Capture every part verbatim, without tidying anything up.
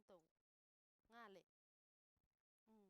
ꯇꯧ꯫ ꯉꯥꯜꯂꯦ꯫ ꯎꯝ꯫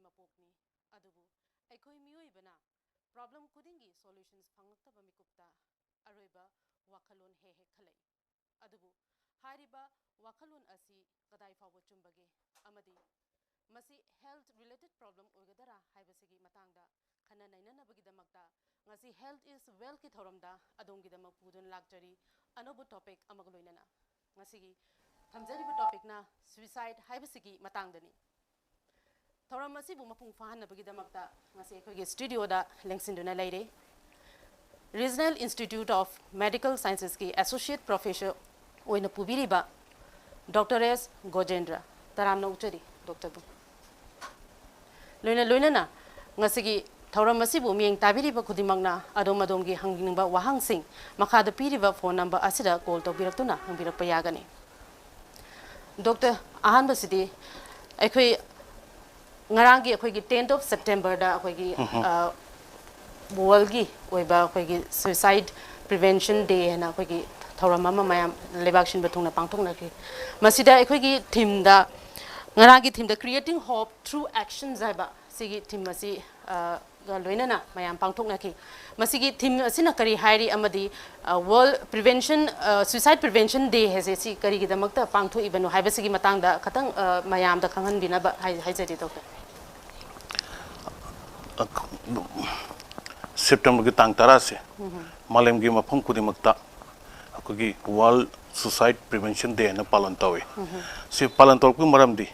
ꯃꯄꯣꯛꯅꯤ꯫ ꯑꯗꯨꯕꯨ ꯑꯩꯈꯣꯏ ꯃꯤꯑꯣꯏꯕꯅ problem ꯈꯨꯗꯤꯡꯒꯤ solutions ꯐꯪꯂꯛꯇꯕ ꯃꯤꯀꯨꯞꯇ ꯑꯔꯣꯏꯕ ꯋꯥꯈꯜꯂꯣꯟ ꯍꯦꯛ ꯍꯦꯛ ꯈꯜꯂꯛꯏ꯫ ꯑꯗꯨꯕꯨ ꯍꯥꯏꯔꯤꯕ ꯋꯥꯈꯜꯂꯣꯟ ꯑꯁꯤ ꯀꯗꯥꯏ ꯐꯥꯎꯕ ꯆꯨꯝꯕꯒꯦ ꯑꯃꯗꯤ ꯃꯁꯤ health related problem ꯑꯣꯏꯒꯗꯔꯥ ꯍꯥꯏꯕꯁꯤꯒꯤ ꯃꯇꯥꯡꯗ ꯈꯟꯅ ꯅꯩꯅꯅꯕꯒꯤꯗꯃꯛꯇ ꯉꯁꯤ Health is Wealthꯀꯤ ꯊꯧꯔꯝꯗ ꯑꯗꯣꯝꯒꯤꯗꯃꯛ ꯄꯨꯗꯨꯅ ꯂꯥꯛꯆꯔꯤ ꯑꯅꯧꯕ topic ꯑꯃꯒ ꯂꯣꯏꯅꯅ꯫ ꯉꯁꯤꯒꯤ ꯊꯝꯖꯔꯤꯕ topicꯅ suicide ꯍꯥꯏꯕꯁꯤꯒꯤ ꯃꯇꯥꯡꯗꯅꯤ꯫ ꯊꯧꯔꯝ ꯑꯁꯤꯕꯨ ꯃꯄꯨꯡ ꯐꯥꯍꯟꯅꯕꯒꯤꯗꯃꯛꯇ ꯉꯁꯤ ꯑꯩꯈꯣꯏꯒꯤ studioꯗ ꯂꯦꯡꯁꯤꯟꯗꯨꯅ ꯂꯩꯔꯦ Regional Institute of Medical Sciencesꯀꯤ Associate Professor ꯑꯣꯏꯅ ꯄꯨꯕꯤꯔꯤꯕ Doctor S ꯒꯣꯖꯦꯟꯗ꯭ꯔ꯫ ꯇꯔꯥꯝꯅ ꯑꯣꯛꯆꯔꯤ doctorꯕꯨ꯫ ꯂꯣꯏꯅ ꯂꯣꯏꯅꯅ ꯉꯁꯤꯒꯤ ꯊꯧꯔꯝ ꯑꯁꯤꯕꯨ ꯃꯤꯠꯌꯦꯡ ꯇꯥꯕꯤꯔꯤꯕ ꯈꯨꯗꯤꯡꯃꯛꯅ ꯑꯗꯣꯝ ꯑꯗꯣꯝꯒꯤ ꯍꯪꯅꯤꯡꯕ ꯋꯥꯍꯪꯁꯤꯡ ꯃꯈꯥꯗ ꯄꯤꯔꯤꯕ phone number ꯑꯁꯤꯗ call ꯇꯧꯕꯤꯔꯛꯇꯨꯅ ꯍꯪꯕꯤꯔꯛꯄ ꯌꯥꯒꯅꯤ꯫ Doctor, ꯑꯍꯥꯟꯕꯁꯤꯗꯤ ꯑꯩꯈꯣꯏ ꯉꯔꯥꯡꯒꯤ ꯑꯩꯈꯣꯏꯒꯤ tenth of Septemberꯗ ꯑꯩꯈꯣꯏꯒꯤ, ꯎꯝꯍꯨꯝ꯫ ꯑ, worldꯒꯤ ꯑꯣꯏꯕ ꯑꯩꯈꯣꯏꯒꯤ suicide prevention day ꯍꯥꯏꯅ ꯑꯩꯈꯣꯏꯒꯤ ꯊꯧꯔꯝ ꯑꯃ ꯃꯌꯥꯝ ꯂꯩꯕꯥꯛ ꯁꯤꯟꯕ ꯊꯨꯡꯅ ꯄꯥꯡꯊꯣꯛꯅꯈꯤ꯫ ꯃꯁꯤꯗ ꯑꯩꯈꯣꯏꯒꯤ themeꯗ, ꯉꯔꯥꯡꯒꯤ themeꯗ Creating Hope Through Actions ꯍꯥꯏꯕ ꯁꯤꯒꯤ theme ꯑꯁꯤ, ꯑ, ꯒ ꯂꯣꯏꯅꯅ ꯃꯌꯥꯝ ꯄꯥꯡꯊꯣꯛꯅꯈꯤ꯫ ꯃꯁꯤꯒꯤ theme ꯑꯁꯤꯅ ꯀꯔꯤ ꯍꯥꯏꯔꯤ ꯑꯃꯗꯤ, ꯑ, World Prevention, ꯑ, Suicide Prevention Day ꯍꯥꯏꯁꯦ ꯁꯤ ꯀꯔꯤꯒꯤꯗꯃꯛꯇ ꯄꯥꯡꯊꯣꯛꯏꯕꯅꯣ ꯍꯥꯏꯕꯁꯤꯒꯤ ꯃꯇꯥꯡꯗ ꯈꯇꯪ, ꯑ, ꯃꯌꯥꯝꯗ ꯈꯪꯍꯟꯕꯤꯅꯕ ꯍꯥꯏ-, ꯍꯥꯏꯖꯔꯤ, ꯗꯣꯛꯇꯔ꯫ ꯁꯦꯞꯇꯦꯝꯕꯔꯒꯤ ꯇꯥꯡ ꯇꯔꯥꯁꯦ ꯃꯥꯂꯦꯝꯒꯤ ꯃꯐꯝ ꯈꯨꯗꯤꯡꯃꯛꯇ ꯑꯩꯈꯣꯏꯒꯤ World Suicide Prevention Day ꯍꯥꯏꯅ ꯄꯥꯂꯟ ꯇꯧꯏ꯫ ꯁꯤ ꯄꯥꯂꯟ ꯇꯧꯔꯛꯄꯒꯤ ꯃꯔꯝꯗꯤ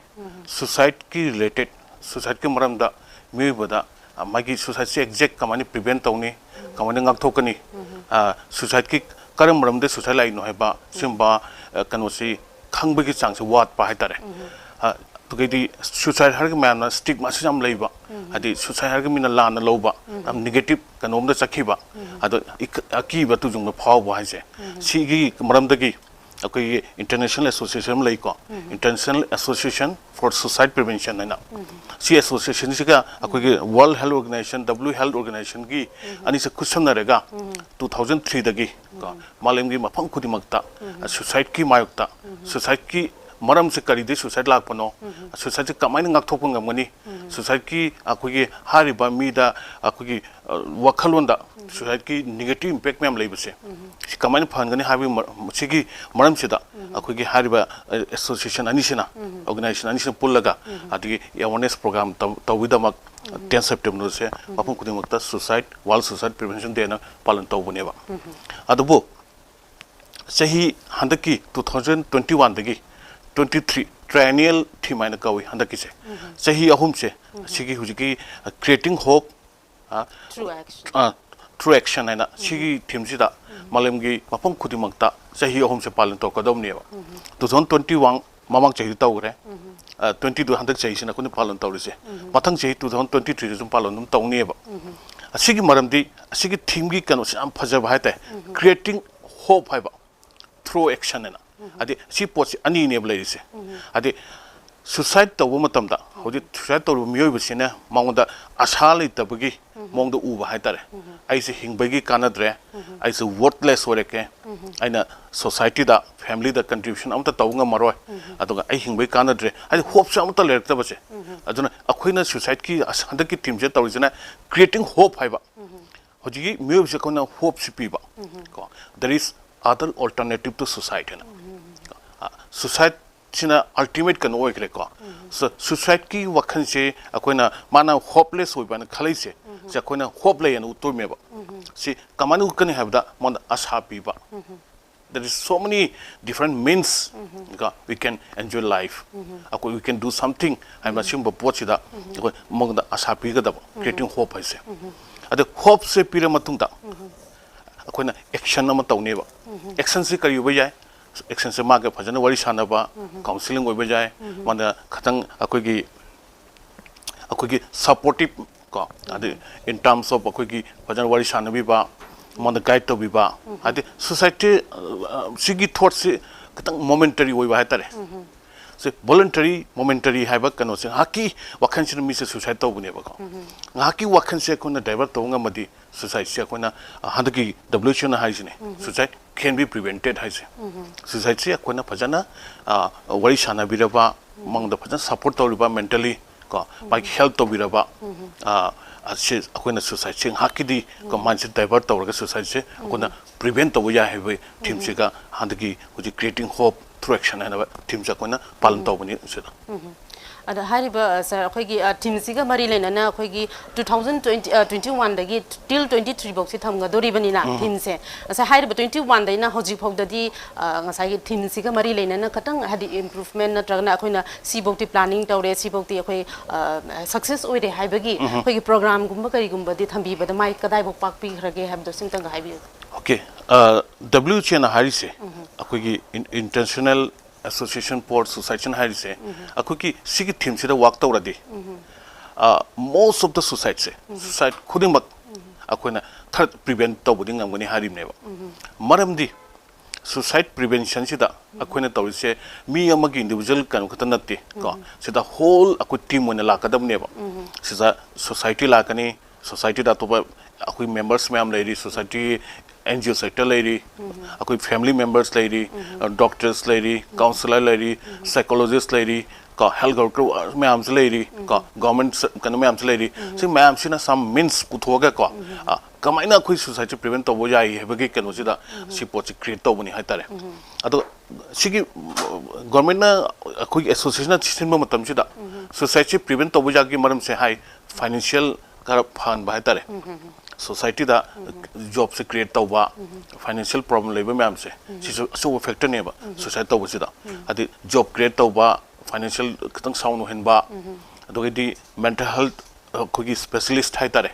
suicideꯀꯤ related, suicideꯀꯤ ꯃꯔꯝꯗ ꯃꯤꯑꯣꯏꯕꯗ, ꯑ, ꯃꯥꯒꯤ suicideꯁꯦ exact ꯀꯃꯥꯏꯅ prevent ꯇꯧꯅꯤ, ꯀꯃꯥꯏꯅ ꯉꯥꯛꯊꯣꯛꯀꯅꯤ, ꯑ, suicideꯀꯤ ꯀꯔꯝꯕ ꯃꯔꯝꯗ suicide ꯂꯥꯛꯏꯅꯣ ꯍꯥꯏꯕ ꯁꯤꯒꯨꯝꯕ, ꯑ, ꯀꯩꯅꯣꯁꯤ ꯈꯪꯕꯒꯤ ꯆꯥꯡꯁꯦ ꯋꯥꯠꯄ ꯍꯥꯏꯇꯥꯔꯦ꯫ ꯑ, ꯑꯗꯨꯒꯩꯗꯤ suicide ꯍꯥꯏꯔꯒ ꯃꯌꯥꯝꯅ stigma ꯁꯤ ꯌꯥꯝ ꯂꯩꯕ, ꯍꯥꯏꯗꯤ suicide ꯍꯥꯏꯔꯒ ꯃꯤꯅ ꯂꯥꯟꯅ ꯂꯧꯕ, ꯌꯥꯝ negative ꯀꯩꯅꯣꯝꯗ ꯆꯠꯈꯤꯕ, ꯑꯗꯣ ꯏꯛ-, ꯑꯀꯤꯕ ꯇꯨꯖꯨꯡꯕ ꯐꯥꯎꯕ ꯍꯥꯏꯁꯦ, ꯁꯤꯒꯤ ꯃꯔꯝꯗꯒꯤ ꯑꯩꯈꯣꯏꯒꯤ international association ꯑꯃ ꯂꯩꯀꯣ, International Association for Suicide Prevention ꯍꯥꯏꯅ꯫ ꯁꯤ associationꯁꯤꯒ ꯑꯩꯈꯣꯏꯒꯤ World Health Organization, W Health Organizationꯒꯤ ꯑꯅꯤꯁꯦ ꯈꯨꯠꯁꯝꯅꯔꯒ two thousand threeꯗꯒꯤ ꯀꯣ, ꯃꯥꯂꯦꯝꯒꯤ ꯃꯐꯝ ꯈꯨꯗꯤꯡꯃꯛꯇ suicideꯀꯤ ꯃꯥꯌꯣꯛꯇ, suicideꯀꯤ ꯃꯔꯝꯁꯦ ꯀꯔꯤꯗꯒꯤ suicide ꯂꯥꯛꯄꯅꯣ, suicideꯁꯦ ꯀꯃꯥꯏꯅ ꯉꯥꯛꯊꯣꯛꯄ ꯉꯝꯒꯅꯤ, suicideꯀꯤ ꯑꯩꯈꯣꯏꯒꯤ ꯍꯥꯏꯔꯤꯕ ꯃꯤꯗ ꯑꯩꯈꯣꯏꯒꯤ, ꯑ, ꯋꯥꯈꯜꯂꯣꯟꯗ suicideꯀꯤ negative impact ꯃꯌꯥꯝ ꯂꯩꯕꯁꯦ, ꯁꯤ ꯀꯃꯥꯏꯅ ꯐꯍꯟꯒꯅꯤ ꯍꯥꯏꯕꯒꯤ ꯃꯔ-, ꯁꯤꯒꯤ ꯃꯔꯝꯁꯤꯗ ꯑꯩꯈꯣꯏꯒꯤ ꯍꯥꯏꯔꯤꯕ, ꯑ, association ꯑꯅꯤꯁꯤꯅ, organization ꯑꯅꯤꯁꯤꯅ ꯄꯨꯜꯂꯒ ꯑꯗꯒꯤ awareness program ꯇꯧ-, ꯇꯧꯕꯒꯤꯗꯃꯛ ten Septemberꯁꯦ ꯃꯐꯝ ꯈꯨꯗꯤꯡꯃꯛꯇ suicide, World Suicide Prevention Dayꯅ ꯄꯥꯂꯟ ꯇꯧꯕꯅꯦꯕ꯫ ꯑꯗꯨꯕꯨ ꯆꯍꯤ ꯍꯟꯗꯛꯀꯤ two thousand twenty oneꯗꯒꯤ twenty three triennial theme ꯍꯥꯏꯅ ꯀꯧꯏ ꯍꯟꯗꯛꯀꯤꯁꯦ꯫ ꯆꯍꯤ ꯑꯍꯨꯝꯁꯦ ꯁꯤꯒꯤ ꯍꯧꯖꯤꯛꯀꯤ, ꯑ, Creating Hope, ꯑ, Through Action꯫ ꯑ, Through Action ꯍꯥꯏꯅ ꯁꯤꯒꯤ themeꯁꯤꯗ ꯃꯥꯂꯦꯝꯒꯤ ꯃꯐꯝ ꯈꯨꯗꯤꯡꯃꯛꯇ ꯆꯍꯤ ꯑꯍꯨꯝꯁꯦ ꯄꯥꯂꯟ ꯇꯧꯔꯛꯀꯗꯕꯅꯦꯕ꯫ Two thousand twenty one ꯃꯃꯥꯡ ꯆꯍꯤꯗ ꯇꯧꯈ꯭ꯔꯦ꯫ ꯑ, twenty two ꯍꯟꯗꯛ ꯆꯍꯤꯁꯤꯅ ꯑꯩꯈꯣꯏꯅ ꯄꯥꯂꯟ ꯇꯧꯔꯤꯁꯦ꯫ ꯃꯊꯪ ꯆꯍꯤ two thousand twenty threeꯗ ꯁꯨꯝ ꯄꯥꯂꯟ ꯑꯗꯨꯝ ꯇꯧꯅꯦꯕ꯫ ꯑꯁꯤꯒꯤ ꯃꯔꯝꯗꯤ ꯑꯁꯤꯒꯤ themeꯒꯤ ꯀꯩꯅꯣꯁꯦ ꯌꯥꯝ ꯐꯖꯕ ꯍꯥꯏꯇꯥꯔꯦ꯫ Creating Hope ꯍꯥꯏꯕ, Through Action ꯍꯥꯏꯅ꯫ ꯍꯥꯏꯗꯤ ꯁꯤ ꯄꯣꯠꯁꯤ ꯑꯅꯤꯅꯦꯕ ꯂꯩꯔꯤꯁꯦ꯫ ꯍꯥꯏꯗꯤ ꯁꯨꯁꯥꯏꯠ ꯇꯧꯕ ꯃꯇꯝꯗ ꯍꯧꯖꯤꯛ ꯁꯨꯁꯥꯏꯠ ꯇꯧꯔꯤꯕ ꯃꯤꯑꯣꯏꯕꯁꯤꯅ ꯃꯉꯣꯟꯗ ꯑꯁꯥ ꯂꯩꯇꯕꯒꯤ ꯃꯑꯣꯡꯗ ꯎꯕ ꯍꯥꯏꯇꯥꯔꯦ꯫ ꯑꯩꯁꯦ ꯍꯤꯡꯕꯒꯤ ꯀꯥꯟꯅꯗ꯭ꯔꯦ, ꯑꯩꯁꯦ ꯋꯔꯠꯂꯦꯁ ꯑꯣꯏꯔꯛꯀꯦ, ꯑꯩꯅ ꯁꯣꯁꯥꯏꯇꯤꯗ, ꯐꯦꯃꯤꯂꯤꯗ ꯀꯟꯇ꯭ꯔꯤꯕ꯭ꯌꯨꯁꯟ ꯑꯃꯠꯇ ꯇꯧꯕ ꯉꯝꯃꯔꯣꯏ, ꯑꯗꯨꯒ ꯑꯩ ꯍꯤꯡꯕꯒꯤ ꯀꯥꯟꯅꯗ꯭ꯔꯦ, ꯍꯥꯏꯗꯤ ꯍꯣꯞꯁꯦ ꯑꯃꯠꯇ ꯂꯩꯔꯛꯇꯕꯁꯦ꯫ ꯑꯗꯨꯅ ꯑꯩꯈꯣꯏꯅ ꯁꯨꯁꯥꯏꯠꯀꯤ ꯑꯁ-, ꯍꯟꯗꯛꯀꯤ ꯊꯤꯝꯁꯦ ꯇꯧꯔꯤꯁꯤꯅ creating hope ꯍꯥꯏꯕ꯫ ꯍꯧꯖꯤꯛꯀꯤ ꯃꯤꯑꯣꯏꯕꯁꯦ ꯑꯩꯈꯣꯏꯅ ꯍꯣꯞꯁꯤ ꯄꯤꯕ꯫ ꯀꯣ, there is other alternative to suicide ꯍꯥꯏꯅ꯫ ꯁꯨꯁꯥꯏꯠꯁꯤꯅ ꯑꯜꯇꯤꯃꯦꯠ ꯀꯩꯅꯣ ꯑꯣꯏꯈ꯭ꯔꯦꯀꯣ꯫ ꯁꯨꯁꯥꯏꯠꯀꯤ ꯋꯥꯈꯜꯁꯦ ꯑꯩꯈꯣꯏꯅ, ꯃꯥꯅ ꯍꯣꯞꯂꯦꯁ ꯑꯣꯏꯕ ꯍꯥꯏꯅ ꯈꯜꯂꯛꯏꯁꯦ, ꯁꯤ ꯑꯩꯈꯣꯏꯅ ꯍꯣꯞ ꯂꯩ ꯍꯥꯏꯅ ꯎꯠꯇꯣꯏꯅꯦꯕ꯫ ꯁꯤ ꯀꯃꯥꯏꯅ ꯎꯠꯀꯅꯤ ꯍꯥꯏꯕꯗ ꯃꯉꯣꯟꯗ ꯑꯁꯥ ꯄꯤꯕ꯫ There is so many different means ꯀꯣ, we can enjoy life, ꯑꯩꯈꯣꯏ we can do something ꯍꯥꯏꯕ ꯁꯤꯒꯨꯝꯕ ꯄꯣꯠꯁꯤꯗ ꯑꯩꯈꯣꯏ ꯃꯉꯣꯟꯗ ꯑꯁꯥ ꯄꯤꯒꯗꯕ, creating hope ꯍꯥꯏꯁꯦ꯫ ꯑꯗ ꯍꯣꯞꯁꯦ ꯄꯤꯔ ꯃꯇꯨꯡꯗ ꯑꯩꯈꯣꯏꯅ ꯑꯦꯛꯁꯟ ꯑꯃ ꯇꯧꯅꯦꯕ꯫ ꯑꯦꯛꯁꯟꯁꯤ ꯀꯔꯤ ꯑꯣꯏꯕ ꯌꯥꯏ? ꯑꯦꯛꯁꯟꯁꯦ ꯃꯥꯒ ꯐꯖꯅ ꯋꯥꯔꯤ ꯁꯥꯟꯅꯕ, ꯀꯥꯎꯟꯁꯤꯂꯤꯡ ꯑꯣꯏꯕ ꯌꯥꯏ, ꯃꯥꯅ ꯈꯤꯇꯪ ꯑꯩꯈꯣꯏꯒꯤ, ꯑꯩꯈꯣꯏꯒꯤ ꯁꯄꯣꯔꯇꯤꯞ ꯀꯣ, ꯑꯗꯩ in terms of ꯑꯩꯈꯣꯏꯒꯤ ꯐꯖꯅ ꯋꯥꯔꯤ ꯁꯥꯟꯅꯕꯤꯕ, ꯃꯉꯣꯟꯗ ꯒꯥꯏꯗ ꯇꯧꯕꯤꯕ, ꯍꯥꯏꯗꯤ ꯁꯨꯁꯥꯏꯠꯁꯤ, ꯑ, ꯁꯤꯒꯤ ꯊꯣꯠꯁꯤ ꯈꯤꯇꯪ ꯃꯣꯃꯦꯟꯇꯔꯤ ꯑꯣꯏꯕ ꯍꯥꯏꯇꯥꯔꯦ꯫ ꯁꯤ ꯚꯣꯂꯨꯟꯇꯔꯤ ꯃꯣꯃꯦꯟꯇꯔꯤ ꯍꯥꯏꯕ ꯀꯩꯅꯣꯁꯦ, ꯉꯥꯏꯍꯥꯛꯀꯤ ꯋꯥꯈꯜꯁꯤꯅ ꯃꯤꯁꯦ ꯁꯨꯁꯥꯏꯠ ꯇꯧꯕꯅꯦꯕꯀꯣ꯫ ꯉꯥꯏꯍꯥꯛꯀꯤ ꯋꯥꯈꯜꯁꯦ ꯑꯩꯈꯣꯏꯅ ꯗꯥꯏꯚꯔꯠ ꯇꯧꯕ ꯉꯝꯃꯗꯤ ꯁꯨꯁꯥꯏꯠꯁꯦ ꯑꯩꯈꯣꯏꯅ, ꯑ, ꯍꯟꯗꯛꯀꯤ W H O ꯅ ꯍꯥꯏꯁꯤꯅꯦ, suicide can be prevented ꯍꯥꯏꯁꯦ꯫ ꯁꯨꯁꯥꯏꯠꯁꯦ ꯑꯩꯈꯣꯏꯅ ꯐꯖꯅ, ꯑ, ꯋꯥꯔꯤ ꯁꯥꯟꯅꯕꯤꯔꯕ, ꯃꯉꯣꯟꯗ ꯐꯖꯅ ꯁꯄꯣꯔꯠ ꯇꯧꯔꯤꯕ ꯃꯦꯟꯇꯦꯜꯂꯤ ꯀꯣ, ꯃꯥꯒꯤ ꯍꯦꯜꯞ ꯇꯧꯕꯤꯔꯕ, ꯑ, ꯑꯁꯤ ꯑꯩꯈꯣꯏꯅ ꯁꯨꯁꯥꯏꯠꯁꯦ ꯉꯥꯏꯍꯥꯛꯀꯤꯗꯤ ꯀꯣ, ꯃꯥꯏꯟꯁꯦ ꯗꯥꯏꯚꯔꯠ ꯇꯧꯔꯒ ꯁꯨꯁꯥꯏꯠꯁꯦ ꯑꯩꯈꯣꯏꯅ ꯄ꯭ꯔꯤꯚꯦꯟ ꯇꯧꯕ ꯌꯥꯏ ꯍꯥꯏꯕꯒꯤ ꯊꯤꯝꯁꯤꯒ ꯍꯟꯗꯛꯀꯤ ꯍꯧꯖꯤꯛ Creating Hope Through Action ꯍꯥꯏꯅꯕ ꯊꯤꯝꯁꯦ ꯑꯩꯈꯣꯏꯅ ꯄꯥꯂꯟ ꯇꯧꯕꯅꯤ ꯁꯤꯗ꯫ ꯑꯗ ꯍꯥꯏꯔꯤꯕ, ꯑ, ꯁꯥꯔ, ꯑꯩꯈꯣꯏꯒꯤ, ꯑ, ꯊꯤꯝꯁꯤꯒ ꯃꯔꯤ ꯂꯩꯅꯅ ꯑꯩꯈꯣꯏꯒꯤ two thousand twenty, ꯑ, twenty one ꯗꯒꯤ till twenty three ꯐꯥꯎꯁꯤ ꯊꯝꯒꯗꯧꯔꯤꯕꯅꯤꯅ ꯊꯤꯝꯁꯦ꯫ ꯉꯁꯥꯏ ꯍꯥꯏꯔꯤꯕ twenty one ꯗꯩꯅ ꯍꯧꯖꯤꯛ ꯐꯥꯎꯗꯗꯤ, ꯑ, ꯉꯁꯥꯏꯒꯤ ꯊꯤꯝꯁꯤꯒ ꯃꯔꯤ ꯂꯩꯅꯅ ꯈꯇꯪ ꯍꯥꯏꯗꯤ ꯏꯝꯄ꯭ꯔꯨꯚꯃꯦꯟ ꯅꯠꯇ꯭ꯔꯒꯅ ꯑꯩꯈꯣꯏꯅ ꯁꯤꯐꯧꯗꯤ ꯄ꯭ꯂꯥꯅꯤꯡ ꯇꯧꯔꯦ, ꯁꯤꯐꯧꯗꯤ ꯑꯩꯈꯣꯏ, ꯑ, ꯁꯛꯁꯦꯁ ꯑꯣꯏꯔꯦ ꯍꯥꯏꯕꯒꯤ ꯑꯩꯈꯣꯏꯒꯤ ꯄ꯭ꯔꯣꯒ꯭ꯔꯥꯝꯒꯨꯝꯕ ꯀꯔꯤꯒꯨꯝꯕꯗꯤ ꯊꯝꯕꯤꯕꯗ ꯃꯥꯏ ꯀꯗꯥꯏꯐꯥꯎ ꯄꯥꯛꯄꯤꯈ꯭ꯔꯒꯦ ꯍꯥꯏꯕꯗꯣ ꯁꯤꯝꯇꯪꯒ ꯍꯥꯏꯕꯤꯌꯨ꯫ ꯑꯣꯀꯦ꯫ ꯑ, W H O ꯅ ꯍꯥꯏꯔꯤꯁꯦ, ꯑꯩꯈꯣꯏꯒꯤ ꯏꯟ-, International Association for Suicide ꯍꯥꯏꯔꯤꯁꯦ, ꯑꯩꯈꯣꯏꯒꯤ ꯁꯤꯒꯤ ꯊꯤꯝꯁꯤꯗ ꯋꯥꯛ ꯇꯧꯔꯗꯤ, ꯑ, most of the suicide say, suicide ꯈꯨꯗꯤꯡꯃꯛ ꯑꯩꯈꯣꯏꯅ ꯈꯔ ꯄ꯭ꯔꯤꯚꯦꯟ ꯇꯧꯕꯗꯤ ꯉꯝꯒꯅꯤ ꯍꯥꯏꯔꯤꯕꯅꯦꯕ꯫ ꯃꯔꯝꯗꯤ Suicide prevention ꯁꯤꯗ ꯑꯩꯈꯣꯏꯅ ꯇꯧꯔꯤꯁꯦ ꯃꯤ ꯑꯃꯒꯤ individual ꯀꯩꯅꯣ ꯈꯛꯇ ꯅꯠꯇꯦ ꯀꯣ, ꯁꯤꯗ whole ꯑꯩꯈꯣꯏ team ꯑꯣꯏꯅ ꯂꯥꯛꯀꯗꯕꯅꯦꯕ꯫ ꯁꯤꯗ society ꯂꯥꯛꯀꯅꯤ, society ꯗ ꯑꯇꯣꯞꯄ ꯑꯩꯈꯣꯏ members ꯃꯌꯥꯝ ꯂꯩꯔꯤ, society N G O sector ꯂꯩꯔꯤ, ꯑꯩꯈꯣꯏ family members ꯂꯩꯔꯤ, doctors ꯂꯩꯔꯤ, counsellor ꯂꯩꯔꯤ, psychologist ꯂꯩꯔꯤ, ꯀꯣ, health worker ꯃꯌꯥꯝꯁꯨ ꯂꯩꯔꯤ, ꯀꯣ, government ꯀꯩꯅꯣ ꯃꯌꯥꯝꯁꯨ ꯂꯩꯔꯤ꯫ ꯁꯤ ꯃꯌꯥꯝꯁꯤꯅ some means ꯄꯨꯊꯣꯛꯑꯒ ꯀꯣ, ꯑ, ꯀꯃꯥꯏꯅ ꯑꯩꯈꯣꯏ suicide ꯁꯦ prevent ꯇꯧꯕ ꯌꯥꯏ ꯍꯥꯏꯕꯒꯤ ꯀꯩꯅꯣꯁꯤꯗ ꯁꯤ ꯄꯣꯠꯁꯤ create ꯇꯧꯕꯅꯤ ꯍꯥꯏꯇꯥꯔꯦ꯫ ꯑꯗꯣ ꯁꯤꯒꯤ government ꯅ ꯑꯩꯈꯣꯏꯒꯤ association ꯅ ꯁꯤꯟꯕ ꯃꯇꯝꯁꯤꯗ suicide ꯁꯦ prevent ꯇꯧꯕ ꯌꯥꯒꯤ ꯃꯔꯝꯁꯦ ꯍꯥꯏ, financial ꯈꯔ ꯐꯍꯟꯕ ꯍꯥꯏꯇꯥꯔꯦ꯫ Society ꯗ job ꯁꯦ create ꯇꯧꯕ, financial problem ꯂꯩꯕ ꯃꯌꯥꯝꯁꯦ, ꯁꯤꯁꯨ ꯑꯆꯧꯕ factor ꯅꯦꯕ suicide ꯇꯧꯕꯁꯤꯗ꯫ ꯍꯥꯏꯗꯤ job create ꯇꯧꯕ, financial ꯈꯤꯇꯪ sound ꯑꯣꯏꯍꯟꯕ, ꯑꯗꯨꯒꯗꯤ mental health ꯑꯩꯈꯣꯏꯒꯤ specialist ꯍꯥꯏꯇꯥꯔꯦ,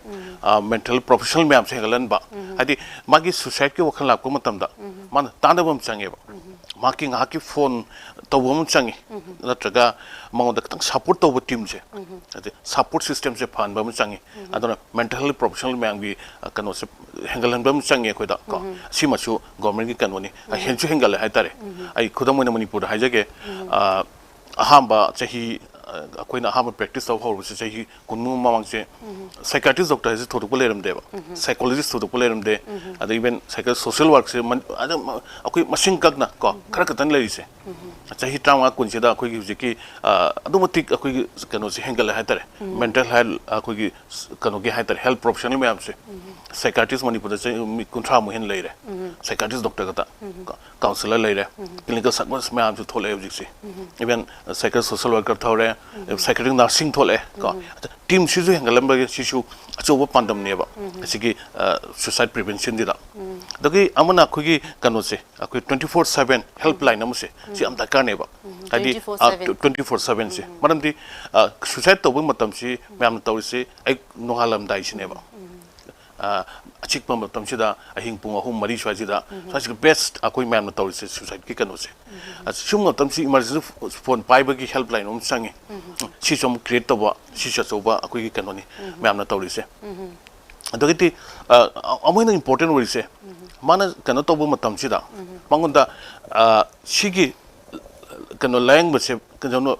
mental professional ꯃꯌꯥꯝꯁꯦ ꯍꯦꯟꯒꯠꯍꯟꯕ꯫ ꯍꯥꯏꯗꯤ ꯃꯥꯒꯤ suicide ꯀꯤ ꯋꯥꯈꯜ ꯂꯥꯛꯄ ꯃꯇꯝꯗ ꯃꯥꯅ ꯇꯥꯟꯅꯕ ꯑꯃ ꯆꯪꯉꯦꯕ꯫ ꯃꯍꯥꯛꯀꯤ ꯉꯥꯏꯍꯥꯛꯀꯤ phone ꯇꯧꯕ ꯑꯃ ꯆꯪꯉꯤ, ꯅꯠꯇ꯭ꯔꯒ ꯃꯉꯣꯟꯗ ꯈꯤꯇꯪ support ꯇꯧꯕ team ꯁꯦ, ꯍꯥꯏꯗꯤ support system ꯁꯦ ꯐꯍꯟꯕ ꯑꯃ ꯆꯪꯉꯤ꯫ ꯑꯗꯨꯅ mental health professional ꯃꯌꯥꯝꯒꯤ, ꯑ, ꯀꯩꯅꯣꯁꯦ ꯍꯦꯟꯒꯠꯍꯟꯕ ꯑꯃ ꯆꯪꯉꯤ ꯑꯩꯈꯣꯏꯗ ꯀꯣ꯫ ꯁꯤꯃꯁꯨ government ꯀꯤ ꯀꯩꯅꯣꯅꯤ, ꯑ, ꯍꯦꯟꯁꯨ ꯍꯦꯟꯒꯠꯂꯦ ꯍꯥꯏꯇꯥꯔꯦ꯫ ꯑꯩ ꯈꯨꯗꯝ ꯑꯣꯏꯅ ꯃꯅꯤꯄꯨꯔꯗ ꯍꯥꯏꯖꯒꯦ꯫ ꯑ, ꯑꯍꯥꯟꯕ ꯆꯍꯤ, ꯑ, ꯑꯩꯈꯣꯏꯅ ꯑꯍꯥꯟꯕ practice ꯇꯧꯕ ꯍꯧꯔꯨꯕꯁꯦ ꯆꯍꯤ ꯀꯨꯟꯃꯨꯛ ꯃꯃꯥꯡꯁꯦ, psychiatrist doctor ꯍꯥꯏꯁꯦ ꯊꯣꯏꯗꯣꯛꯄ ꯂꯩꯔꯝꯗꯦꯕ, psychologist ꯊꯣꯏꯗꯣꯛꯄ ꯂꯩꯔꯝꯗꯦ, ꯑꯗ even psycho-, social work ꯁꯦ ꯃꯟ-, ꯑꯗꯨꯝ ꯑꯩꯈꯣꯏ ꯃꯁꯤꯡ ꯀꯛꯅ ꯀꯣ, ꯈꯔ ꯈꯛꯇꯪ ꯂꯩꯔꯤꯁꯦ꯫ ꯆꯍꯤ ꯇꯔꯥꯃꯉꯥ ꯀꯨꯟꯁꯤꯗ ꯑꯩꯈꯣꯏꯒꯤ ꯍꯧꯖꯤꯛꯀꯤ, ꯑ, ꯑꯗꯨꯛ ꯃꯇꯤꯛ ꯑꯩꯈꯣꯏꯒꯤ ꯀꯩꯅꯣꯁꯦ ꯍꯦꯟꯒꯠꯂꯦ ꯍꯥꯏꯇꯥꯔꯦ꯫ Mental health ꯑꯩꯈꯣꯏꯒꯤ ꯀꯩꯅꯣꯒꯤ ꯍꯥꯏꯇꯥꯔꯦ, health professional ꯃꯌꯥꯝꯁꯦ꯫ Psychiatrist ꯃꯅꯤꯄꯨꯔꯗ ꯆꯍꯤ ꯃꯤ ꯀꯨꯟꯊ꯭ꯔꯥꯃꯨꯛ ꯍꯦꯟꯅ ꯂꯩꯔꯦ꯫ Psychiatrist doctor ꯈꯛꯇ꯫ Counsellor ꯂꯩꯔꯦ꯫ Clinical psychologist ꯃꯌꯥꯝꯁꯨ ꯊꯣꯛꯂꯛꯑꯦ ꯍꯧꯖꯤꯛꯁꯦ꯫ Even psycho-, social worker ꯊꯣꯛꯂꯛꯑꯦ, psychiatric nursing ꯊꯣꯛꯂꯛꯑꯦ ꯀꯣ꯫ Team ꯁꯤꯁꯨ ꯍꯦꯟꯒꯠꯂꯝꯕꯒꯤ ꯁꯤꯁꯨ ꯑꯆꯧꯕ ꯄꯥꯟꯗꯝꯅꯦꯕ꯫ ꯑꯁꯤꯒꯤ, ꯑ, suicide prevention ꯁꯤꯗ꯫ ꯑꯗꯒꯤ ꯑꯃꯅ ꯑꯩꯈꯣꯏꯒꯤ ꯀꯩꯅꯣꯁꯦ, ꯑꯩꯈꯣꯏ twenty four seven helpline ꯑꯃꯁꯦ, ꯁꯤ ꯌꯥꯝ ꯗꯔꯀꯥꯔꯅꯦꯕ꯫ ꯍꯥꯏꯗꯤ, ꯑ, twenty four seven꯫ Twenty four seven ꯁꯦ꯫ ꯃꯔꯝꯗꯤ, ꯑ, suicide ꯇꯧꯕ ꯃꯇꯝꯁꯤ ꯃꯌꯥꯝꯅ ꯇꯧꯔꯤꯁꯤ ꯑꯌꯨꯛ ꯅꯣꯡꯉꯥꯜꯂꯝꯗꯥꯏꯁꯤꯅꯦꯕ꯫ ꯑ, ꯑꯆꯤꯛꯄ ꯃꯇꯝꯁꯤꯗ, ꯑꯍꯤꯡ ꯄꯨꯡ ꯑꯍꯨꯝ, ꯃꯔꯤ ꯁ꯭ꯋꯥꯏꯁꯤꯗ, ꯁ꯭ꯋꯥꯏꯁꯤꯗ best ꯑꯩꯈꯣꯏ ꯃꯌꯥꯝꯅ ꯇꯧꯔꯤꯁꯦ suicide ꯀꯤ ꯀꯩꯅꯣꯁꯦ꯫ ꯑ, ꯁꯤꯒꯨꯝꯕ ꯃꯇꯝꯁꯤ emergency phone ꯄꯥꯏꯕꯒꯤ helpline ꯑꯃ ꯆꯪꯉꯤ꯫ ꯁꯤꯁꯨ ꯑꯃꯨꯛ create ꯇꯧꯕ, ꯁꯤꯁꯨ ꯑꯆꯧꯕ ꯑꯩꯈꯣꯏꯒꯤ ꯀꯩꯅꯣꯅꯤ, ꯃꯌꯥꯝꯅ ꯇꯧꯔꯤꯁꯦ꯫ ꯑꯗꯒꯤꯗꯤ ꯑ, ꯑꯃꯨꯛ ꯍꯦꯟꯅ ꯏꯝꯄꯣꯔꯇꯦꯟ ꯑꯣꯏꯔꯤꯁꯦ, ꯃꯥꯅ ꯀꯩꯅꯣ ꯇꯧꯕ ꯃꯇꯝꯁꯤꯗ ꯃꯉꯣꯟꯗ ꯑ, ꯁꯤꯒꯤ ꯀꯩꯅꯣ ꯂꯥꯌꯦꯡꯕꯁꯦ ꯀꯩꯅꯣ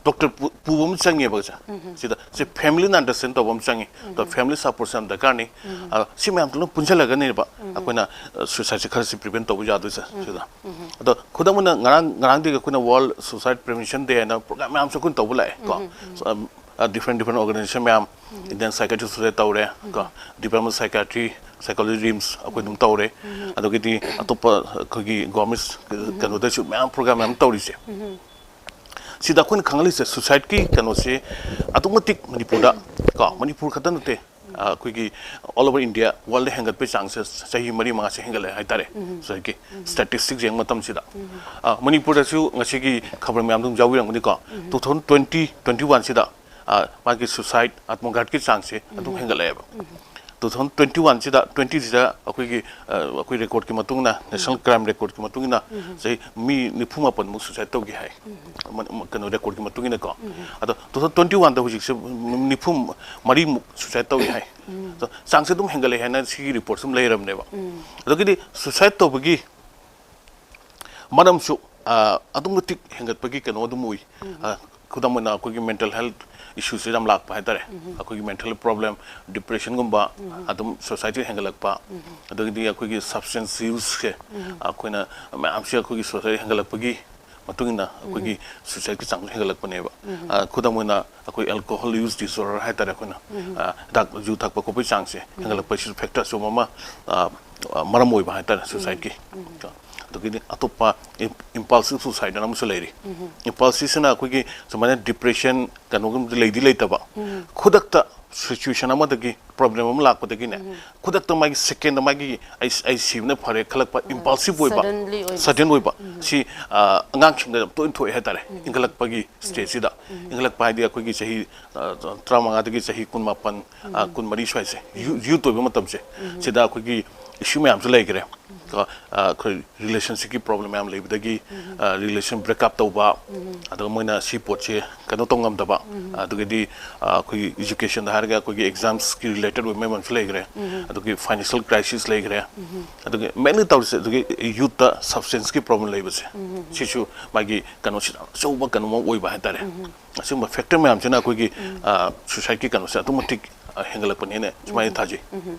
ꯗꯣꯛꯇꯔ ꯄꯨꯕ ꯑꯃ ꯆꯪꯉꯦꯕ ꯁꯦ꯫ ꯁꯤꯗ ꯁꯤ ꯐꯦꯃꯤꯂꯤꯅ ꯑꯟꯗꯔꯁ꯭ꯇꯦꯟ ꯇꯧꯕ ꯑꯃ ꯆꯪꯉꯤ꯫ ꯑꯗꯣ ꯐꯦꯃꯤꯂꯤ ꯁꯄꯣꯔꯠꯁꯦ ꯌꯥꯝ ꯗꯔꯀꯥꯔꯅꯤ꯫ ꯑ, ꯁꯤ ꯃꯌꯥꯝꯗꯨ ꯂꯣꯏ ꯄꯨꯟꯁꯤꯜꯂꯒꯅꯦꯕ ꯑꯩꯈꯣꯏꯅ ꯁꯨꯏꯁꯥꯏꯗꯁꯦ ꯈꯔꯁꯤ ꯄ꯭ꯔꯤꯚꯦꯟ ꯇꯧꯕ ꯌꯥꯗꯣꯏꯁꯦ ꯁꯤꯗ꯫ ꯑꯗꯣ ꯈꯨꯗꯝ ꯑꯣꯏꯅ ꯉꯔꯥꯡ ꯉꯔꯥꯡꯗꯒꯤ ꯑꯩꯈꯣꯏꯅ ꯋꯥꯔꯜ ꯁꯨꯏꯁꯥꯏꯗ ꯄ꯭ꯔꯤꯚꯦꯟꯁꯟ ꯗꯦ ꯍꯥꯏꯅ ꯄ꯭ꯔꯣꯒ꯭ꯔꯥꯝ ꯃꯌꯥꯝꯁꯨ ꯑꯩꯈꯣꯏꯅ ꯇꯧꯕ ꯂꯥꯛꯑꯦ ꯀꯣ꯫ ꯑ, ꯗꯤꯐ꯭ꯔꯦꯟ ꯗꯤꯐ꯭ꯔꯦꯟ ꯑꯣꯔꯒꯅꯥꯏꯖꯦꯁꯟ ꯃꯌꯥꯝ, ꯏꯟꯗꯤꯌꯟ ꯁꯥꯏꯀꯥꯏꯇ꯭ꯔꯤ ꯁꯣꯁꯥꯏꯇꯤ ꯇꯧꯔꯦ ꯀꯣ, ꯗꯤꯄꯥꯔꯠꯃꯦꯟ ꯁꯥꯏꯀꯥꯏꯇ꯭ꯔꯤ, ꯁꯥꯏꯀꯣꯂꯣꯖꯤ ꯔꯤꯝꯁ ꯑꯩꯈꯣꯏ ꯑꯗꯨꯝ ꯇꯧꯔꯦ꯫ ꯑꯗꯒꯤꯗꯤ ꯑꯇꯣꯞꯄ ꯑꯩꯈꯣꯏꯒꯤ ꯒꯣꯔꯃꯦꯟ ꯀꯩꯅꯣꯗꯁꯨ ꯃꯌꯥꯝ ꯄ꯭ꯔꯣꯒ꯭ꯔꯥꯝ ꯃꯌꯥꯝ ꯇꯧꯔꯤꯁꯦ꯫ ꯁꯤꯗ ꯑꯩꯈꯣꯏꯅ ꯈꯪꯍꯜꯂꯤꯁꯦ ꯁꯨꯏꯁꯥꯏꯗꯀꯤ ꯀꯩꯅꯣꯁꯦ ꯑꯗꯨꯛ ꯃꯇꯤꯛ ꯃꯅꯤꯄꯨꯔꯗ ꯀꯣ, ꯃꯅꯤꯄꯨꯔ ꯈꯛꯇ ꯅꯠꯇꯦ, ꯑ, ꯑꯩꯈꯣꯏꯒꯤ ꯑꯣꯜ ꯑꯣꯚꯔ ꯏꯟꯗꯤꯌꯥ ꯋꯥꯔꯜꯗ ꯍꯦꯟꯒꯠꯄꯒꯤ ꯆꯥꯡꯁꯦ ꯆꯍꯤ ꯃꯔꯤ ꯃꯉꯥꯁꯦ ꯍꯦꯟꯒꯠꯂꯛꯑꯦ ꯍꯥꯏꯇꯥꯔꯦ꯫ ꯁꯨꯏꯁꯥꯏꯗꯀꯤ ꯁ꯭ꯇꯦꯇꯤꯁꯇꯤꯛꯁ ꯌꯦꯡꯕ ꯃꯇꯝꯁꯤꯗ, ꯑ, ꯃꯅꯤꯄꯨꯔꯗꯁꯨ ꯉꯁꯤꯒꯤ ꯈꯕꯔ ꯃꯌꯥꯝꯗ ꯑꯗꯨꯝ ꯌꯥꯎꯕꯤꯔꯝꯒꯅꯤꯀꯣ꯫ ꯇꯨ ꯊꯥꯎꯖꯟ ꯇ꯭ꯋꯦꯟꯇꯤ ꯇ꯭ꯋꯦꯟꯇꯤ ꯋꯥꯟꯁꯤꯗ ꯑ, ꯃꯥꯒꯤ ꯁꯨꯏꯁꯥꯏꯗ, ꯑꯥꯠꯃꯘꯥꯠꯀꯤ ꯆꯥꯡꯁꯦ ꯑꯗꯨꯝ ꯍꯦꯟꯒꯠꯂꯛꯑꯦꯕ꯫ ꯇꯨ ꯊꯥꯎꯖꯟ ꯇ꯭ꯋꯦꯟꯇꯤ ꯋꯥꯟꯁꯤꯗ, ꯇ꯭ꯋꯦꯟꯇꯤꯁꯤꯗ ꯑꯩꯈꯣꯏꯒꯤ, ꯑ, ꯑꯩꯈꯣꯏ ꯔꯦꯀꯣꯔꯗꯀꯤ ꯃꯇꯨꯡ ꯏꯟꯅ, ꯅꯦꯁꯅꯦꯜ ꯀ꯭ꯔꯥꯏꯝ ꯔꯦꯀꯣꯔꯗꯀꯤ ꯃꯇꯨꯡ ꯏꯟꯅ, ꯆꯍꯤ ꯃꯤ ꯅꯤꯐꯨ ꯃꯥꯄꯟꯃꯨꯛ ꯁꯨꯏꯁꯥꯏꯗ ꯇꯧꯈꯤ ꯍꯥꯏ꯫ ꯃ-, ꯃ-, ꯀꯩꯅꯣ, ꯔꯦꯀꯣꯔꯗꯀꯤ ꯃꯇꯨꯡ ꯏꯟꯅꯀꯣ꯫ ꯑꯗꯣ ꯇꯨ ꯊꯥꯎꯖꯟ ꯇ꯭ꯋꯦꯟꯇꯤ ꯋꯥꯟꯗ ꯍꯧꯖꯤꯛꯁꯦ ꯅꯤꯐꯨ ꯃꯔꯤꯃꯨꯛ ꯁꯨꯏꯁꯥꯏꯗ ꯇꯧꯏ ꯍꯥꯏ꯫ ꯑꯗꯣ ꯆꯥꯡꯁꯦ ꯑꯗꯨꯝ ꯍꯦꯟꯒꯠꯂꯛꯑꯦ ꯍꯥꯏꯅ ꯁꯤꯒꯤ ꯔꯤꯄꯣꯔꯠꯁꯨ ꯑꯗꯨꯝ ꯂꯩꯔꯕꯅꯦꯕ꯫ ꯑꯗꯒꯤꯗꯤ ꯁꯨꯏꯁꯥꯏꯗ ꯇꯧꯕꯒꯤ ꯃꯔꯝꯁꯨ, ꯑ, ꯑꯗꯨꯛꯀꯤ ꯃꯇꯤꯛ ꯍꯦꯟꯒꯠꯄꯒꯤ ꯀꯩꯅꯣ ꯑꯗꯨꯝ ꯎꯏ꯫ ꯑ, ꯈꯨꯗꯝ ꯑꯣꯏꯅ ꯑꯩꯈꯣꯏꯒꯤ ꯃꯦꯟꯇꯦꯜ ꯍꯦꯜꯊ ꯏꯁꯨꯁꯦ ꯌꯥꯝ ꯂꯥꯛꯄ ꯍꯥꯏꯇꯥꯔꯦ꯫ ꯑꯩꯈꯣꯏꯒꯤ ꯃꯦꯟꯇꯦꯜ ꯄ꯭ꯔꯣꯕ꯭ꯂꯦꯝ, ꯗꯤꯄ꯭ꯔꯦꯁꯟꯒꯨꯝꯕ, ꯑꯗꯨꯝ ꯁꯣꯁꯥꯏꯇꯤ ꯍꯦꯟꯒꯠꯂꯛꯄ, ꯑꯗꯒꯤꯗꯤ ꯑꯩꯈꯣꯏꯒꯤ ꯁꯕꯁꯇꯦꯟꯁ ꯌꯨꯁꯁꯦ, ꯑꯩꯈꯣꯏꯅ ꯃꯌꯥꯝꯁꯦ ꯑꯩꯈꯣꯏꯒꯤ ꯁꯣꯁꯥꯏꯇꯤ ꯍꯦꯟꯒꯠꯂꯛꯄꯒꯤ ꯃꯇꯨꯡ ꯏꯟꯅ ꯑꯩꯈꯣꯏꯒꯤ ꯁꯨꯏꯁꯥꯏꯗꯀꯤ ꯆꯥꯡꯁꯨ ꯍꯦꯟꯒꯠꯂꯛꯄꯅꯦꯕ꯫ ꯑ, ꯈꯨꯗꯝ ꯑꯣꯏꯅ ꯑꯩꯈꯣꯏ ꯑꯦꯜꯀꯣꯍꯣꯜ ꯌꯨꯁ ꯗꯤꯁꯑꯣꯔꯗꯔ ꯍꯥꯏꯇꯥꯔꯦ, ꯑꯩꯈꯣꯏꯅ, ꯑ, ꯍꯤꯗꯥꯛ ꯌꯨ ꯊꯛꯄ ꯈꯣꯠꯄꯒꯤ ꯆꯥꯡꯁꯦ ꯍꯦꯟꯒꯠꯂꯛꯄꯁꯤꯁꯨ ꯐꯦꯛꯇꯔꯁꯨ ꯑꯃ, ꯑ, ꯑ, ꯃꯔꯝ ꯑꯣꯏꯕ ꯍꯥꯏꯇꯥꯔꯦ ꯁꯨꯏꯁꯥꯏꯗꯀꯤ꯫ ꯑꯗꯒꯤꯗꯤ ꯑꯇꯣꯞꯄ ꯏꯝ-, ꯏꯝꯄꯜꯁꯤꯚ ꯁꯨꯏꯁꯥꯏꯗ ꯑꯅ ꯑꯃꯁꯨ ꯂꯩꯔꯤ꯫ ꯏꯝꯄꯜꯁꯤꯚꯁꯤꯅ ꯑꯩꯈꯣꯏꯒꯤ ꯁꯨꯃꯥꯏꯅ ꯗꯤꯄ꯭ꯔꯦꯁꯟ ꯀꯩꯅꯣꯒꯨꯝꯕꯗ ꯂꯩꯗꯤ ꯂꯩꯇꯕ, ꯈꯨꯗꯛꯇ ꯁꯤꯆꯨꯋꯦꯁꯟ ꯑꯃꯗꯒꯤ ꯄ꯭ꯔꯣꯕ꯭ꯂꯦꯝ ꯑꯃ ꯂꯥꯛꯄꯗꯒꯤꯅꯦ, ꯈꯨꯗꯛꯇ ꯃꯥꯒꯤ ꯁꯦꯀꯦꯟꯗ ꯃꯥꯒꯤ "ꯑꯩ, ꯑꯩ ꯁꯤꯕꯅ ꯐꯔꯦ" ꯈꯜꯂꯛꯄ, ꯏꯝꯄꯜꯁꯤꯚ ꯑꯣꯏꯕ, ꯁꯗꯟꯂꯤ ꯑꯣꯏꯕ꯫ ꯁꯤ, ꯑ, ꯑꯉꯥꯡꯁꯤꯡꯗ ꯌꯥꯝ ꯇꯣꯏꯅ ꯊꯣꯛꯑꯦ ꯍꯥꯏꯇꯥꯔꯦ꯫ ꯏꯟꯈꯠꯂꯛꯄꯒꯤ ꯁ꯭ꯇꯦꯖꯁꯤꯗ, ꯏꯟꯈꯠꯂꯛꯄ ꯍꯥꯏꯗꯤ ꯑꯩꯈꯣꯏꯒꯤ ꯆꯍꯤ, ꯑ, ꯇꯔꯥꯃꯉꯥꯗꯒꯤ ꯆꯍꯤ ꯀꯨꯟꯃꯥꯄꯟ, ꯑ, ꯀꯨꯟꯃꯔꯤ ꯁ꯭ꯋꯥꯏꯁꯦ, ꯌꯨ-, ꯌꯨꯠ ꯑꯣꯏꯕ ꯃꯇꯝꯁꯦ, ꯁꯤꯗ ꯑꯩꯈꯣꯏꯒꯤ, ꯏꯁꯨ ꯃꯌꯥꯝꯁꯨ ꯂꯩꯈ꯭ꯔꯦ꯫ ꯀꯣ, ꯑ, ꯑꯩꯈꯣꯏ ꯔꯤꯂꯦꯁꯟꯁꯤꯞꯀꯤ ꯄ꯭ꯔꯣꯕ꯭ꯂꯦꯝ ꯃꯌꯥꯝ ꯂꯩꯕꯗꯒꯤ, ꯑ, ꯔꯤꯂꯦꯁꯟ ꯕ꯭ꯔꯦꯛ ꯑꯞ ꯇꯧꯕ, ꯑꯗꯨꯒ ꯃꯣꯏꯅ ꯁꯤ ꯄꯣꯠꯁꯦ ꯀꯩꯅꯣ ꯇꯧ ꯉꯝꯗꯕ, ꯑꯗꯨꯒꯤꯗꯤ, ꯑ, ꯑꯩꯈꯣꯏꯒꯤ ꯏꯖꯨꯀꯦꯁꯟꯗ ꯍꯥꯏꯔꯒ ꯑꯩꯈꯣꯏꯒꯤ ꯑꯦꯛꯖꯥꯝꯁꯀꯤ ꯔꯤꯂꯦꯇꯦꯠ ꯑꯣꯏꯕ ꯃꯌꯥꯝ ꯑꯃꯁꯨ ꯂꯩꯈ꯭ꯔꯦ꯫ ꯑꯗꯨꯒꯤ ꯐꯥꯏꯅꯥꯟꯁꯤꯌꯦꯜ ꯀ꯭ꯔꯥꯏꯁꯤꯁ ꯂꯩꯈ꯭ꯔꯦ꯫ ꯑꯗꯨꯒꯤ ꯃꯦꯟꯂꯤ ꯇꯧꯔꯤꯁꯦ ꯑꯗꯨꯒꯤ ꯌꯨꯠꯇ ꯁꯕꯁꯇꯦꯟꯁꯀꯤ ꯄ꯭ꯔꯣꯕ꯭ꯂꯦꯝ ꯂꯩꯕꯁꯦ, ꯁꯤꯁꯨ ꯃꯥꯒꯤ ꯀꯩꯅꯣꯁꯤꯗ ꯑꯆꯧꯕ ꯀꯩꯅꯣꯝꯃ ꯑꯣꯏꯕ ꯍꯥꯏꯇꯥꯔꯦ꯫ ꯑꯁꯤꯒꯨꯝꯕ ꯐꯦꯛꯇꯔ ꯃꯌꯥꯝꯁꯤꯅ ꯑꯩꯈꯣꯏꯒꯤ, ꯑ, ꯁꯨꯏꯁꯥꯏꯗꯀꯤ ꯀꯩꯅꯣꯁꯦ ꯑꯗꯨꯛꯀꯤ ꯃꯇꯤꯛ, ꯑ, ꯍꯦꯟꯒꯠꯂꯛꯄꯅꯦꯅ ꯁꯨꯃꯥꯏꯅ ꯊꯥꯖꯩ꯫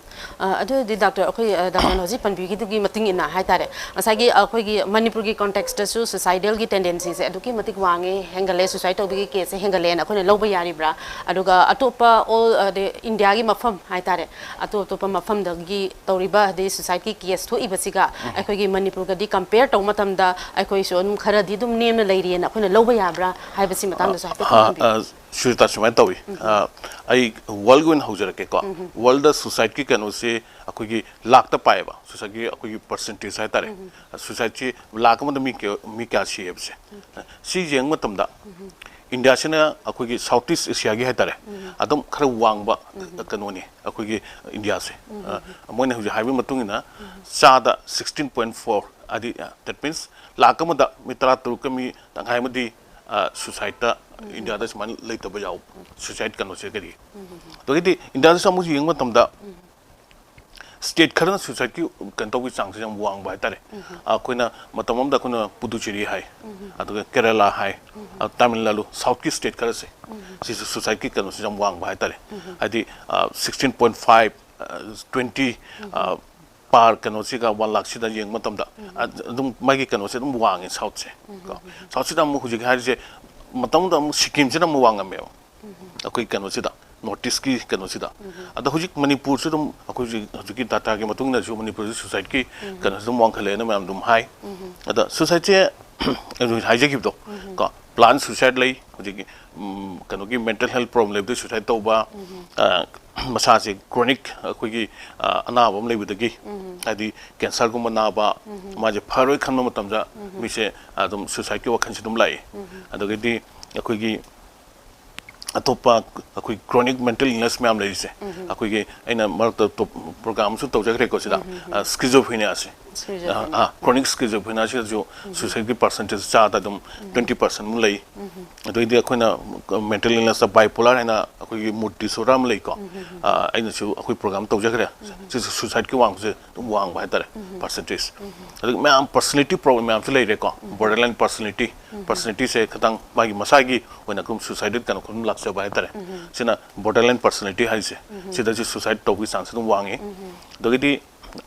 ꯑ, ꯑꯗꯨ ꯑꯣꯏꯔꯗꯤ ꯗꯥꯛꯇꯔ, ꯑꯩꯈꯣꯏ, ꯑ, ꯗꯥꯛꯇꯔꯅ ꯍꯧꯖꯤꯛ ꯄꯟꯕꯤꯈꯤꯗꯨꯒꯤ ꯃꯇꯨꯡ ꯏꯟꯅ ꯍꯥꯏꯇꯥꯔꯦ, ꯉꯁꯥꯏꯒꯤ ꯑꯩꯈꯣꯏꯒꯤ ꯃꯅꯤꯄꯨꯔꯒꯤ ꯀꯣꯟꯇꯦꯛꯁꯇꯁꯨ ꯁꯨꯏꯁꯥꯏꯗꯦꯜꯒꯤ ꯇꯦꯟꯗꯦꯟꯁꯤꯁꯦ ꯑꯗꯨꯛꯀꯤ ꯃꯇꯤꯛ ꯋꯥꯡꯉꯦ, ꯍꯦꯟꯒꯠꯂꯦ, ꯁꯨꯏꯁꯥꯏꯗ ꯇꯧꯕꯒꯤ ꯀꯦꯁꯁꯦ ꯍꯦꯟꯒꯠꯂꯦꯅ ꯑꯩꯈꯣꯏꯅ ꯂꯧꯕ ꯌꯥꯔꯤꯕ꯭ꯔꯥ? ꯑꯗꯨꯒ ꯑꯇꯣꯞꯄ ꯑꯣꯜ, ꯑꯗꯩ ꯏꯟꯗꯤꯌꯥꯒꯤ ꯃꯐꯝ ꯍꯥꯏꯇꯥꯔꯦ, ꯑꯇꯣꯞ ꯑꯇꯣꯞꯄ ꯃꯐꯝꯗꯒꯤ ꯇꯧꯔꯤꯕ ꯑꯗꯩ ꯁꯨꯏꯁꯥꯏꯗꯀꯤ ꯀꯦꯁ ꯊꯣꯛꯏꯕꯁꯤꯒ ꯑꯩꯈꯣꯏꯒꯤ ꯃꯅꯤꯄꯨꯔꯒꯗꯤ ꯀꯝꯄꯦꯌꯔ ꯇꯧꯕ ꯃꯇꯝꯗ ꯑꯩꯈꯣꯏꯁꯨ ꯑꯗꯨꯝ ꯈꯔꯗꯤ ꯑꯗꯨꯝ ꯅꯦꯝꯅ ꯂꯩꯔꯤꯑꯅ ꯑꯩꯈꯣꯏꯅ ꯂꯧꯕ ꯌꯥꯕ꯭ꯔꯥ ꯍꯥꯏꯕꯁꯤ ꯃꯇꯥꯡꯗꯁꯨ ꯍꯥꯏꯐꯦꯠ ꯑ, ꯊꯝꯕꯤꯌꯨ꯫ ꯑ, ꯁꯨꯖꯤꯇꯥ, ꯁꯨꯃꯥꯏꯅ ꯇꯧꯏ꯫ ꯑ, ꯑꯩ ꯋꯥꯔꯜꯒꯤ ꯑꯣꯏꯅ ꯍꯧꯖꯔꯛꯀꯦꯀꯣ꯫ ꯋꯥꯔꯜꯗ ꯁꯨꯏꯁꯥꯏꯗꯀꯤ ꯀꯩꯅꯣꯁꯦ ꯑꯩꯈꯣꯏꯒꯤ ꯂꯥꯛꯇ ꯄꯥꯏꯌꯦꯕ, ꯁꯨꯏꯁꯥꯏꯗꯀꯤ ꯑꯩꯈꯣꯏꯒꯤ ꯄꯔꯁꯦꯟꯇꯦꯖ ꯍꯥꯏꯇꯥꯔꯦ꯫ ꯁꯨꯏꯁꯥꯏꯗꯁꯤ ꯂꯥꯛ ꯑꯃꯗ ꯃꯤ ꯀꯌꯥ, ꯃꯤ ꯀꯌꯥ ꯁꯤ ꯍꯥꯏꯕꯁꯦ꯫ ꯁꯤ ꯌꯦꯡꯕ ꯃꯇꯝꯗ ꯏꯟꯗꯤꯌꯥꯁꯤꯅ ꯑꯩꯈꯣꯏꯒꯤ ꯁꯥꯎꯠ ꯏꯁ ꯑꯦꯁꯤꯌꯥꯒꯤ ꯍꯥꯏꯇꯥꯔꯦ, ꯑꯗꯨꯝ ꯈꯔ ꯋꯥꯡꯕ ꯀꯩꯅꯣꯅꯤ ꯑꯩꯈꯣꯏꯒꯤ ꯏꯟꯗꯤꯌꯥꯁꯦ꯫ ꯑ, ꯃꯣꯏꯅ ꯍꯧꯖꯤꯛ ꯍꯥꯏꯕꯒꯤ ꯃꯇꯨꯡ ꯏꯟꯅ ꯆꯥꯗ ꯁꯤꯛꯁꯇꯤꯟ ꯄꯣꯏꯟ ꯐꯣꯔ, ꯍꯥꯏꯗꯤ, ꯑ, that means ꯂꯥꯛ ꯑꯃꯗ ꯃꯤ ꯇꯔꯥ ꯇꯔꯨꯛꯀ ꯃꯤ ꯇꯪꯈꯥꯏ ꯑꯃꯗꯤ, ꯑ, ꯁꯨꯏꯁꯥꯏꯗꯇ ꯏꯟꯗꯤꯌꯥꯗ ꯁꯨꯃꯥꯏꯅ ꯂꯩꯇꯕ ꯌꯥꯎ, ꯁꯨꯏꯁꯥꯏꯗ ꯀꯩꯅꯣꯁꯦ ꯀꯔꯤ꯫ ꯑꯗꯒꯤꯗꯤ ꯏꯟꯗꯤꯌꯥꯗꯁꯨ ꯑꯃꯨꯛ ꯌꯦꯡꯕ ꯃꯇꯝꯗ ꯁ꯭ꯇꯦꯠ ꯈꯔꯅ ꯁꯨꯏꯁꯥꯏꯗꯀꯤ ꯀꯩꯅꯣ ꯇꯧꯕꯒꯤ ꯆꯥꯡꯁꯦ ꯌꯥꯝ ꯋꯥꯡꯕ ꯍꯥꯏꯇꯥꯔꯦ꯫ ꯑꯩꯈꯣꯏꯅ ꯃꯇꯝ ꯑꯃꯗ ꯑꯩꯈꯣꯏꯅ ꯄꯨꯗꯨꯆꯦꯔꯤ ꯍꯥꯏ, ꯑꯗꯨꯒ ꯀꯦꯔꯂꯥ ꯍꯥꯏ, ꯑ, ꯇꯥꯃꯤꯜ ꯅꯥꯗꯨ, ꯁꯥꯎꯠꯀꯤ ꯁ꯭ꯇꯦꯠ ꯈꯔꯁꯦ, ꯁꯤꯁꯨ ꯁꯨꯏꯁꯥꯏꯗꯀꯤ ꯀꯩꯅꯣꯁꯦ ꯌꯥꯝ ꯋꯥꯡꯕ ꯍꯥꯏꯇꯥꯔꯦ꯫ ꯍꯥꯏꯗꯤ, ꯑ, ꯁꯤꯛꯁꯇꯤꯟ ꯄꯣꯏꯟ ꯐꯥꯏꯚ, ꯑ, ꯇ꯭ꯋꯦꯟꯇꯤ, ꯑ, ꯄꯥꯔ ꯀꯩꯅꯣꯁꯤꯒ ꯋꯥꯟ ꯂꯥꯛꯁꯤꯗ ꯌꯦꯡꯕ ꯃꯇꯝꯗ, ꯑ, ꯑꯗꯨꯝ ꯃꯥꯒꯤ ꯀꯩꯅꯣꯁꯦ ꯑꯗꯨꯝ ꯋꯥꯡꯉꯦ ꯁꯥꯎꯠꯁꯦ꯫ ꯀꯣ, ꯁꯥꯎꯠꯁꯤꯗ ꯑꯃꯨꯛ ꯍꯧꯖꯤꯛ ꯍꯥꯏꯔꯤꯁꯦ, ꯃꯇꯝꯗꯨꯗ ꯑꯃꯨꯛ ꯁꯤꯛꯀꯤꯝꯁꯤꯅ ꯑꯃꯨꯛ ꯋꯥꯡꯉꯝꯃꯦꯕ꯫ ꯑꯩꯈꯣꯏ ꯀꯩꯅꯣꯁꯤꯗ, ꯅꯣꯔꯠ ꯏꯁꯀꯤ ꯀꯩꯅꯣꯁꯤꯗ꯫ ꯑꯗꯣ ꯍꯧꯖꯤꯛ ꯃꯅꯤꯄꯨꯔꯁꯨ ꯑꯗꯨꯝ ꯑꯩꯈꯣꯏ ꯍꯧꯖꯤꯛ, ꯍꯧꯖꯤꯛꯀꯤ ꯗꯥꯇꯥꯒꯤ ꯃꯇꯨꯡ ꯏꯟꯅꯁꯨ ꯃꯅꯤꯄꯨꯔꯁꯨ ꯁꯨꯏꯁꯥꯏꯗꯀꯤ ꯀꯩꯅꯣꯁꯤ ꯑꯗꯨꯝ ꯋꯥꯡꯈꯠꯂꯛꯑꯦꯅ ꯃꯌꯥꯝ ꯑꯗꯨꯝ ꯍꯥꯏ꯫ ꯑꯗ ꯁꯨꯏꯁꯥꯏꯗꯁꯦ ꯑꯩ ꯍꯧꯖꯤꯛ ꯍꯥꯏꯖꯈꯤꯕꯗꯣ, ꯀꯣ, ꯄ꯭ꯂꯥꯟ ꯁꯨꯏꯁꯥꯏꯗ ꯂꯩ, ꯍꯧꯖꯤꯛꯀꯤ, ꯎꯝ, ꯀꯩꯅꯣꯒꯤ ꯃꯦꯟꯇꯦꯜ ꯍꯦꯜꯊ ꯄ꯭ꯔꯣꯕ꯭ꯂꯦꯝ ꯂꯩꯕꯗ ꯁꯨꯏꯁꯥꯏꯗ ꯇꯧꯕ, ꯑ, ꯃꯁꯥꯁꯦ ꯀ꯭ꯔꯣꯅꯤꯛ ꯑꯩꯈꯣꯏꯒꯤ, ꯑ, ꯑꯅꯥꯕ ꯑꯃ ꯂꯩꯕꯗꯒꯤ, ꯍꯥꯏꯗꯤ ꯀꯦꯟꯁꯔꯒꯨꯝꯕ ꯅꯥꯕ, ꯃꯥꯁꯦ ꯐꯔꯣꯏ ꯈꯟꯕ ꯃꯇꯝꯗ ꯃꯤꯁꯦ ꯑꯗꯨꯝ ꯁꯨꯏꯁꯥꯏꯗꯀꯤ ꯋꯥꯈꯜꯁꯦ ꯑꯗꯨꯝ ꯂꯥꯛꯏ꯫ ꯑꯗꯒꯤꯗꯤ ꯑꯩꯈꯣꯏꯒꯤ ꯑꯇꯣꯞꯄ ꯑꯩꯈꯣꯏ chronic mental illness ꯃꯌꯥꯝ ꯂꯩꯔꯤꯁꯦ, ꯑꯩꯈꯣꯏꯒꯤ ꯑꯩꯅ ꯃꯔꯛꯇ ꯄ꯭ꯔꯣꯒ꯭ꯔꯥꯝ ꯑꯃꯁꯨ ꯇꯧꯖꯈ꯭ꯔꯦꯀꯣ ꯁꯤꯗ, schizophrenia ꯁꯦ꯫ Schizophrenia. ꯑꯥ, chronic schizophrenia ꯁꯤꯗꯁꯨ suicide ꯀꯤ percentage ꯆꯥꯗ ꯑꯗꯨꯝ twenty percent ꯃꯨꯛ ꯂꯩ꯫ ꯑꯗꯩꯗꯤ ꯑꯩꯈꯣꯏꯅ mental illness ꯇ bipolar ꯍꯥꯏꯅ ꯑꯩꯈꯣꯏꯒꯤ mood disorder ꯑꯃ ꯂꯩꯀꯣ꯫ ꯑꯥ, ꯑꯩꯅꯁꯨ ꯑꯩꯈꯣꯏ ꯄ꯭ꯔꯣꯒ꯭ꯔꯥꯝ ꯇꯧꯖꯈ꯭ꯔꯦ꯫ ꯁꯤꯁꯨ suicide ꯀꯤ ꯋꯥꯡꯕꯁꯦ ꯑꯗꯨꯝ ꯋꯥꯡꯕ ꯍꯥꯏꯇꯥꯔꯦ, percentage꯫ ꯑꯗꯒꯤ ꯃꯌꯥꯝ personality problem ꯃꯌꯥꯝꯁꯨ ꯂꯩꯔꯦꯀꯣ꯫ Borderline personality, personality ꯁꯦ ꯈꯤꯇꯪ ꯃꯥꯒꯤ ꯃꯁꯥꯒꯤ ꯑꯣꯏꯅ ꯑꯗꯨꯝ suicidal ꯀꯩꯅꯣ ꯑꯗꯨꯝ ꯂꯥꯛꯆꯕ ꯍꯥꯏꯇꯥꯔꯦ꯫ ꯁꯤꯅ borderline personality ꯍꯥꯏꯁꯦ꯫ ꯁꯤꯗꯁꯨ suicide ꯇꯧꯕꯒꯤ chance ꯑꯗꯨꯝ ꯋꯥꯡꯉꯤ꯫ ꯑꯗꯒꯤꯗꯤ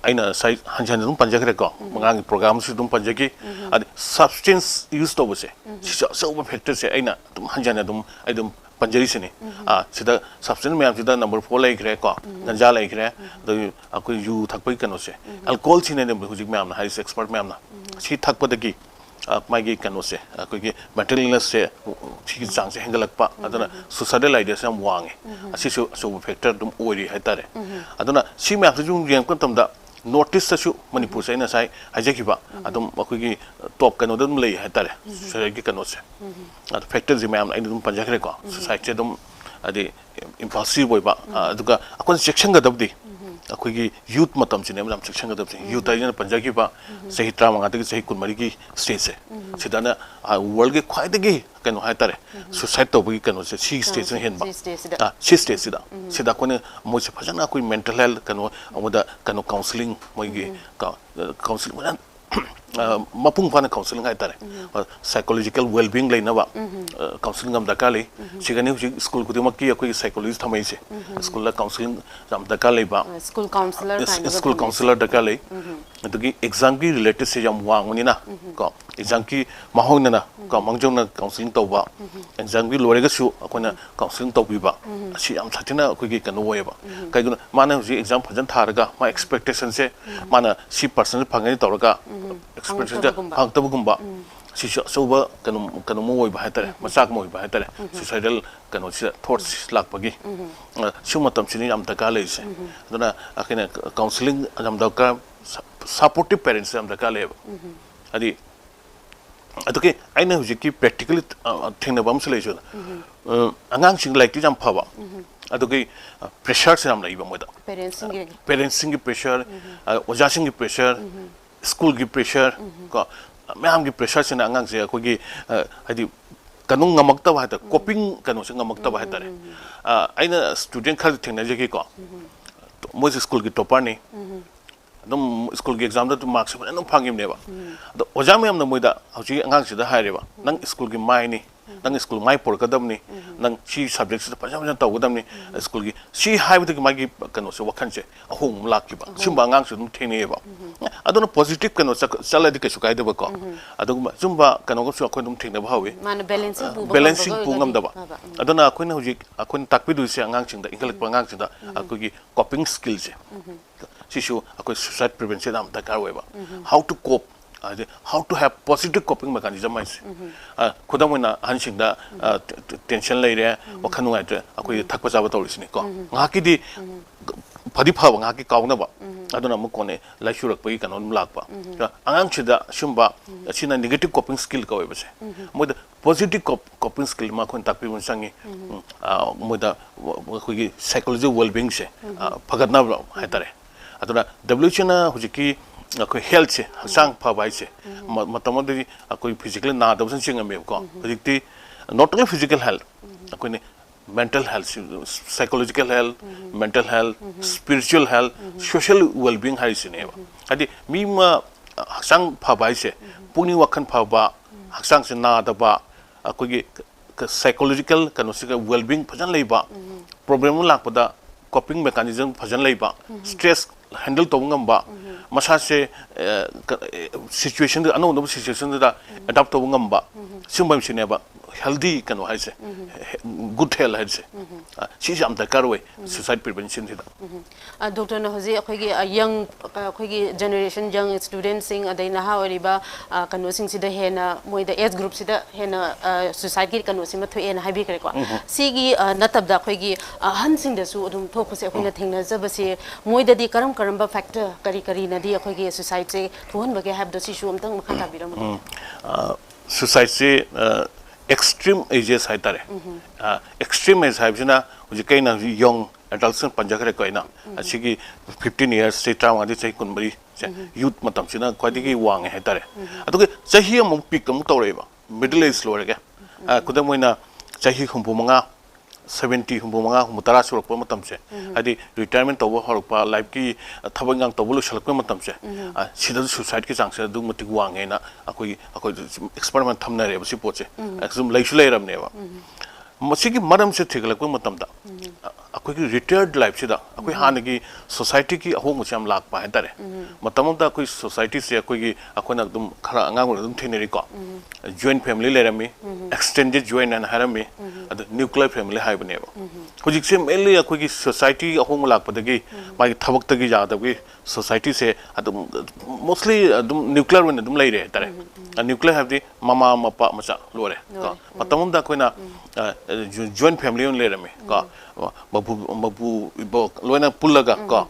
ꯑꯩꯅ ꯉꯁꯥꯏ ꯍꯟꯖꯤꯟ ꯍꯟꯖꯤꯟ ꯑꯗꯨꯝ ꯄꯟꯖꯈ꯭ꯔꯦꯀꯣ, ꯃꯉꯥꯡꯒꯤ ꯄ꯭ꯔꯣꯒ꯭ꯔꯥꯝꯁꯨ ꯑꯗꯨꯝ ꯄꯟꯖꯈꯤ꯫ ꯑꯗꯩ substance use ꯇꯧꯕꯁꯦ, ꯁꯤꯁꯨ ꯑꯆꯧꯕ factor ꯁꯦ ꯑꯩꯅ ꯑꯗꯨꯝ ꯍꯟꯖꯟ ꯑꯗꯨꯝ ꯑꯩ ꯑꯗꯨꯝ ꯄꯟꯖꯔꯤꯁꯤꯅꯤ꯫ ꯑꯥ, ꯁꯤꯗ substance ꯃꯌꯥꯝꯁꯤꯗ number four ꯂꯩꯈ꯭ꯔꯦꯀꯣ, ꯒꯟꯖꯥ ꯂꯩꯈ꯭ꯔꯦ, ꯑꯗꯒꯤ ꯑꯩꯈꯣꯏ ꯌꯨ ꯊꯛꯄꯒꯤ ꯀꯩꯅꯣꯁꯦ, alcohol ꯁꯤꯅꯅꯦ ꯍꯧꯖꯤꯛ ꯃꯌꯥꯝꯅ ꯍꯥꯏꯔꯤꯁꯦ, expert ꯃꯌꯥꯝꯅ꯫ ꯁꯤ ꯊꯛꯄꯗꯒꯤ ꯑ, ꯃꯥꯒꯤ ꯀꯩꯅꯣꯁꯦ, ꯑꯩꯈꯣꯏꯒꯤ mental illness ꯁꯦ ꯁꯤꯒꯤ ꯆꯥꯡꯁꯦ ꯍꯦꯟꯒꯠꯂꯛꯄ, ꯑꯗꯨꯅ suicidal ideas ꯌꯥꯝ ꯋꯥꯡꯉꯦ꯫ ꯑꯁꯤꯁꯨ ꯑꯆꯧꯕ factor ꯑꯗꯨꯝ ꯑꯣꯏꯔꯤ ꯍꯥꯏꯇꯥꯔꯦ꯫ ꯑꯗꯨꯅ ꯁꯤ ꯃꯌꯥꯝꯁꯦ ꯁꯨꯝ ꯌꯦꯡꯉꯛꯄ ꯃꯇꯝꯗ North East ꯇꯁꯨ, ꯃꯅꯤꯄꯨꯔꯁꯦ ꯑꯩꯅ ꯉꯁꯥꯏ ꯍꯥꯏꯖꯈꯤꯕ, ꯑꯗꯨꯝ ꯑꯩꯈꯣꯏꯒꯤ top ꯀꯩꯅꯣꯗ ꯑꯗꯨꯝ ꯂꯩ ꯍꯥꯏꯇꯥꯔꯦ, suicide ꯀꯤ ꯀꯩꯅꯣꯁꯦ꯫ ꯑꯗꯣ factor ꯁꯦ ꯃꯌꯥꯝ ꯑꯩꯅ ꯑꯗꯨꯝ ꯄꯟꯖꯈ꯭ꯔꯦꯀꯣ, suicide ꯁꯦ ꯑꯗꯨꯝ ꯍꯥꯏꯗꯤ impulsive ꯑꯣꯏꯕ, ꯑ, ꯑꯗꯨꯒ ꯑꯩꯈꯣꯏꯅ ꯆꯦꯛꯁꯤꯟꯒꯗꯕꯗꯤ ꯑꯩꯈꯣꯏꯒꯤ youth ꯃꯇꯝꯁꯤꯅꯦꯕ ꯌꯥꯝ ꯆꯦꯛꯁꯤꯟꯒꯗꯕꯁꯦ꯫ Youth ꯍꯥꯏꯁꯤꯅ ꯄꯟꯖꯈꯤꯕ ꯆꯍꯤ ꯇꯔꯥꯃꯉꯥꯗꯒꯤ ꯆꯍꯤ ꯀꯨꯟꯃꯔꯤꯒꯤ stage ꯁꯦ, ꯁꯤꯗꯅ, ꯑ, world ꯒꯤ ꯈ꯭ꯋꯥꯏꯗꯒꯤ ꯀꯩꯅꯣ ꯍꯥꯏꯇꯥꯔꯦ, suicide ꯇꯧꯕꯒꯤ ꯀꯩꯅꯣꯁꯦ ꯁꯤꯒꯤ stage ꯁꯤꯅ ꯍꯦꯟꯕ꯫ ꯁꯤ stage ꯁꯤꯗ꯫ ꯑ, ꯁꯤ stage ꯁꯤꯗ꯫ ꯁꯤꯗ ꯑꯩꯈꯣꯏꯅ ꯃꯣꯏꯁꯦ ꯐꯖꯅ ꯑꯩꯈꯣꯏ mental health ꯀꯩꯅꯣ ꯑꯃꯗ ꯀꯩꯅꯣ counselling, ꯃꯣꯏꯒꯤ ꯀ-, counselling ꯐꯖꯅ ꯑ, ꯃꯄꯨꯡ ꯐꯥꯅ counselling ꯍꯥꯏꯇꯥꯔꯦ꯫ ꯑ, psychological well-being ꯂꯩꯅꯕ, ꯑ, counselling ꯌꯥꯝ ꯗꯔꯀꯥꯔ ꯂꯩ꯫ ꯁꯤꯒꯅꯤ ꯍꯧꯖꯤꯛ school ꯈꯨꯗꯤꯡꯃꯛꯀꯤ ꯑꯩꯈꯣꯏꯒꯤ psychologist ꯊꯝꯃꯛꯏꯁꯦ꯫ School ꯗ counselling ꯌꯥꯝ ꯗꯔꯀꯥꯔ ꯂꯩꯕ꯫ ꯑ, school counsellor ꯀꯥꯏꯅꯒ school ꯊꯝꯃꯛꯏꯁꯦ꯫ Counsellor ꯗꯔꯀꯥꯔ ꯂꯩ꯫ ꯑꯗꯒꯤ exam ꯒꯤ related ꯁꯦ ꯌꯥꯝ ꯋꯥꯡꯕꯅꯤꯅ, ꯀꯣ, exam ꯒꯤ ꯃꯥꯡꯑꯣꯏꯅꯅ, ꯀꯣ, ꯃꯥꯡꯖꯧꯅꯅ counselling ꯇꯧꯕ, exam ꯒꯤ ꯂꯣꯏꯔꯒꯁꯨ ꯑꯩꯈꯣꯏꯅ counselling ꯇꯧꯕꯤꯕ, ꯑꯁꯤ ꯌꯥꯝ ꯁꯥꯊꯤꯅ ꯑꯩꯈꯣꯏꯒꯤ ꯀꯩꯅꯣ ꯑꯣꯏꯌꯦꯕ꯫ ꯀꯩꯒꯤꯅꯣ, ꯃꯥꯅ ꯍꯧꯖꯤꯛ exam ꯐꯖꯅ ꯊꯥꯔꯒ ꯃꯥ expectation ꯁꯦ, ꯃꯥꯅ ꯁꯤ percent ꯐꯪꯒꯅꯤ ꯇꯧꯔꯒ, expectation ꯁꯦ ꯐꯪꯉꯛꯇꯕꯒꯨꯝꯕ꯫ ꯐꯪꯉꯛꯇꯕꯒꯨꯝꯕ꯫ ꯁꯤꯁꯨ ꯑꯆꯧꯕ ꯀꯩꯅꯣ, ꯀꯩꯅꯣꯝꯃ ꯑꯣꯏꯕ ꯍꯥꯏꯇꯥꯔꯦ, ꯃꯆꯥꯛ ꯑꯃ ꯑꯣꯏꯕ ꯍꯥꯏꯇꯥꯔꯦ, suicidal ꯀꯩꯅꯣꯁꯤꯗ, thoughts ꯂꯥꯛꯄꯒꯤ꯫ ꯑ, ꯁꯤ ꯃꯇꯝꯁꯤꯅ ꯌꯥꯝ ꯗꯔꯀꯥꯔ ꯂꯩꯔꯤꯁꯦ꯫ ꯑꯗꯨꯅ ꯑꯩꯈꯣꯏꯅ counselling ꯌꯥꯝ ꯗꯔꯀꯥꯔ, supportive parents ꯌꯥꯝ ꯗꯔꯀꯥꯔ ꯂꯩꯌꯦꯕ꯫ ꯍꯥꯏꯗꯤ ꯑꯗꯨꯒꯤ ꯑꯩꯅ ꯍꯧꯖꯤꯛꯀꯤ practically ꯊꯦꯡꯅꯕ ꯑꯃꯁꯨ ꯂꯩꯁꯨ, ꯑꯉꯥꯡꯁꯤꯡ ꯂꯥꯏꯔꯤꯛꯇꯤ ꯌꯥꯝ ꯐꯕ, ꯑꯗꯨꯒꯤ pressure ꯁꯦ ꯌꯥꯝ ꯂꯩꯕ ꯃꯣꯏꯗ꯫ Parents ꯁꯤꯡꯒꯤ Parents ꯁꯤꯡꯒꯤ pressure, ꯑꯣꯖꯥꯁꯤꯡꯒꯤ pressure, school ꯒꯤ pressure, ꯀꯣ, ꯃꯌꯥꯝꯒꯤ pressure ꯁꯤꯅ ꯑꯉꯥꯡꯁꯦ ꯑꯩꯈꯣꯏꯒꯤ, ꯍꯥꯏꯗꯤ, ꯀꯩꯅꯣ ꯉꯝꯃꯛꯇꯕ ꯍꯥꯏꯇꯥꯔꯦ, coping ꯀꯩꯅꯣꯁꯦ ꯉꯝꯃꯛꯇꯕ ꯍꯥꯏꯇꯥꯔꯦ꯫ ꯑꯩꯅ student ꯈꯔ ꯊꯦꯡꯅꯖꯈꯤꯀꯣ, ꯃꯣꯏꯁꯦ school ꯒꯤ topper ꯅꯤ, ꯑꯗꯨꯝ school ꯒꯤ exam ꯗ ꯑꯗꯨꯝ mark ꯁꯦ ꯐꯖꯅ ꯑꯗꯨꯝ ꯐꯪꯈꯤꯕꯅꯦꯕ꯫ ꯑꯗꯣ ꯑꯣꯖꯥ ꯃꯌꯥꯝꯅ ꯃꯣꯏꯗ ꯍꯧꯖꯤꯛ ꯑꯉꯥꯡꯁꯤꯗ ꯍꯥꯏꯔꯦꯕ, "ꯅꯪ school ꯒꯤ ꯃꯥꯏꯅꯤ, ꯅꯪ school ꯃꯥꯏ ꯄꯨꯔꯛꯀꯗꯕꯅꯤ, ꯅꯪ ꯁꯤ subject ꯁꯤꯗ ꯐꯖ ꯐꯖꯅ ꯇꯧꯒꯗꯕꯅꯤ, school ꯒꯤ", ꯁꯤ ꯍꯥꯏꯕꯗꯒꯤ ꯃꯥꯒꯤ ꯀꯩꯅꯣꯁꯦ, ꯋꯥꯈꯜꯁꯦ ꯑꯍꯣꯡꯕ ꯑꯃ ꯂꯥꯛꯈꯤꯕ꯫ ꯁꯤꯒꯨꯝꯕ ꯑꯉꯥꯡꯁꯨ ꯑꯗꯨꯝ ꯊꯦꯡꯅꯩꯌꯦꯕ꯫ ꯑꯗꯨꯅ positive ꯀꯩꯅꯣ ꯆꯠ-, ꯆꯠꯂꯗꯤ ꯀꯩꯁꯨ ꯀꯥꯏꯗꯕꯀꯣ꯫ ꯑꯗꯨꯒꯨꯝꯕ, ꯁꯤꯒꯨꯝꯕ ꯀꯩꯅꯣꯒꯁꯨ ꯑꯩꯈꯣꯏ ꯑꯗꯨꯝ ꯊꯦꯡꯅꯕ ꯍꯧꯋꯤ꯫ ꯃꯥꯅ balancing ꯄꯨꯕ Balancing ꯉꯝꯕꯒ ꯄꯨ ꯑꯣꯏꯔꯒꯗꯤ ꯉꯝꯗꯕ꯫ ꯐꯕ꯫ ꯎꯝ꯫ ꯑꯗꯨꯅ ꯑꯩꯈꯣꯏꯅ ꯍꯧꯖꯤꯛ, ꯑꯩꯈꯣꯏꯅ ꯇꯥꯛꯄꯤꯗꯣꯏꯁꯦ ꯑꯉꯥꯡꯁꯤꯡꯗ, ꯏꯟꯈꯠꯂꯛꯄ ꯑꯉꯥꯡꯁꯤꯡꯗ ꯑꯩꯈꯣꯏꯒꯤ coping skill ꯁꯦ, ꯁꯤꯁꯨ ꯑꯩꯈꯣꯏ suicide prevention ꯌꯥꯝ ꯗꯔꯀꯥꯔ ꯑꯣꯏꯕ꯫ How to cope, ꯍꯥꯏꯗꯤ how to have positive coping mechanism ꯍꯥꯏꯁꯦ꯫ ꯑ, ꯈꯨꯗꯝ ꯑꯣꯏꯅ, ꯑꯍꯟꯁꯤꯡꯗ, ꯑ, ꯇꯦ-, ꯇꯦ-, tension ꯂꯩꯔꯦ, ꯋꯥꯈꯜ ꯅꯨꯡꯉꯥꯏꯇ꯭ꯔꯦ, ꯑꯩꯈꯣꯏꯒꯤ ꯊꯛꯄ ꯆꯥꯕ ꯇꯧꯔꯤꯁꯤꯅꯤꯀꯣ꯫ ꯉꯥꯏꯍꯥꯛꯀꯤꯗꯤ ꯐꯗꯤ ꯐꯕ, ꯉꯥꯏꯍꯥꯛꯀꯤ ꯀꯥꯎꯅꯕ꯫ ꯑꯗꯨꯅ ꯑꯃꯨꯛ ꯀꯣꯟꯅ ꯂꯥꯏꯆꯨꯔꯛꯄꯒꯤ ꯀꯩꯅꯣ ꯑꯗꯨꯝ ꯂꯥꯛꯄ꯫ ꯑꯉꯥꯡꯁꯤꯗ ꯁꯤꯒꯨꯝꯕ, ꯑꯁꯤꯅ negative coping skill ꯀꯧꯋꯦꯕꯁꯦ꯫ ꯃꯣꯏꯗ positive cop-, coping skill ꯑꯃ ꯑꯩꯈꯣꯏꯅ ꯇꯥꯛꯄꯤꯕ ꯑꯃ ꯆꯪꯉꯤ꯫ ꯎꯝ, ꯑ, ꯃꯣꯏꯗ ꯋ-, ꯑꯩꯈꯣꯏꯒꯤ psychological well-being ꯁꯦ, ꯑ, ꯐꯒꯠꯅꯕ ꯍꯥꯏꯇꯥꯔꯦ꯫ ꯑꯗꯨꯅ W H O ꯅ ꯍꯧꯖꯤꯛꯀꯤ ꯑꯩꯈꯣꯏ health ꯁꯦ, ꯍꯛꯆꯥꯡ ꯐꯕ ꯍꯥꯏꯁꯦ, ꯃ-, ꯃꯇꯝ ꯑꯃꯗꯗꯤ ꯑꯩꯈꯣꯏ physically ꯅꯥꯗꯕꯁꯤꯅ ꯆꯤꯡꯉꯝꯃꯦꯕꯀꯣ꯫ ꯍꯧꯖꯤꯛꯇꯤ not only physical health, ꯑꯩꯈꯣꯏꯅ mental health, psychological health, mental health, spiritual health, social well-being ꯍꯥꯏꯔꯤꯁꯤꯅꯦꯕ꯫ ꯍꯥꯏꯗꯤ ꯃꯤ ꯑꯃ, ꯑ, ꯍꯛꯆꯥꯡ ꯐꯕ ꯍꯥꯏꯁꯦ, ꯄꯨꯛꯅꯤꯡ ꯋꯥꯈꯜ ꯐꯕ, ꯍꯛꯆꯥꯡꯁꯦ ꯅꯥꯗꯕ, ꯑꯩꯈꯣꯏꯒꯤ ꯀ-, psychological ꯀꯩꯅꯣꯁꯤꯒ well-being ꯐꯖꯅ ꯂꯩꯕ, problem ꯑꯃ ꯂꯥꯛꯄꯗ coping mechanism ꯐꯖꯅ ꯂꯩꯕ, stress handle ꯇꯧꯕ ꯉꯝꯕ, ꯃꯁꯥꯁꯦ, ꯑ, ꯀ-, ꯑ, situation ꯗꯨ, ꯑꯅꯧ ꯑꯅꯧꯕ situation ꯗꯨꯗ adapt ꯇꯧꯕ ꯉꯝꯕ, ꯁꯤꯒꯨꯝꯕꯁꯤꯅꯦꯕ healthy ꯀꯩꯅꯣ ꯍꯥꯏꯁꯦ, ꯍꯦ-, good health ꯍꯥꯏꯁꯦ꯫ ꯑ, ꯁꯤꯁꯦ ꯌꯥꯝ ꯗꯔꯀꯥꯔ ꯑꯣꯏ suicide prevention ꯁꯤꯗ꯫ ꯑ, doctor ꯅ ꯍꯧꯖꯤꯛ ꯑꯩꯈꯣꯏꯒꯤ, ꯑ, young, ꯑ, ꯑꯩꯈꯣꯏꯒꯤ generation, young student ꯁꯤꯡ, ꯑꯗꯩ ꯅꯍꯥ ꯑꯣꯏꯔꯤꯕ, ꯑ, ꯀꯩꯅꯣꯁꯤꯡꯁꯤꯗ ꯍꯦꯟꯅ, ꯃꯣꯏꯗ age group ꯁꯤꯗ ꯍꯦꯟꯅ, ꯑ, suicide ꯀꯤ ꯀꯩꯅꯣꯁꯤꯃ ꯊꯣꯛꯑꯦꯅ ꯍꯥꯏꯕꯤꯈ꯭ꯔꯦꯀꯣ꯫ ꯁꯤꯒꯤ, ꯑ, ꯅꯠꯇꯕꯗ ꯑꯩꯈꯣꯏꯒꯤ ꯑꯍꯟꯁꯤꯡꯗꯁꯨ ꯑꯗꯨꯝ ꯊꯣꯛꯄꯁꯦ ꯑꯩꯈꯣꯏꯅ ꯊꯦꯡꯅꯖꯕꯁꯦ, ꯃꯣꯏꯗꯗꯤ ꯀꯔꯝ ꯀꯔꯝꯕ factor, ꯀꯔꯤ ꯀꯔꯤꯅꯗꯤ ꯑꯩꯈꯣꯏꯒꯤ suicide ꯁꯦ ꯊꯣꯛꯍꯟꯕꯒꯦ ꯍꯥꯏꯕꯗꯣ, ꯁꯤꯁꯨ ꯑꯝꯇꯪ ꯃꯈꯥ ꯇꯥꯕꯤꯔꯝꯃꯨ꯫ ꯎꯝ꯫ ꯑ, Suicideꯁꯤ extreme ages ꯍꯥꯏꯇꯥꯔꯦ꯫ Extreme age ꯍꯥꯏꯕꯁꯤꯅ ꯍꯧꯖꯤꯛ ꯑꯩꯅ ꯍꯧꯖꯤꯛ young adultꯁꯤꯡ ꯄꯟꯖꯈ꯭ꯔꯦꯀꯣ ꯑꯩꯅ꯫ ꯑꯁꯤꯒꯤ fifteen years, ꯆꯍꯤ ꯇꯔꯥꯃꯉꯥꯗꯤ ꯆꯍꯤ ꯀꯨꯟꯃꯔꯤꯁꯦ, youth ꯃꯇꯝꯁꯤꯅ ꯈ꯭ꯋꯥꯏꯗꯒꯤ ꯋꯥꯡꯉꯦ ꯍꯥꯏꯇꯥꯔꯦ꯫ ꯑꯗꯨꯒ ꯆꯍꯤ ꯑꯃꯨꯛ peak ꯑꯃꯨꯛ ꯇꯧꯔꯛꯑꯦꯕ, middle age ꯂꯣꯏꯔꯒ꯫ ꯈꯨꯗꯝ ꯑꯣꯏꯅ ꯆꯍꯤ ꯍꯨꯝꯐꯨ ꯃꯉꯥ, seventy, ꯍꯨꯝꯐꯨ ꯃꯉꯥ, ꯍꯨꯝꯐꯨ ꯇꯔꯥ ꯁꯨꯔꯛꯄ ꯃꯇꯝꯁꯦ, ꯍꯥꯏꯗꯤ retirement ꯇꯧꯕ ꯍꯧꯔꯛꯄ, lifeꯀꯤ ꯊꯕꯛ ꯏꯪꯈꯥꯡ ꯇꯧꯕ ꯂꯣꯏꯁꯤꯜꯂꯛꯄ ꯃꯇꯝꯁꯦ, ꯁꯤꯗꯁꯨ suicideꯀꯤ ꯆꯥꯡꯁꯦ ꯑꯗꯨꯛ ꯃꯇꯤꯛ ꯋꯥꯡꯉꯦꯅ ꯑꯩꯈꯣꯏꯒꯤ, ꯑꯩꯈꯣꯏ experiment ꯊꯝꯅꯔꯦꯕ ꯁꯤ ꯄꯣꯠꯁꯦ꯫ ꯁꯨꯝ ꯂꯩꯁꯨ ꯂꯩꯔꯕꯅꯦꯕ꯫ ꯃꯁꯤꯒꯤ ꯃꯔꯝꯁꯦ ꯊꯤꯒꯠꯂꯛꯄ ꯃꯇꯝꯗ, ꯑꯩꯈꯣꯏꯒꯤ retired lifeꯁꯤꯗ ꯑꯩꯈꯣꯏ ꯍꯥꯟꯅꯒꯤ societyꯒꯤ ꯑꯍꯣꯡꯕꯁꯦ ꯌꯥꯝ ꯂꯥꯛꯄ ꯍꯥꯏꯇꯥꯔꯦ꯫ ꯃꯇꯝ ꯑꯃꯗ ꯑꯩꯈꯣꯏ societyꯁꯦ ꯑꯩꯈꯣꯏꯒꯤ, ꯑꯩꯈꯣꯏꯅ ꯑꯗꯨꯝ ꯈꯔ ꯑꯉꯥꯡ ꯑꯣꯏꯔꯤꯉꯩꯗ ꯑꯗꯨꯝ ꯊꯦꯡꯅꯔꯤꯀꯣ꯫ Joint family ꯂꯩꯔꯝꯃꯤ, extended joint ꯍꯥꯏꯅ ꯍꯥꯏꯔꯝꯃꯤ, ꯑꯗꯨ nuclear family ꯍꯥꯏꯕꯅꯦꯕ꯫ ꯍꯧꯖꯤꯛꯁꯦ mainly ꯑꯩꯈꯣꯏꯒꯤ society ꯑꯍꯣꯡꯕ ꯂꯥꯛꯄꯗꯒꯤ, ꯃꯥꯒꯤ ꯊꯕꯛꯇꯒꯤ ꯌꯥꯗꯕꯒꯤ societyꯁꯦ ꯑꯗꯨꯝ mostly ꯑꯗꯨꯝ nuclear ꯑꯣꯏꯅ ꯑꯗꯨꯝ ꯂꯩꯔꯦ ꯍꯥꯏꯇꯥꯔꯦ꯫ Nuclear ꯍꯥꯏꯕꯗꯤ ꯃꯃꯥ ꯃꯄꯥ ꯃꯆꯥ ꯂꯣꯏꯔꯦ ꯀꯣ꯫ ꯃꯇꯝ ꯑꯃꯗ ꯑꯩꯈꯣꯏꯅ, ꯑ, joint family ꯑꯣꯏꯅ ꯂꯩꯔꯝꯃꯤ ꯀꯣ꯫ ꯃꯄꯨ, ꯃꯄꯨ ꯏꯕꯣꯛ ꯂꯣꯏꯅ ꯄꯨꯜꯂꯒ ꯀꯣ,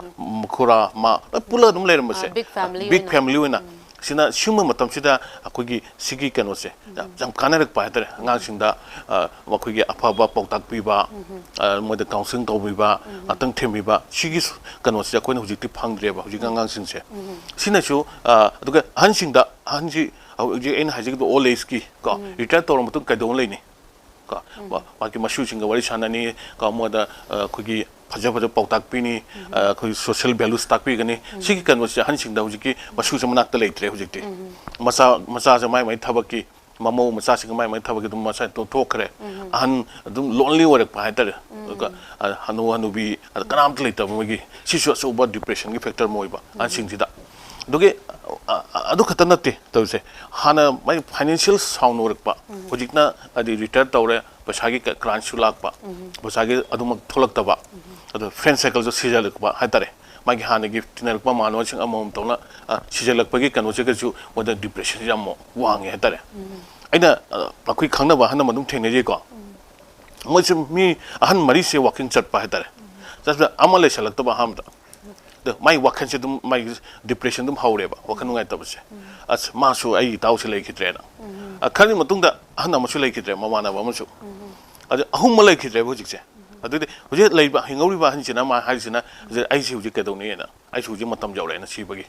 ꯈꯨꯔꯥ ꯃꯥ ꯂꯣꯏ ꯄꯨꯜꯂꯒ ꯑꯗꯨꯝ ꯂꯩꯔꯝꯕꯁꯦ꯫ Big family ꯑꯣꯏꯅ꯫ ꯁꯤꯅ ꯁꯤꯒꯨꯝꯕ ꯃꯇꯝꯁꯤꯗ ꯑꯩꯈꯣꯏꯒꯤ ꯁꯤꯒꯤ ꯀꯩꯅꯣꯁꯦ ꯌꯥꯝ, ꯌꯥꯝ ꯀꯥꯟꯅꯔꯛꯄ ꯍꯥꯏꯇꯥꯔꯦ꯫ ꯑꯉꯥꯡꯁꯤꯡꯗ, ꯑ, ꯃꯈꯣꯏꯒꯤ ꯑꯐꯕ ꯄꯥꯎꯇꯥꯛ ꯄꯤꯕ, ꯑ, ꯃꯣꯏꯗ counselling ꯇꯧꯕꯤꯕ, ꯉꯥꯛꯇꯪ ꯊꯦꯝꯕꯤꯕ, ꯁꯤꯒꯤ ꯀꯩꯅꯣꯁꯦ ꯑꯩꯈꯣꯏꯅ ꯍꯧꯖꯤꯛꯇꯤ ꯐꯪꯗ꯭ꯔꯦꯕ ꯍꯧꯖꯤꯛꯀꯤ ꯑꯉꯥꯡꯁꯤꯡꯁꯦ꯫ ꯁꯤꯅꯁꯨ, ꯑ, ꯑꯗꯨꯒ ꯑꯍꯟꯁꯤꯡꯗ, ꯑꯍꯟꯁꯤ ꯍꯧꯖꯤꯛ ꯑꯩꯅ ꯍꯥꯏꯖꯈꯤꯕ old ageꯀꯤ ꯀꯣ, retire ꯇꯧꯔ ꯃꯇꯨꯡ ꯀꯩꯗꯧꯕ ꯂꯩꯅꯤ? ꯀꯣ, ꯃꯥ-, ꯃꯥꯒꯤ ꯃꯁꯨꯁꯤꯡꯒ ꯋꯥꯔꯤ ꯁꯥꯟꯅꯅꯤ, ꯀꯣ, ꯃꯣꯏꯗ, ꯑ, ꯑꯩꯈꯣꯏꯒꯤ ꯐꯖ ꯐꯖꯕ ꯄꯥꯎꯇꯥꯛ ꯄꯤꯅꯤ, ꯑ, ꯑꯩꯈꯣꯏꯒꯤ social values ꯇꯥꯛꯄꯤꯒꯅꯤ꯫ ꯁꯤꯒꯤ ꯀꯩꯅꯣꯁꯦ ꯑꯍꯟꯁꯤꯡꯗ ꯍꯧꯖꯤꯛꯀꯤ ꯃꯁꯨꯁꯦ ꯃꯅꯥꯛꯇ ꯂꯩꯇ꯭ꯔꯦ ꯍꯧꯖꯤꯛꯇꯤ꯫ ꯃꯆꯥ, ꯃꯆꯥꯁꯦ ꯃꯥꯏ ꯃꯥꯏ ꯊꯕꯛꯀꯤ, ꯃꯃꯧ ꯃꯆꯥꯁꯤꯡꯒ ꯃꯥꯏ ꯃꯥꯏ ꯊꯕꯛꯀꯤ ꯑꯗꯨꯝ ꯃꯁꯥ ꯇꯣꯛꯊꯣꯛꯈ꯭ꯔꯦ꯫ ꯑꯍꯟ ꯑꯗꯨꯝ lonely ꯑꯣꯏꯔꯛꯄ ꯍꯥꯏꯇꯥꯔꯦ꯫ ꯑꯗꯨꯒ, ꯑ, ꯍꯅꯨ ꯍꯅꯨꯕꯤ, ꯑꯗ ꯀꯅꯥꯝꯇ ꯂꯩꯇꯕ ꯃꯣꯏꯒꯤ, ꯁꯤꯁꯨ ꯑꯆꯧꯕ depressionꯒꯤ factor ꯑꯃ ꯑꯣꯏꯕ ꯑꯍꯟꯁꯤꯡꯁꯤꯗ꯫ ꯑꯗꯨꯒꯤ, ꯑ, ꯑ, ꯑꯗꯨ ꯈꯛꯇ ꯅꯠꯇꯦ ꯇꯧꯔꯤꯁꯦ꯫ ꯍꯥꯟꯅ ꯃꯥꯏ financial sound ꯑꯣꯏꯔꯛꯄ, ꯍꯧꯖꯤꯛꯅ ꯍꯥꯏꯗꯤ retire ꯇꯧꯔꯦ, ꯄꯩꯁꯥꯒꯤ ꯀ-, crunchꯁꯨ ꯂꯥꯛꯄ, ꯄꯩꯁꯥꯒꯤ ꯑꯗꯨꯃꯛ ꯊꯣꯛꯂꯛꯇꯕ, ꯑꯗꯣ friend circleꯁꯨ ꯁꯤꯖꯜꯂꯛꯄ ꯍꯥꯏꯇꯥꯔꯦ꯫ ꯃꯥꯒꯤ ꯍꯥꯟꯅꯒꯤ ꯇꯤꯟꯅꯔꯛꯄ ꯃꯃꯥꯟꯅꯕꯁꯤꯡ ꯑꯃꯃꯝ ꯇꯧꯅ, ꯑ, ꯁꯤꯖꯜꯂꯛꯄꯒꯤ ꯀꯩꯅꯣꯁꯤꯒꯁꯨ ꯃꯣꯏꯗ depressionꯁꯦ ꯌꯥꯝ ꯋꯥꯡꯉꯦ ꯍꯥꯏꯇꯥꯔꯦ꯫ ꯑꯩꯅ, ꯑ, ꯑꯩꯈꯣꯏ ꯈꯪꯅꯕ ꯑꯍꯟ ꯑꯃ ꯑꯗꯨꯝ ꯊꯦꯡꯅꯖꯩꯀꯣ꯫ ꯃꯣꯏꯁꯦ ꯃꯤ ꯑꯍꯟ ꯃꯔꯤꯁꯦ walking ꯆꯠꯄ ꯍꯥꯏꯇꯥꯔꯦ꯫ ꯆꯠꯄꯗ ꯑꯃ ꯂꯩꯁꯜꯂꯛꯇꯕ ꯑꯍꯥꯟꯕꯗ꯫ ꯑꯗꯣ ꯃꯥꯏ ꯋꯥꯈꯜꯁꯦ ꯑꯗꯨꯝ, ꯃꯥꯏ ꯗꯤꯄ꯭ꯔꯦꯁꯟ ꯑꯗꯨꯝ ꯍꯧꯔꯦꯕ, ꯋꯥꯈꯜ ꯅꯨꯡꯉꯥꯏꯇꯕꯁꯦ꯫ ꯑꯁ, ꯃꯥꯁꯨ, ꯑꯩ ꯏꯇꯥꯎꯁꯦ ꯂꯩꯈꯤꯗ꯭ꯔꯦꯅ꯫ ꯑ, ꯈꯔꯒꯤ ꯃꯇꯨꯡꯗ ꯑꯍꯟ ꯑꯃꯁꯨ ꯂꯩꯈꯤꯗ꯭ꯔꯦ, ꯃꯃꯥꯟꯅꯕ ꯑꯃꯁꯨ꯫ ꯑꯗꯨ ꯑꯍꯨꯝ ꯑꯃ ꯂꯩꯈꯤꯗ꯭ꯔꯦꯕ ꯍꯧꯖꯤꯛꯁꯦ꯫ ꯑꯗꯨꯗꯤ ꯍꯧꯖꯤꯛ ꯂꯩꯕ, ꯍꯤꯡꯍꯧꯔꯤꯕ ꯑꯍꯟꯁꯤꯅ ꯃꯥ ꯍꯥꯏꯔꯤꯁꯤꯅ, "ꯍꯧꯖꯤꯛ ꯑꯩꯁꯤ ꯍꯧꯖꯤꯛ ꯀꯩꯗꯧꯅꯤ?" ꯍꯥꯏꯅ, "ꯑꯩꯁꯨ ꯍꯧꯖꯤꯛ ꯃꯇꯝ ꯌꯧꯔꯛꯑꯦꯅ ꯁꯤꯕꯒꯤ"꯫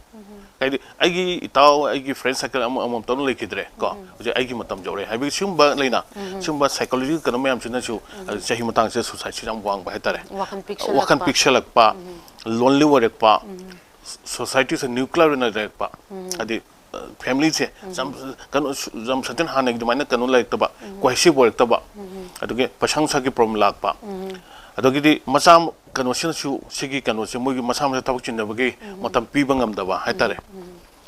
ꯍꯥꯏꯗꯤ ꯑꯩꯒꯤ ꯏꯇꯥꯎ, ꯑꯩꯒꯤ ꯐ꯭ꯔꯦꯟ ꯁꯔꯀꯜ ꯑꯃ ꯑꯃꯃꯝꯇ ꯂꯩꯈꯤꯗ꯭ꯔꯦ ꯀꯣ꯫ ꯍꯧꯖꯤꯛ ꯑꯩꯒꯤ ꯃꯇꯝ ꯌꯧꯔꯛꯑꯦ ꯍꯥꯏꯕꯒꯤ ꯁꯤꯒꯨꯝꯕ ꯂꯩꯅ, ꯁꯤꯒꯨꯝꯕ ꯁꯥꯏꯀꯣꯂꯣꯖꯤꯀꯦꯜ ꯀꯩꯅꯣ ꯃꯌꯥꯝꯁꯤꯅꯁꯨ, ꯑ, ꯆꯍꯤ ꯃꯇꯥꯡꯁꯤꯗ ꯁꯨꯁꯥꯏꯗꯁꯤ ꯌꯥꯝ ꯋꯥꯡꯕ ꯍꯥꯏꯇꯥꯔꯦ꯫ ꯋꯥꯈꯜ ꯋꯥꯈꯜ ꯄꯤꯛꯁꯜꯂꯛꯄ꯫ ꯄꯤꯛꯁꯜꯂꯛꯄ, ꯂꯣꯟꯂꯤ ꯑꯣꯏꯔꯛꯄ, ꯁꯣꯁꯥꯏꯇꯤꯁꯦ ꯅ꯭ꯌꯨꯀ꯭ꯂꯤꯌꯔ ꯑꯣꯏꯅ ꯂꯩꯔꯛꯄ, ꯍꯥꯏꯗꯤ, ꯑ, ꯐꯦꯃꯤꯂꯤꯁꯦ ꯌꯥꯝ, ꯀꯩꯅꯣ, ꯁꯨ-, ꯌꯥꯝ ꯁꯇꯦꯟ ꯍꯥꯟꯅꯒꯤ ꯑꯗꯨꯃꯥꯏꯅ ꯀꯩꯅꯣ ꯂꯩꯔꯛꯇꯕ, ꯀꯣꯍꯦꯁꯤꯚ ꯑꯣꯏꯔꯛꯇꯕ, ꯑꯗꯨꯒꯤ ꯄꯩꯁꯥ ꯅꯨꯡꯁꯥꯒꯤ ꯄ꯭ꯔꯣꯕ꯭ꯂꯦꯝ ꯂꯥꯛꯄ, ꯑꯗꯒꯤꯗꯤ ꯃꯆꯥ ꯀꯩꯅꯣꯁꯤꯅꯁꯨ ꯁꯤꯒꯤ ꯀꯩꯅꯣꯁꯦ ꯃꯣꯏꯒꯤ ꯃꯁꯥ ꯃꯁꯥ ꯊꯕꯛ ꯆꯤꯟꯅꯕꯒꯤ ꯃꯇꯝ ꯄꯤꯕ ꯉꯝꯗꯕ ꯍꯥꯏꯇꯥꯔꯦ꯫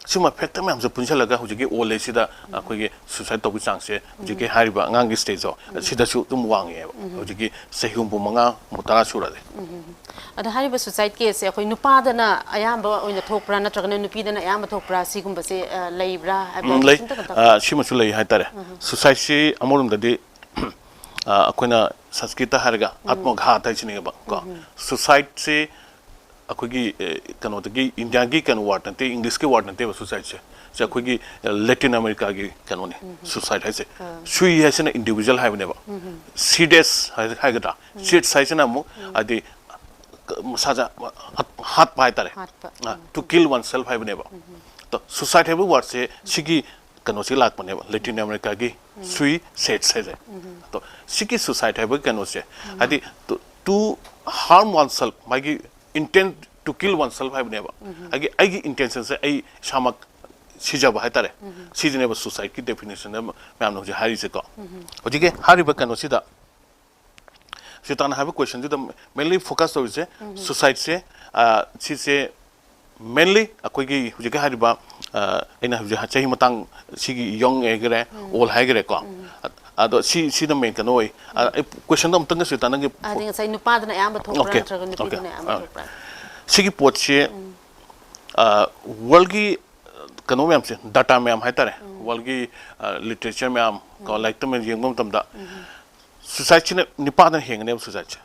ꯁꯤꯒꯨꯝꯕ ꯐꯦꯛꯇꯔ ꯃꯌꯥꯝꯁꯦ ꯄꯨꯟꯁꯤꯜꯂꯒ ꯍꯧꯖꯤꯛꯀꯤ ꯑꯣꯜ ꯑꯦꯖꯁꯤꯗ ꯑꯩꯈꯣꯏꯒꯤ ꯁꯨꯁꯥꯏꯠ ꯇꯧꯕꯒꯤ ꯆꯥꯡꯁꯦ ꯍꯧꯖꯤꯛꯀꯤ ꯍꯥꯏꯔꯤꯕ ꯑꯉꯥꯡꯒꯤ ꯁ꯭ꯇꯦꯖꯇꯣ ꯁꯤꯗꯁꯨ ꯑꯗꯨꯝ ꯋꯥꯡꯉꯦꯕ, ꯍꯧꯖꯤꯛꯀꯤ ꯆꯍꯤ ꯍꯨꯝꯐꯨ ꯃꯉꯥ, ꯍꯨꯝꯐꯨ ꯇꯔꯥ ꯁꯨꯔꯗꯤ꯫ ꯑꯗꯣ ꯍꯥꯏꯔꯤꯕ ꯁꯨꯁꯥꯏꯠ ꯀꯦꯁꯁꯦ ꯑꯩꯈꯣꯏ ꯅꯨꯄꯥꯗꯅ ꯑꯌꯥꯝꯕ ꯑꯣꯏꯅ ꯊꯣꯛꯄ꯭ꯔꯥ ꯅꯠꯇ꯭ꯔꯒꯅ ꯅꯨꯄꯤꯗꯅ ꯑꯌꯥꯝꯕ ꯊꯣꯛꯄ꯭ꯔꯥ, ꯁꯤꯒꯨꯝꯕꯁꯦ, ꯑ, ꯂꯩꯕ꯭ꯔꯥ ꯍꯥꯏꯕꯗꯣ ꯎꯝ, ꯂꯩ꯫ ꯁꯨꯝꯇ ꯈꯛꯇ ꯑ, ꯁꯤꯃꯁꯨ ꯂꯩ ꯍꯥꯏꯇꯥꯔꯦ꯫ ꯁꯨꯁꯥꯏꯠꯁꯤ ꯑꯃꯔꯣꯝꯗꯗꯤ, ꯑ, ꯑꯩꯈꯣꯏꯅ ꯁꯪꯁꯀ꯭ꯔꯤꯠꯇ ꯍꯥꯏꯔꯒ ꯑꯥꯠꯃꯘꯥꯠ ꯍꯥꯏꯁꯤꯅꯦꯕ ꯀꯣ꯫ ꯁꯨꯁꯥꯏꯠꯁꯤ ꯑꯩꯈꯣꯏꯒꯤ, ꯑ, ꯀꯩꯅꯣꯗꯒꯤ, ꯏꯟꯗꯤꯌꯥꯒꯤ ꯀꯩꯅꯣ ꯋꯥꯔꯗ ꯅꯠꯇꯦ, ꯏꯪꯂꯤꯁꯀꯤ ꯋꯥꯔꯗ ꯅꯠꯇꯦꯕ ꯁꯨꯁꯥꯏꯠꯁꯦ꯫ ꯁꯤ ꯑꯩꯈꯣꯏꯒꯤ, ꯑ, ꯂꯦꯇꯤꯟ ꯑꯃꯦꯔꯤꯀꯥꯒꯤ ꯀꯩꯅꯣꯅꯤ ꯁꯨꯁꯥꯏꯠ ꯍꯥꯏꯁꯦ꯫ ꯁꯨꯏ ꯍꯥꯏꯁꯤꯅ ꯏꯟꯗꯤꯚꯤꯖꯨꯋꯦꯜ ꯍꯥꯏꯕꯅꯦꯕ꯫ ꯁꯤꯗꯦꯁ ꯍꯥꯏ-, ꯍꯥꯏꯒꯗ꯭ꯔꯥ? ꯁꯤꯗꯁ ꯍꯥꯏꯁꯤꯅ ꯑꯃꯨꯛ ꯍꯥꯏꯗꯤ ꯃꯁꯥꯁꯦ ꯍꯥꯠ-, ꯍꯥꯠꯄ ꯍꯥꯏꯇꯥꯔꯦ꯫ ꯍꯥꯠꯄ꯫ ꯇꯨ ꯀꯤꯜ ꯋꯥꯟ ꯁꯦꯜꯐ ꯍꯥꯏꯕꯅꯦꯕ꯫ ꯑꯗꯣ ꯁꯨꯁꯥꯏꯠ ꯍꯥꯏꯕ ꯋꯥꯔꯗꯁꯦ ꯁꯤꯒꯤ ꯀꯩꯅꯣꯁꯤ ꯂꯥꯛꯄꯅꯦꯕ, ꯂꯦꯇꯤꯟ ꯑꯃꯦꯔꯤꯀꯥꯒꯤ ꯁꯨꯏ ꯁꯦꯠꯁ ꯍꯥꯏꯁꯦ꯫ ꯑꯗꯣ ꯁꯤꯒꯤ ꯁꯨꯁꯥꯏꯠ ꯍꯥꯏꯕ ꯀꯩꯅꯣꯁꯦ, ꯍꯥꯏꯗꯤ to, to harm oneself, ꯃꯥꯒꯤ intent to kill oneself ꯍꯥꯏꯕꯅꯦꯕ꯫ ꯑꯩꯒꯤ, ꯑꯩꯒꯤ ꯏꯟꯇꯦꯟꯁꯟꯁꯦ ꯑꯩ ꯏꯁꯥꯃꯛ ꯁꯤꯖꯕ ꯍꯥꯏꯇꯥꯔꯦ꯫ ꯁꯤꯁꯤꯅꯦꯕ ꯁꯨꯁꯥꯏꯠꯀꯤ ꯗꯦꯐꯤꯅꯦꯁꯟꯗ ꯃꯌꯥꯝꯅ ꯍꯧꯖꯤꯛ ꯍꯥꯏꯔꯤꯁꯦꯀꯣ꯫ ꯍꯧꯖꯤꯛꯀꯤ ꯍꯥꯏꯔꯤꯕ ꯀꯩꯅꯣꯁꯤꯗ, ꯁꯤꯇꯥꯅ ꯍꯥꯏꯕ ꯀꯣꯏꯁꯟꯁꯤꯗ ꯃꯦꯟꯂꯤ ꯐꯣꯀꯁ ꯇꯧꯔꯤꯁꯦ, ꯁꯨꯁꯥꯏꯠꯁꯦ, ꯑ, ꯁꯤꯁꯦ ꯃꯦꯟꯂꯤ ꯑꯩꯈꯣꯏꯒꯤ ꯍꯧꯖꯤꯛꯀꯤ ꯍꯥꯏꯔꯤꯕ, ꯑ, ꯑꯩꯅ ꯍꯧꯖꯤꯛ ꯆꯍꯤ ꯃꯇꯥꯡ ꯁꯤꯒꯤ ꯌꯪ ꯍꯥꯏꯒꯦꯔꯥ, ꯑꯣꯜ ꯍꯥꯏꯒꯦꯔꯥꯀꯣ꯫ ꯑꯗꯣ ꯁꯤ, ꯁꯤꯅ ꯃꯦꯟ ꯀꯩꯅꯣ ꯑꯣꯏ꯫ ꯑ, ꯑꯩ ꯀꯣꯏꯁꯟꯗꯣ ꯑꯃꯨꯛꯇꯪꯒ ꯁꯤꯇꯥ ꯅꯪꯒꯤ ꯍꯥꯏꯗꯤ ꯉꯁꯥꯏ ꯅꯨꯄꯥꯗꯅ ꯑꯌꯥꯝꯕ ꯊꯣꯛꯄ꯭ꯔꯥ ꯑꯣꯀꯦ, ꯅꯠꯇ꯭ꯔꯒ ꯑꯣꯀꯦ꯫ ꯅꯨꯄꯤꯗꯅ ꯑꯌꯥꯝꯕ ꯑ, ꯊꯣꯛꯄ꯭ꯔꯥ? ꯁꯤꯒꯤ ꯄꯣꯠꯁꯤ, ꯑ, ꯋꯥꯔꯜꯒꯤ ꯀꯩꯅꯣ ꯃꯌꯥꯝꯁꯦ, ꯗꯥꯇꯥ ꯃꯌꯥꯝ ꯍꯥꯏꯇꯥꯔꯦ, ꯋꯥꯔꯜꯒꯤ, ꯑ, ꯂꯤꯇꯔꯦꯆꯔ ꯃꯌꯥꯝ ꯀꯣ, ꯂꯥꯏꯔꯤꯛ ꯇꯝꯕ ꯌꯦꯡꯕ ꯃꯇꯝꯗ ꯁꯨꯁꯥꯏꯠꯁꯤꯅ ꯅꯨꯄꯥꯗꯅ ꯍꯦꯟꯒꯅꯦꯕ ꯁꯨꯁꯥꯏꯠꯁꯦ꯫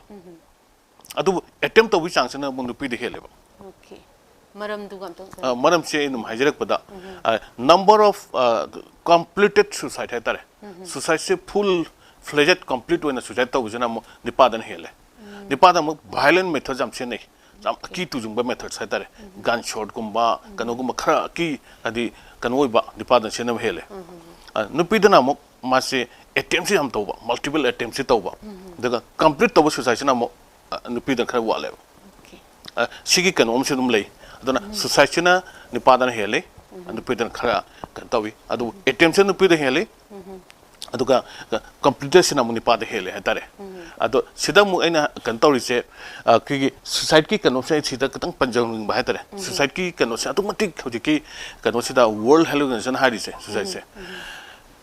ꯑꯗꯨꯕꯨ ꯑꯦꯇꯦꯝ ꯇꯧꯕꯒꯤ ꯆꯥꯡꯁꯤꯅ ꯑꯃꯨꯛ ꯅꯨꯄꯤꯗ ꯍꯦꯜꯂꯦꯕ꯫ ꯑꯣꯀꯦ꯫ ꯃꯔꯝꯗꯨꯒ ꯑꯝꯇꯪ ꯑ, ꯃꯔꯝꯁꯦ ꯑꯩ ꯑꯗꯨꯝ ꯍꯥꯏꯖꯔꯛꯄꯗ number of completed suicide ꯍꯥꯏꯇꯥꯔꯦ꯫ Suicideꯁꯦ full fledged complete ꯑꯣꯏꯅ suicide ꯇꯧꯕꯁꯤꯅ ꯑꯃꯨꯛ ꯅꯤꯄꯥꯗꯅ ꯍꯦꯜꯂꯦ꯫ ꯅꯤꯄꯥꯗ ꯑꯃꯨꯛ violent methods ꯌꯥꯝ ꯁꯤꯖꯤꯟꯅꯩ, ꯌꯥꯝ ꯑꯀꯤ ꯇꯨꯖꯨꯡꯕ methods ꯍꯥꯏꯇꯥꯔꯦ꯫ Gun shotꯀꯨꯝꯕ ꯀꯩꯅꯣꯒꯨꯝꯕ ꯈꯔ ꯑꯀꯤ ꯍꯥꯏꯗꯤ ꯀꯩꯅꯣ ꯑꯣꯏꯕ ꯅꯤꯄꯥꯗꯅ ꯁꯤꯖꯤꯟꯅꯕ ꯍꯦꯜꯂꯦ꯫ ꯑ, ꯅꯨꯄꯤꯗꯅ ꯑꯃꯨꯛ ꯃꯥꯁꯦ attemptꯁꯦ ꯌꯥꯝ ꯇꯧꯕ, multiple attemptꯁꯦ ꯇꯧꯕ, ꯑꯗꯨꯒ complete ꯇꯧꯕ suicideꯁꯤꯅ ꯑꯃꯨꯛ ꯑ, ꯅꯨꯄꯤꯗꯅ ꯈꯔ ꯋꯥꯠꯂꯦꯕ꯫ ꯑ, ꯁꯤꯒꯤ ꯀꯩꯅꯣ ꯑꯃꯁꯨ ꯑꯗꯨꯝ ꯂꯩ꯫ ꯑꯗꯨꯅ suicideꯁꯤꯅ ꯅꯨꯄꯥꯗꯅ ꯍꯦꯜꯂꯤ, ꯅꯨꯄꯤꯗꯅ ꯈꯔ ꯀꯩꯅꯣ ꯇꯧꯏ꯫ ꯑꯗꯨꯕꯨ attemptꯁꯦ ꯅꯨꯄꯤꯗ ꯍꯦꯜꯂꯤ, ꯑꯗꯨꯒ completeꯁꯤꯅ ꯑꯃꯨꯛ ꯅꯨꯄꯥꯗ ꯍꯦꯜꯂꯦ ꯍꯥꯏꯇꯥꯔꯦ꯫ ꯑꯗꯣ ꯁꯤꯗ ꯑꯃꯨꯛ ꯑꯩꯅ ꯀꯩꯅꯣ ꯇꯧꯔꯤꯁꯦ, ꯑ, ꯑꯩꯈꯣꯏꯒꯤ suicideꯀꯤ ꯀꯩꯅꯣꯁꯦ ꯑꯩ ꯁꯤꯗ ꯈꯤꯇꯪ ꯄꯟꯖꯅꯤꯡꯕ ꯍꯥꯏꯇꯥꯔꯦ꯫ Suicideꯀꯤ ꯀꯩꯅꯣꯁꯦ ꯑꯗꯨꯛꯀꯤ ꯃꯇꯤꯛ ꯍꯧꯖꯤꯛꯀꯤ ꯀꯩꯅꯣꯁꯤꯗ World Health Organization ꯍꯥꯏꯔꯤꯁꯦ, suicideꯁꯦ,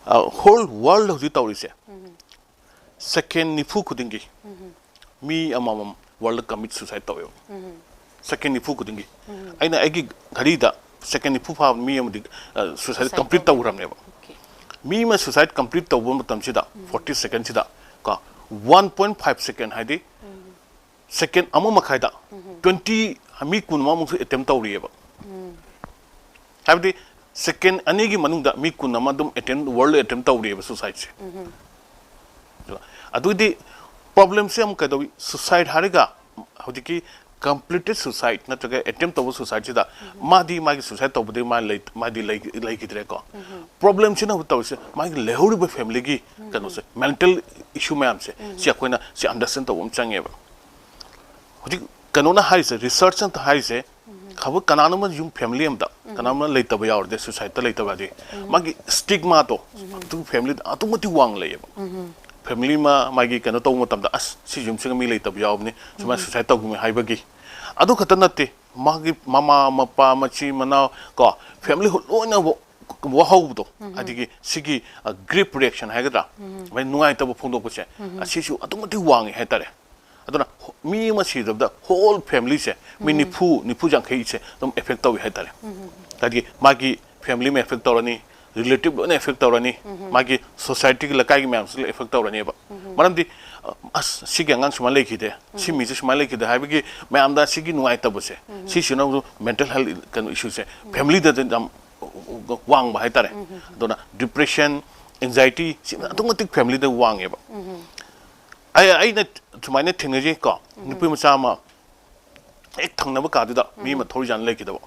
ꯑ, whole world ꯍꯧꯖꯤꯛ ꯇꯧꯔꯤꯁꯦ, second ꯅꯤꯐꯨ ꯈꯨꯗꯤꯡꯒꯤ ꯃꯤ ꯑꯃꯃꯝ world commit suicide ꯇꯧꯋꯦꯕ꯫ Second ꯅꯤꯐꯨ ꯈꯨꯗꯤꯡꯒꯤ꯫ ꯑꯩꯅ ꯑꯩꯒꯤ ꯘꯔꯤꯗ second ꯅꯤꯐꯨ ꯐꯥꯕ ꯃꯤ ꯑꯃꯗꯤ suicide complete ꯇꯧꯈ꯭ꯔꯕꯅꯦꯕ꯫ ꯃꯤ ꯑꯃ suicide complete ꯇꯧꯕ ꯃꯇꯝꯁꯤꯗ, forty secondꯁꯤꯗ ꯀꯣ, one point five second ꯍꯥꯏꯗꯤ second ꯑꯃ ꯃꯈꯥꯏꯗ twenty, ꯃꯤ ꯀꯨꯟ ꯑꯃꯃꯨꯛꯁꯨ attempt ꯇꯧꯔꯤꯑꯕ꯫ ꯍꯥꯏꯕꯗꯤ second ꯑꯅꯤꯒꯤ ꯃꯅꯨꯡꯗ ꯃꯤ ꯀꯨꯟ ꯑꯃ ꯑꯗꯨꯝ attempt, world attempt ꯇꯧꯔꯤꯑꯕ suicideꯁꯦ꯫ ꯑꯗꯨꯗꯤ problemꯁꯦ ꯑꯃꯨꯛ ꯀꯩꯗꯧꯏ? Suicide ꯍꯥꯏꯔꯒ ꯍꯧꯖꯤꯛꯀꯤ completed suicide ꯅꯠꯇ꯭ꯔꯒ attempt ꯇꯧꯕ suicideꯁꯤꯗ ꯃꯥꯗꯤ ꯃꯥꯒꯤ suicide ꯇꯧꯕꯗꯤ ꯃꯥ ꯂꯩ-, ꯃꯥꯗꯤ ꯂꯩ-, ꯂꯩꯈꯤꯗ꯭ꯔꯦꯀꯣ꯫ Problemꯁꯤꯅ ꯍꯧꯖꯤꯛ ꯇꯧꯔꯤꯁꯦ ꯃꯥꯒꯤ ꯂꯩꯍꯧꯔꯤꯕ familyꯒꯤ ꯀꯩꯅꯣꯁꯦ, mental issue ꯃꯌꯥꯝꯁꯦ, ꯁꯤ ꯑꯩꯈꯣꯏꯅ ꯁꯤ understand ꯇꯧꯕ ꯑꯃ ꯆꯪꯉꯦꯕ꯫ ꯍꯧꯖꯤꯛ ꯀꯩꯅꯣꯅ ꯍꯥꯏꯔꯤꯁꯦ, researchꯅ ꯍꯥꯏꯔꯤꯁꯦ, ꯈꯕ ꯀꯅꯥꯅꯣꯝꯃ ꯌꯨꯝ family ꯑꯃꯗ ꯀꯅꯥꯅꯣꯝꯃ ꯂꯩꯇꯕ ꯌꯥꯎꯔꯗꯤ, suicideꯇ ꯂꯩꯇꯕ ꯍꯥꯏꯗꯤ ꯃꯥꯒꯤ stigmaꯗꯣ ꯑꯗꯨ familyꯗ ꯑꯗꯨꯛ ꯃꯇꯤꯛ ꯋꯥꯡꯅ ꯂꯩꯌꯦꯕ꯫ Family ꯑꯃ ꯃꯥꯒꯤ ꯀꯩꯅꯣ ꯇꯧꯕ ꯃꯇꯝꯗ, "ꯑꯁ, ꯁꯤ ꯌꯨꯝꯁꯤꯒ ꯃꯤ ꯂꯩꯇꯕ ꯌꯥꯎꯕꯅꯤ, ꯁꯨꯃꯥꯏꯅ suicide ꯇꯧꯈꯤꯕꯅꯤ" ꯍꯥꯏꯕꯒꯤ꯫ ꯑꯗꯨ ꯈꯛꯇ ꯅꯠꯇꯦ, ꯃꯥꯒꯤ ꯃꯃꯥ ꯃꯄꯥ, ꯃꯆꯤꯟ ꯃꯅꯥꯎ ꯀꯣ, family ꯂꯣꯏꯅ ꯋꯥꯍꯧꯕꯗꯣ, ꯑꯗꯒꯤ ꯁꯤꯒꯤ grief reaction ꯍꯥꯏꯒꯗ꯭ꯔꯥ, ꯃꯥꯏ ꯅꯨꯡꯉꯥꯏꯇꯕ ꯐꯣꯡꯗꯣꯛꯄꯁꯦ, ꯑꯁꯤꯁꯨ ꯑꯗꯨꯛ ꯃꯇꯤꯛ ꯋꯥꯡꯉꯤ ꯍꯥꯏꯇꯥꯔꯦ꯫ ꯑꯗꯨꯅ ꯃꯤ ꯑꯃ ꯁꯤꯔꯕꯗ whole familyꯁꯦ, ꯃꯤ ꯅꯤꯐꯨ, ꯅꯤꯐꯨ ꯌꯥꯡꯈꯩꯁꯦ ꯑꯗꯨꯝ affect ꯇꯧꯏ ꯍꯥꯏꯇꯥꯔꯦ꯫ ꯍꯥꯏꯗꯤ ꯃꯥꯒꯤ family ꯑꯃ affect ꯇꯧꯔꯅꯤ, ꯔꯤꯂꯦꯇꯤꯚ ꯂꯣꯏꯅ ꯑꯦꯐꯦꯛ ꯇꯧꯔꯅꯤ꯫ ꯃꯥꯒꯤ ꯁꯣꯁꯥꯏꯇꯤꯒꯤ, ꯂꯩꯀꯥꯏꯒꯤ ꯃꯌꯥꯝꯁꯨ ꯂꯣꯏ ꯑꯦꯐꯦꯛ ꯇꯧꯔꯅꯤꯕ꯫ ꯃꯔꯝꯗꯤ, ꯑ, ꯑꯁ, ꯁꯤꯒꯤ ꯑꯉꯥꯡ ꯁꯨꯃꯥꯏꯅ ꯂꯩꯈꯤꯗꯦ, ꯁꯤ ꯃꯤꯁꯦ ꯁꯨꯃꯥꯏꯅ ꯂꯩꯈꯤꯗꯦ ꯍꯥꯏꯕꯒꯤ ꯃꯌꯥꯝꯗ ꯁꯤꯒꯤ ꯅꯨꯡꯉꯥꯏꯇꯕꯁꯦ, ꯁꯤꯁꯤꯅ ꯑꯃꯨꯛ ꯃꯦꯟꯇꯦꯜ ꯍꯦꯜꯊ ꯀꯩꯅꯣ ꯏꯁꯨꯁꯦ ꯐꯦꯃꯤꯂꯤꯗ ꯌꯥꯝ ꯋꯥꯡꯕ ꯍꯥꯏꯇꯥꯔꯦ꯫ ꯑꯗꯨꯅ ꯗꯤꯄ꯭ꯔꯦꯁꯟ, ꯑꯦꯡꯖꯥꯏꯇꯤ, ꯁꯤ ꯑꯗꯨꯛꯀꯤ ꯃꯇꯤꯛ ꯐꯦꯃꯤꯂꯤꯗ ꯋꯥꯡꯉꯦꯕ꯫ ꯑꯩ, ꯑꯩꯅ ꯁꯨꯃꯥꯏꯅ ꯊꯦꯡꯅꯖꯩ ꯀꯣ, ꯅꯨꯄꯤ ꯃꯆꯥ ꯑꯃ ꯍꯦꯛ ꯊꯪꯅꯕ ꯀꯥꯗꯨꯗ ꯃꯤ ꯑꯃ ꯊꯧꯔꯤꯖꯥꯠꯅ ꯂꯩꯈꯤꯗꯕ꯫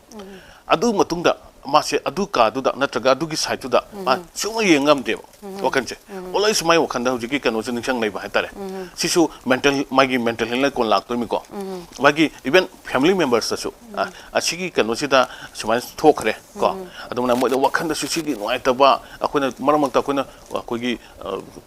ꯑꯗꯨ ꯃꯇꯨꯡꯗ ꯃꯥꯁꯦ ꯑꯗꯨ ꯀꯥꯗꯨꯗ ꯅꯠꯇ꯭ꯔꯒ ꯑꯗꯨꯒꯤ ꯁꯥꯏꯠꯇꯨꯗ ꯃꯥ ꯁꯨꯡꯌꯦꯡ ꯌꯦꯡ ꯉꯝꯗꯦꯕ꯫ ꯋꯥꯈꯜꯁꯦ ꯑꯣꯜꯋꯦꯁ ꯃꯥꯏ ꯋꯥꯈꯜꯗ ꯍꯧꯖꯤꯛꯀꯤ ꯀꯩꯅꯣꯁꯦ ꯅꯤꯡꯁꯤꯡ ꯂꯩꯕ ꯍꯥꯏꯇꯥꯔꯦ꯫ ꯁꯤꯁꯨ ꯃꯦꯟꯇꯦꯜ, ꯃꯥꯒꯤ ꯃꯦꯟꯇꯦꯜ ꯍꯦꯜꯊ ꯀꯣꯟ ꯂꯥꯛꯇꯣꯏꯅꯤꯀꯣ꯫ ꯃꯥꯒꯤ ꯏꯚꯟ ꯐꯦꯃꯤꯂꯤ ꯃꯦꯝꯕꯔꯁꯇꯁꯨ, ꯑ, ꯑꯁꯤꯒꯤ ꯀꯩꯅꯣꯁꯤꯗ ꯁꯨꯃꯥꯏꯅ ꯊꯣꯛꯈ꯭ꯔꯦ ꯀꯣ꯫ ꯑꯗꯨꯃꯥꯏꯅ ꯃꯣꯏꯗ ꯋꯥꯈꯜꯗꯁꯨ ꯁꯤꯒꯤ ꯅꯨꯡꯉꯥꯏꯇꯕ, ꯑꯩꯈꯣꯏꯅ ꯃꯔꯛ ꯃꯔꯛꯇ ꯑꯩꯈꯣꯏꯅ, ꯑꯩꯈꯣꯏꯒꯤ,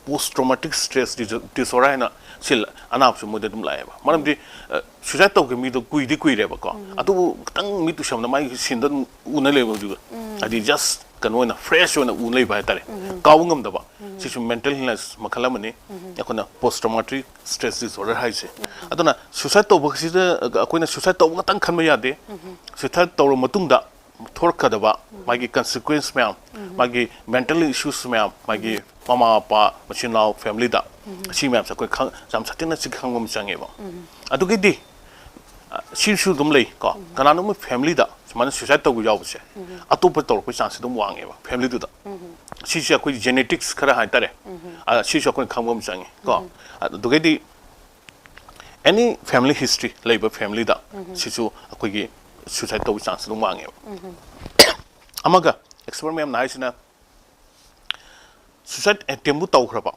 ꯄꯣꯁ ꯇ꯭ꯔꯣꯃꯥꯇꯤꯛ ꯁ꯭ꯇ꯭ꯔꯦꯁ ꯗꯤꯁꯑꯣꯔꯗꯔ ꯍꯥꯏꯅ ꯁꯤ ꯑꯅꯥꯕꯁꯨ ꯃꯣꯏꯗ ꯑꯗꯨꯝ ꯂꯥꯛꯑꯦꯕ꯫ ꯃꯔꯝꯗꯤ, ꯑ, ꯁꯨꯏꯁꯥꯏꯗ ꯇꯧꯈꯤꯕ ꯃꯤꯗꯣ ꯀꯨꯏꯗꯤ ꯀꯨꯏꯔꯦꯕꯀꯣ꯫ ꯑꯗꯨꯕꯨ ꯈꯤꯇꯪ ꯃꯤꯠ ꯎꯏꯁꯟꯕꯗ ꯃꯥꯒꯤ ꯁꯤꯟꯗ ꯑꯗꯨꯝ ꯎꯅ ꯂꯩꯕ ꯍꯧꯖꯤꯛ꯫ ꯍꯥꯏꯗꯤ ꯖꯁ ꯀꯩꯅꯣ ꯑꯣꯏꯅ, ꯐ꯭ꯔꯦꯁ ꯑꯣꯏꯅ ꯎ ꯂꯩꯕ ꯍꯥꯏꯇꯥꯔꯦ꯫ ꯀꯥꯎꯕ ꯉꯝꯗꯕ꯫ ꯁꯤꯁꯨ ꯃꯦꯟꯇꯦꯜ ꯏꯜꯅꯦꯁ ꯃꯈꯜ ꯑꯃꯅꯤ꯫ ꯑꯩꯈꯣꯏꯅ ꯄꯣꯁ ꯇ꯭ꯔꯣꯃꯥꯇꯤꯛ ꯁ꯭ꯇ꯭ꯔꯦꯁ ꯗꯤꯁꯑꯣꯔꯗꯔ ꯍꯥꯏꯁꯦ꯫ ꯑꯗꯨꯅ ꯁꯨꯏꯁꯥꯏꯗ ꯇꯧꯕꯁꯤꯗ ꯑꯩꯈꯣꯏꯅ ꯁꯨꯏꯁꯥꯏꯗ ꯇꯧꯕ ꯈꯛꯇꯪ ꯈꯟꯕ ꯌꯥꯗꯦ꯫ ꯁꯨꯏꯁꯥꯏꯗ ꯇꯧꯔꯕ ꯃꯇꯨꯡꯗ ꯊꯣꯔꯛꯀꯗꯕ ꯃꯥꯒꯤ ꯀꯟꯁꯤꯀ꯭ꯋꯦꯟꯁ ꯃꯌꯥꯝ, ꯃꯥꯒꯤ ꯃꯦꯟꯇꯦꯜ ꯏꯁꯨꯁ ꯃꯌꯥꯝ, ꯃꯥꯒꯤ ꯃꯃꯥ ꯃꯄꯥ, ꯃꯆꯤꯟ ꯃꯅꯥꯎ, ꯐꯦꯃꯤꯂꯤꯗ ꯁꯤ ꯃꯌꯥꯝꯁꯦ ꯑꯩꯈꯣꯏ ꯈꯪ-, ꯌꯥꯝ ꯁꯥꯊꯤꯅ ꯁꯤ ꯈꯪꯕ ꯑꯃ ꯆꯪꯉꯦꯕ꯫ ꯑꯗꯨꯒꯤꯗꯤ, ꯑ, ꯁꯤꯁꯨ ꯑꯗꯨꯝ ꯂꯩ ꯀꯣ꯫ ꯀꯅꯥꯅꯣꯝꯕ ꯐꯦꯃꯤꯂꯤꯗ ꯁꯨꯃꯥꯏꯅ ꯁꯨꯏꯁꯥꯏꯗ ꯇꯧꯕ ꯌꯥꯎꯕꯁꯦ, ꯑꯇꯣꯞꯄ ꯇꯧꯔꯛꯄꯒꯤ ꯆꯥꯟꯁꯁꯦ ꯑꯗꯨꯝ ꯋꯥꯡꯉꯦꯕ ꯐꯦꯃꯤꯂꯤꯗꯨꯗ꯫ ꯁꯤꯁꯦ ꯑꯩꯈꯣꯏ ꯖꯦꯅꯦꯇꯤꯛꯁ ꯈꯔ ꯍꯥꯏꯇꯥꯔꯦ꯫ ꯑ, ꯁꯤꯁꯨ ꯑꯩꯈꯣꯏꯅ ꯈꯪꯕ ꯑꯃ ꯆꯪꯉꯤ ꯀꯣ꯫ ꯑꯗꯨꯒꯩꯗꯤ ꯑꯦꯅꯤ ꯐꯦꯃꯤꯂꯤ ꯍꯤꯁꯇ꯭ꯔꯤ ꯂꯩꯕ ꯐꯦꯃꯤꯂꯤꯗ ꯁꯤꯁꯨ ꯑꯩꯈꯣꯏꯒꯤ ꯁꯨꯏꯁꯥꯏꯗ ꯇꯧꯕꯒꯤ ꯆꯥꯟꯁ ꯑꯗꯨꯝ ꯋꯥꯡꯉꯦꯕ꯫ ꯑꯃꯒ ꯑꯦꯛꯁꯄꯔꯠ ꯃꯌꯥꯝꯅ ꯍꯥꯏꯁꯤꯅ ꯁꯨꯏꯁꯥꯏꯗ ꯑꯦꯇꯦꯝꯕꯨ ꯇꯧꯈ꯭ꯔꯕ,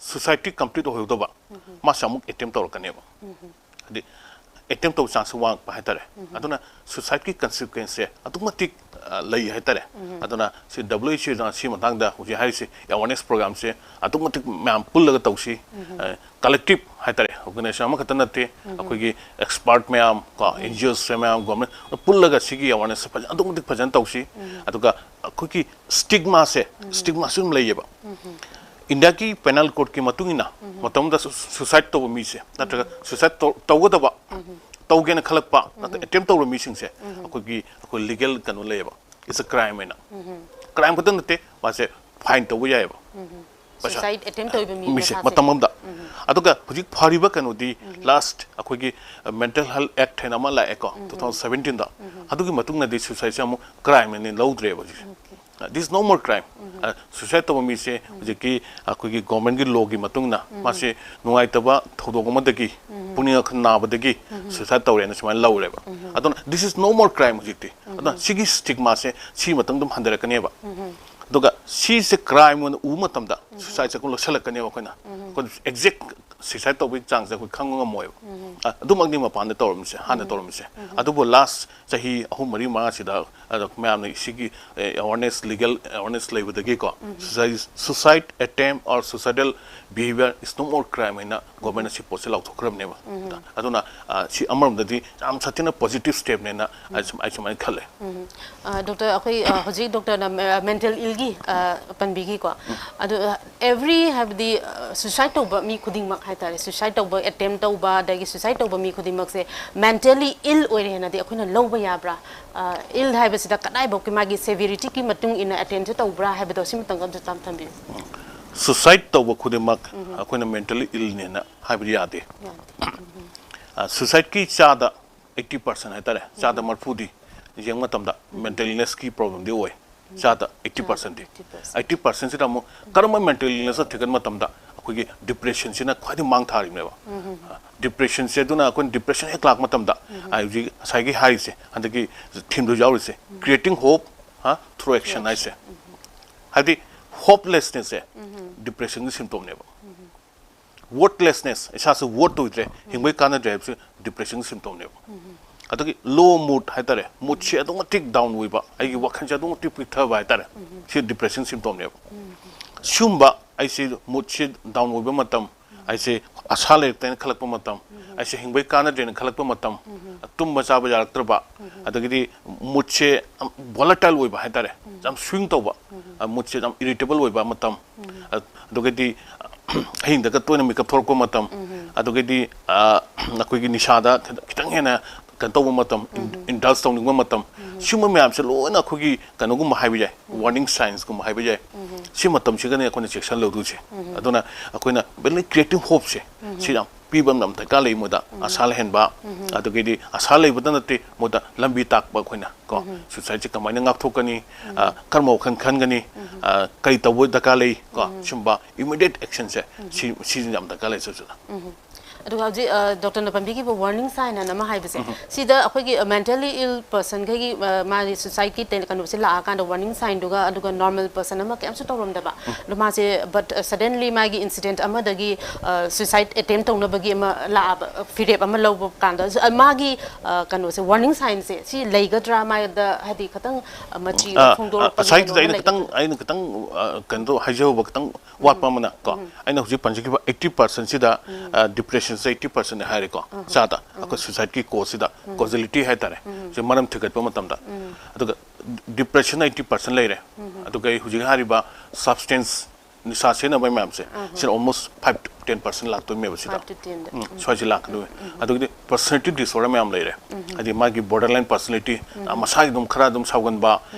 ꯁꯨꯏꯁꯥꯏꯗꯇꯤ ꯀꯝꯄ꯭ꯂꯤꯠ ꯑꯣꯏꯍꯧꯗꯕ, ꯃꯥꯁꯦ ꯑꯃꯨꯛ ꯑꯦꯇꯦꯝ ꯇꯧꯔꯛꯀꯅꯦꯕ꯫ ꯍꯥꯏꯗꯤ ꯑꯦꯇꯦꯝ ꯇꯧꯕ ꯆꯥꯟꯁꯁꯨ ꯋꯥꯡꯉꯛꯄ ꯍꯥꯏꯇꯥꯔꯦ꯫ ꯑꯗꯨꯅ ꯁꯨꯏꯁꯥꯏꯗꯀꯤ ꯀꯟꯁꯤꯀ꯭ꯋꯦꯟꯁꯁꯦ ꯑꯗꯨꯛꯀꯤ ꯃꯇꯤꯛ, ꯑ, ꯂꯩ ꯍꯥꯏꯇꯥꯔꯦ꯫ ꯑꯗꯨꯅ ꯁꯤ ꯗꯕ꯭ꯂꯤꯎ ꯑꯩꯆ ꯑꯣꯅ ꯁꯤ ꯃꯇꯥꯡꯗ ꯍꯧꯖꯤꯛ ꯍꯥꯏꯔꯤꯁꯤ ꯑꯦꯋꯥꯔꯅꯦꯁ ꯄ꯭ꯔꯣꯒ꯭ꯔꯥꯝꯁꯦ ꯑꯗꯨꯛꯀꯤ ꯃꯇꯤꯛ ꯃꯌꯥꯝ ꯄꯨꯜꯂꯒ ꯇꯧꯁꯤ꯫ ꯑ, ꯀꯂꯦꯛꯇꯤꯚ ꯍꯥꯏꯇꯥꯔꯦ, ꯑꯣꯔꯒꯅꯥꯏꯖꯦꯁꯟ ꯑꯃꯈꯛꯇ ꯅꯠꯇꯦ, ꯑꯩꯈꯣꯏꯒꯤ ꯑꯦꯛꯁꯄꯥꯔꯠ ꯃꯌꯥꯝ ꯀꯣ, ꯑꯦꯟ ꯖꯤ ꯑꯣꯁ ꯃꯌꯥꯝ, ꯒꯣꯔꯃꯦꯟ ꯄꯨꯜꯂꯒ ꯁꯤꯒꯤ ꯑꯦꯋꯥꯔꯅꯦꯁꯁꯦ ꯐꯖꯅ, ꯑꯗꯨꯛꯀꯤ ꯃꯇꯤꯛ ꯐꯖꯅ ꯇꯧꯁꯤ꯫ ꯑꯗꯨꯒ ꯑꯩꯈꯣꯏꯒꯤ ꯁ꯭ꯇꯤꯒꯃꯥꯁꯦ, ꯁ꯭ꯇꯤꯒꯃꯥꯁꯨ ꯑꯗꯨꯝ ꯂꯩꯌꯦꯕ꯫ ꯏꯟꯗꯤꯌꯥꯒꯤ ꯄꯦꯅꯦꯜ ꯀꯣꯗꯀꯤ ꯃꯇꯨꯡ ꯏꯟꯅ ꯃꯇꯝ ꯑꯃꯗ ꯁꯨ-, ꯁꯨꯏꯁꯥꯏꯗ ꯇꯧꯕ ꯃꯤꯁꯦ ꯅꯠꯇ꯭ꯔꯒ ꯁꯨꯏꯁꯥꯏꯗ ꯇꯧ-, ꯇꯧꯒꯗꯕ, ꯇꯧꯒꯦꯅ ꯈꯜꯂꯛꯄ ꯅꯠꯇ꯭ꯔꯒ ꯑꯦꯇꯦꯝ ꯇꯧꯔꯕ ꯃꯤꯁꯤꯡꯁꯦ ꯑꯩꯈꯣꯏꯒꯤ, ꯑꯩꯈꯣꯏ ꯂꯤꯒꯦꯜ ꯀꯩꯅꯣ ꯂꯩꯌꯦꯕ, It's a crime ꯍꯥꯏꯅ꯫ Crime ꯈꯛꯇ ꯅꯠꯇꯦ, ꯃꯥꯁꯦ fine ꯇꯧꯕ ꯌꯥꯏꯑꯕ꯫ ꯄꯩꯁꯥ suicide attempt ꯇꯧꯔꯤꯕ ꯃꯤ ꯃꯤꯁꯦ ꯃꯁꯥꯁꯦ꯫ ꯃꯇꯝ ꯑꯃꯗ꯫ ꯑꯗꯨꯒ ꯍꯧꯖꯤꯛ ꯐꯔꯤꯕ ꯀꯩꯅꯣꯗꯤ, last ꯑꯩꯈꯣꯏꯒꯤ, ꯑ, Mental Health Act ꯍꯥꯏꯅ ꯑꯃ ꯂꯥꯛꯑꯦꯀꯣ, two thousand seventeen ꯗ꯫ ꯑꯗꯨꯒꯤ ꯃꯇꯨꯡꯗꯗꯤ suicide ꯁꯦ ꯑꯃꯨꯛ crime ꯍꯥꯏꯅ ꯂꯧꯗ꯭ꯔꯦꯕ ꯍꯧꯖꯤꯛꯁꯦ꯫ This is no more crime. ꯑ, suicide ꯇꯧꯕ ꯃꯤꯁꯦ ꯍꯧꯖꯤꯛꯀꯤ ꯑꯩꯈꯣꯏꯒꯤ government ꯀꯤ law ꯒꯤ ꯃꯇꯨꯡ ꯏꯟꯅ ꯃꯥꯁꯦ ꯅꯨꯡꯉꯥꯏꯇꯕ ꯊꯧꯗꯣꯛ ꯑꯃꯗꯒꯤ, ꯄꯨꯛꯅꯤꯡ ꯋꯥꯈꯜ ꯅꯥꯕꯗꯒꯤ suicide ꯇꯧꯔꯦꯅ ꯁꯨꯃꯥꯏꯅ ꯂꯧꯔꯦꯕ꯫ ꯑꯗꯨꯅ this is no more crime ꯍꯧꯖꯤꯛꯇꯤ꯫ ꯑꯗꯨꯅ ꯁꯤꯒꯤ stigma ꯁꯦ ꯁꯤ ꯃꯇꯨꯡ ꯑꯗꯨꯝ ꯍꯟꯊꯔꯛꯀꯅꯦꯕ꯫ ꯑꯗꯨꯒ ꯁꯤꯁꯦ crime ꯑꯣꯏꯅ ꯎꯕ ꯃꯇꯝꯗ suicide ꯁꯦ ꯑꯩꯈꯣꯏ ꯂꯧꯁꯜꯂꯛꯀꯅꯦꯕ ꯑꯩꯈꯣꯏꯅ꯫ ꯑꯩꯈꯣꯏ exact suicide ꯇꯧꯕꯒꯤ ꯆꯥꯡꯁꯦ ꯑꯩꯈꯣꯏ ꯈꯪꯕ ꯉꯝꯃꯣꯏꯕ꯫ ꯑ, ꯑꯗꯨꯃꯛꯅꯤ ꯃꯄꯥꯟꯗ ꯇꯧꯔꯝꯃꯤꯁꯦ, ꯍꯥꯟꯅ ꯇꯧꯔꯝꯃꯤꯁꯦ꯫ ꯑꯗꯨꯕꯨ last ꯆꯍꯤ ꯑꯍꯨꯝ, ꯃꯔꯤ, ꯃꯉꯥꯁꯤꯗ, ꯑꯗꯣ ꯃꯌꯥꯝꯅ ꯁꯤꯒꯤ, ꯑꯦ, awareness, legal awareness ꯂꯩꯕꯗꯒꯤꯀꯣ, suicide, suicide attempt or suicidal behavior is no more crime ꯍꯥꯏꯅ government ꯅ ꯁꯤ ꯄꯣꯠꯁꯦ ꯂꯥꯎꯊꯣꯛꯈ꯭ꯔꯕꯅꯦꯕ꯫ ꯑꯗꯨꯅ, ꯑ, ꯁꯤ ꯑꯃꯔꯣꯝꯗꯗꯤ ꯌꯥꯝ ꯁꯥꯊꯤꯅ positive step ꯅꯦꯅ ꯑꯩ ꯁꯨꯝ-, ꯑꯩ ꯁꯨꯃꯥꯏꯅ ꯈꯜꯂꯦ꯫ ꯑ, doctor, ꯑꯩꯈꯣꯏ, ꯑ, ꯍꯧꯖꯤꯛ doctor ꯅ, ꯑ, mental ill ꯒꯤ, ꯑ, ꯄꯟꯕꯤꯈꯤꯀꯣ꯫ ꯑꯗꯨ, ꯑ, every ꯍꯥꯏꯕꯗꯤ, ꯑ, suicide ꯇꯧꯕ ꯃꯤ ꯈꯨꯗꯤꯡꯃꯛ ꯍꯥꯏꯇꯥꯔꯦ, suicide ꯇꯧꯕ attempt ꯇꯧꯕ, ꯑꯗꯒꯤ suicide ꯇꯧꯕ ꯃꯤ ꯈꯨꯗꯤꯡꯃꯛꯁꯦ mentally ill ꯑꯣꯏꯔꯦꯅꯗꯤ ꯑꯩꯈꯣꯏꯅ ꯂꯧꯕ ꯌꯥꯕ꯭ꯔꯥ? ꯑ, ill ꯍꯥꯏꯕꯁꯤꯗ ꯀꯗꯥꯏꯐꯥꯎꯀꯤ ꯃꯥꯒꯤ severity ꯒꯤ ꯃꯇꯨꯡ ꯏꯟꯅ attempt ꯁꯦ ꯇꯧꯕ꯭ꯔꯥ ꯍꯥꯏꯕꯗꯣ ꯁꯤꯃꯇꯪ ꯑꯝꯇ ꯇꯝ-, ꯊꯝꯕꯤꯌꯨ꯫ Suicide ꯇꯧꯕ ꯈꯨꯗꯤꯡꯃꯛ ꯑꯩꯈꯣꯏꯅ mentally ill ꯅꯦꯅ ꯍꯥꯏꯕꯗꯤ ꯌꯥꯗꯦ꯫ ꯌꯥꯗꯦ꯫ ꯑ, suicide ꯀꯤ ꯆꯥꯗ eighty percent ꯍꯥꯏꯇꯥꯔꯦ, ꯆꯥꯗ ꯃꯔꯐꯨꯗꯤ ꯌꯦꯡꯕ ꯃꯇꯝꯗ mental illness ꯀꯤ problem ꯗꯤ ꯑꯣꯏ꯫ ꯆꯥꯗ eighty percent ꯗꯤ꯫ Eighty percent꯫ Eighty percent ꯁꯤꯗ ꯑꯃꯨꯛ ꯀꯔꯝꯕ mental illness ꯊꯤꯒꯠꯄ ꯃꯇꯝꯗ ꯑꯩꯈꯣꯏꯒꯤ depression ꯁꯤꯅ ꯈ꯭ꯋꯥꯏꯗꯒꯤ ꯃꯥꯡ ꯊꯥꯔꯤꯕꯅꯦꯕ꯫ Depression ꯁꯦ ꯑꯗꯨꯅ ꯑꯩꯈꯣꯏꯅ depression ꯍꯦꯛ ꯂꯥꯛꯄ ꯃꯇꯝꯗ, ꯑꯩ ꯍꯧꯖꯤꯛ ꯉꯁꯥꯏꯒꯤ ꯍꯥꯏꯔꯤꯁꯦ, ꯍꯟꯗꯛꯀꯤ theme ꯗ ꯌꯥꯎꯔꯤꯁꯦ, creating hope, ꯍꯥ, through action ꯍꯥꯏꯁꯦ꯫ ꯍꯥꯏꯕꯗꯤ hopelessness ꯁꯦ depression ꯒꯤ symptom ꯅꯦꯕ꯫ Worthlessness, ꯏꯁꯥꯁꯨ worth ꯑꯣꯏꯗ꯭ꯔꯦ, ꯍꯤꯡꯕꯒꯤ ꯀꯥꯟꯅꯗ꯭ꯔꯦ ꯍꯥꯏꯕꯁꯤ depression ꯒꯤ symptom ꯅꯦꯕ꯫ ꯑꯗꯒꯤ low mood ꯍꯥꯏꯇꯥꯔꯦ, mood ꯁꯦ ꯑꯗꯨꯛ ꯃꯇꯤꯛ down ꯑꯣꯏꯕ, ꯑꯩꯒꯤ ꯋꯥꯈꯜꯁꯦ ꯑꯗꯨꯛ ꯃꯇꯤꯛ ꯄꯤꯛꯊꯕ ꯍꯥꯏꯇꯥꯔꯦ, ꯁꯤ depression symptom ꯅꯦꯕ꯫ ꯁꯤꯒꯨꯝꯕ ꯑꯩꯁꯦ mood ꯁꯦ down ꯑꯣꯏꯕ ꯃꯇꯝ, ꯑꯩꯁꯦ ꯑꯁꯥ ꯂꯩꯔꯛꯇꯦꯅ ꯈꯜꯂꯛꯄ ꯃꯇꯝ, ꯑꯩꯁꯦ ꯍꯤꯡꯕꯒꯤ ꯀꯥꯟꯅꯗ꯭ꯔꯦꯅ ꯈꯜꯂꯛꯄ ꯃꯇꯝ, ꯇꯨꯝꯕ ꯆꯥꯕ ꯌꯥꯔꯛꯇ꯭ꯔꯕ, ꯑꯗꯒꯤꯗꯤ mood ꯁꯦ ꯌꯥꯝ volatile ꯑꯣꯏꯕ ꯍꯥꯏꯇꯥꯔꯦ, ꯌꯥꯝ swing ꯇꯧꯕ, mood ꯁꯦ ꯌꯥꯝ irritable ꯑꯣꯏꯕ ꯃꯇꯝ, ꯑꯗꯨꯒꯗꯤ ꯑꯍꯤꯡꯗꯒ ꯇꯣꯏꯅ ꯃꯤꯀꯞ ꯊꯣꯛꯂꯛꯄ ꯃꯇꯝ, ꯑꯗꯨꯒꯗꯤ, ꯑ, ꯑꯩꯈꯣꯏꯒꯤ ꯅꯤꯁꯥꯗ ꯈꯤꯇꯪ ꯍꯦꯟꯅ ꯀꯩꯅꯣ ꯇꯧꯕ ꯃꯇꯝ, indulge ꯇꯧꯅꯤꯡꯕ ꯃꯇꯝ, ꯁꯤꯒꯨꯝꯕ ꯃꯌꯥꯝꯁꯦ ꯂꯣꯏꯅ ꯑꯩꯈꯣꯏꯒꯤ ꯀꯩꯅꯣꯒꯨꯝꯕ ꯍꯥꯏꯕ ꯌꯥꯏ, ꯋꯥꯔꯅꯤꯡ ꯁꯥꯏꯟꯁꯀꯨꯝꯕ ꯍꯥꯏꯕ ꯌꯥꯏ꯫ ꯁꯤ ꯃꯇꯝꯁꯤꯒꯅꯦ ꯑꯩꯈꯣꯏꯅ ꯆꯦꯛꯁꯤꯟꯍꯧꯗꯣꯏꯁꯦ꯫ ꯑꯗꯨꯅ ꯑꯩꯈꯣꯏꯅ very creative hopeꯁꯦ ꯁꯤ ꯌꯥꯝ ꯄꯤꯕ ꯑꯃ ꯌꯥꯝ ꯗꯔꯀꯥꯔ ꯂꯩ ꯃꯣꯏꯗ꯫ ꯑꯁꯥ ꯂꯩꯍꯟꯕ, ꯑꯗꯨꯗꯒꯤꯗꯤ ꯑꯁꯥ ꯂꯩꯕꯗ ꯅꯠꯇꯦ, ꯃꯣꯏꯗ ꯂꯝꯕꯤ ꯇꯥꯛꯄ ꯑꯩꯈꯣꯏꯅ ꯀꯣ꯫ Suicideꯁꯦ ꯀꯃꯥꯏꯅ ꯉꯥꯛꯊꯣꯛꯀꯅꯤ, ꯑ, ꯀꯔꯝꯕ ꯋꯥꯈꯜ ꯈꯟꯒꯅꯤ, ꯑ, ꯀꯔꯤ ꯇꯧꯕ ꯗꯔꯀꯥꯔ ꯂꯩ ꯀꯣ꯫ ꯁꯤꯒꯨꯝꯕ immediate actionꯁꯦ ꯁꯤ, ꯁꯤꯁꯤꯅ ꯌꯥꯝ ꯗꯔꯀꯥꯔ ꯂꯩ ꯁꯤꯁꯤꯗ꯫ ꯑꯗꯨꯒ ꯍꯧꯖꯤꯛ ꯗꯣꯛꯇꯔꯅ ꯄꯟꯕꯤꯈꯤꯕ ꯋꯥꯔꯅꯤꯡ ꯁꯥꯏꯟ ꯍꯥꯏꯅ ꯑꯃ ꯍꯥꯏꯕꯁꯦ, ꯁꯤꯗ ꯑꯩꯈꯣꯏꯒꯤ ꯃꯦꯟꯇꯦꯂꯤ ꯏꯜ ꯄꯔꯁꯟꯈꯩꯒꯤ ꯃꯥꯒꯤ ꯁꯨꯏꯁꯥꯏꯗꯀꯤ ꯀꯩꯅꯣꯁꯦ ꯂꯥꯛꯑꯀꯥꯟꯗ ꯋꯥꯔꯅꯤꯡ ꯁꯥꯏꯟꯗꯨꯒ ꯑꯗꯨꯒ ꯅꯣꯔꯃꯦꯜ ꯄꯔꯁꯟ ꯑꯃ ꯀꯩꯝꯁꯨ ꯇꯧꯔꯝꯗꯕ, ꯑꯗꯣ ꯃꯥꯁꯦ ꯕꯠ ꯁꯗꯟꯂꯤ ꯃꯥꯒꯤ ꯏꯟꯁꯤꯗꯦꯟꯠ ꯑꯃꯗꯒꯤ ꯁꯨꯏꯁꯥꯏꯗ ꯑꯦꯇꯦꯝ ꯇꯧꯅꯕꯒꯤ ꯑꯃ ꯂꯥꯛꯑꯕ, ꯐꯤꯔꯦꯞ ꯑꯃ ꯂꯧꯕ ꯀꯥꯟꯗ ꯃꯥꯒꯤ ꯀꯩꯅꯣꯁꯦ, ꯋꯥꯔꯅꯤꯡ ꯁꯥꯏꯟꯁꯦ ꯁꯤ ꯂꯩꯒꯗ꯭ꯔꯥ ꯃꯥꯗ, ꯍꯥꯏꯗꯤ ꯈꯤꯇꯪ ꯃꯆꯤ ꯐꯣꯡꯗꯣꯔꯛꯄꯒꯤ ꯀꯩꯅꯣ ꯉꯁꯥꯏꯒꯤꯗꯨꯗ ꯑꯃ ꯑꯩꯅ ꯈꯤꯇꯪ ꯂꯩꯒꯗ꯭ꯔꯥ? ꯑꯩꯅ ꯈꯤꯇꯪ ꯑ, ꯀꯩꯅꯣ ꯍꯥꯏꯖꯍꯧꯕ ꯈꯤꯇꯪ ꯋꯥꯠꯄ ꯑꯃꯅ ꯀꯣ, ꯑꯩꯅ ꯍꯧꯖꯤꯛ ꯄꯟꯖꯈꯤꯕ eighty percentꯁꯤꯗ, ꯗꯤꯄ꯭ꯔꯦꯁꯟꯁꯦ eighty percentꯅꯦ ꯍꯥꯏꯔꯦꯀꯣ꯫ ꯆꯥꯗ ꯑꯩꯈꯣꯏ suicideꯀꯤ causeꯁꯤꯗ causality ꯍꯥꯏꯇꯥꯔꯦ, ꯁꯤ ꯃꯔꯝ ꯊꯤꯒꯠꯄ ꯃꯇꯝꯗ꯫ ꯑꯗꯨꯒ depression eighty percent ꯂꯩꯔꯦ꯫ ꯑꯗꯨꯒ ꯑꯩ ꯍꯧꯖꯤꯛ ꯍꯥꯏꯔꯤꯕ substance, ꯅꯤꯁꯥ ꯁꯤꯖꯤꯟꯅꯕ ꯃꯌꯥꯝꯁꯦ, ꯁꯤꯅ almost five to ten percent ꯂꯥꯛꯇꯣꯏꯅꯦꯕ ꯁꯤꯗ꯫ Five to tenꯗ. ꯎꯝ, ꯁ꯭ꯋꯥꯏꯁꯤ ꯂꯥꯛꯀꯗꯣꯏꯅꯤ꯫ ꯑꯗꯨꯒꯤꯗꯤ personality disorder ꯃꯌꯥꯝ ꯂꯩꯔꯦ꯫ ꯍꯥꯏꯗꯤ ꯃꯥꯒꯤ borderline personality, ꯑ, ꯃꯁꯥꯒꯤ ꯑꯗꯨꯝ ꯈꯔ ꯑꯗꯨꯝ ꯁꯥꯎꯒꯟꯕ,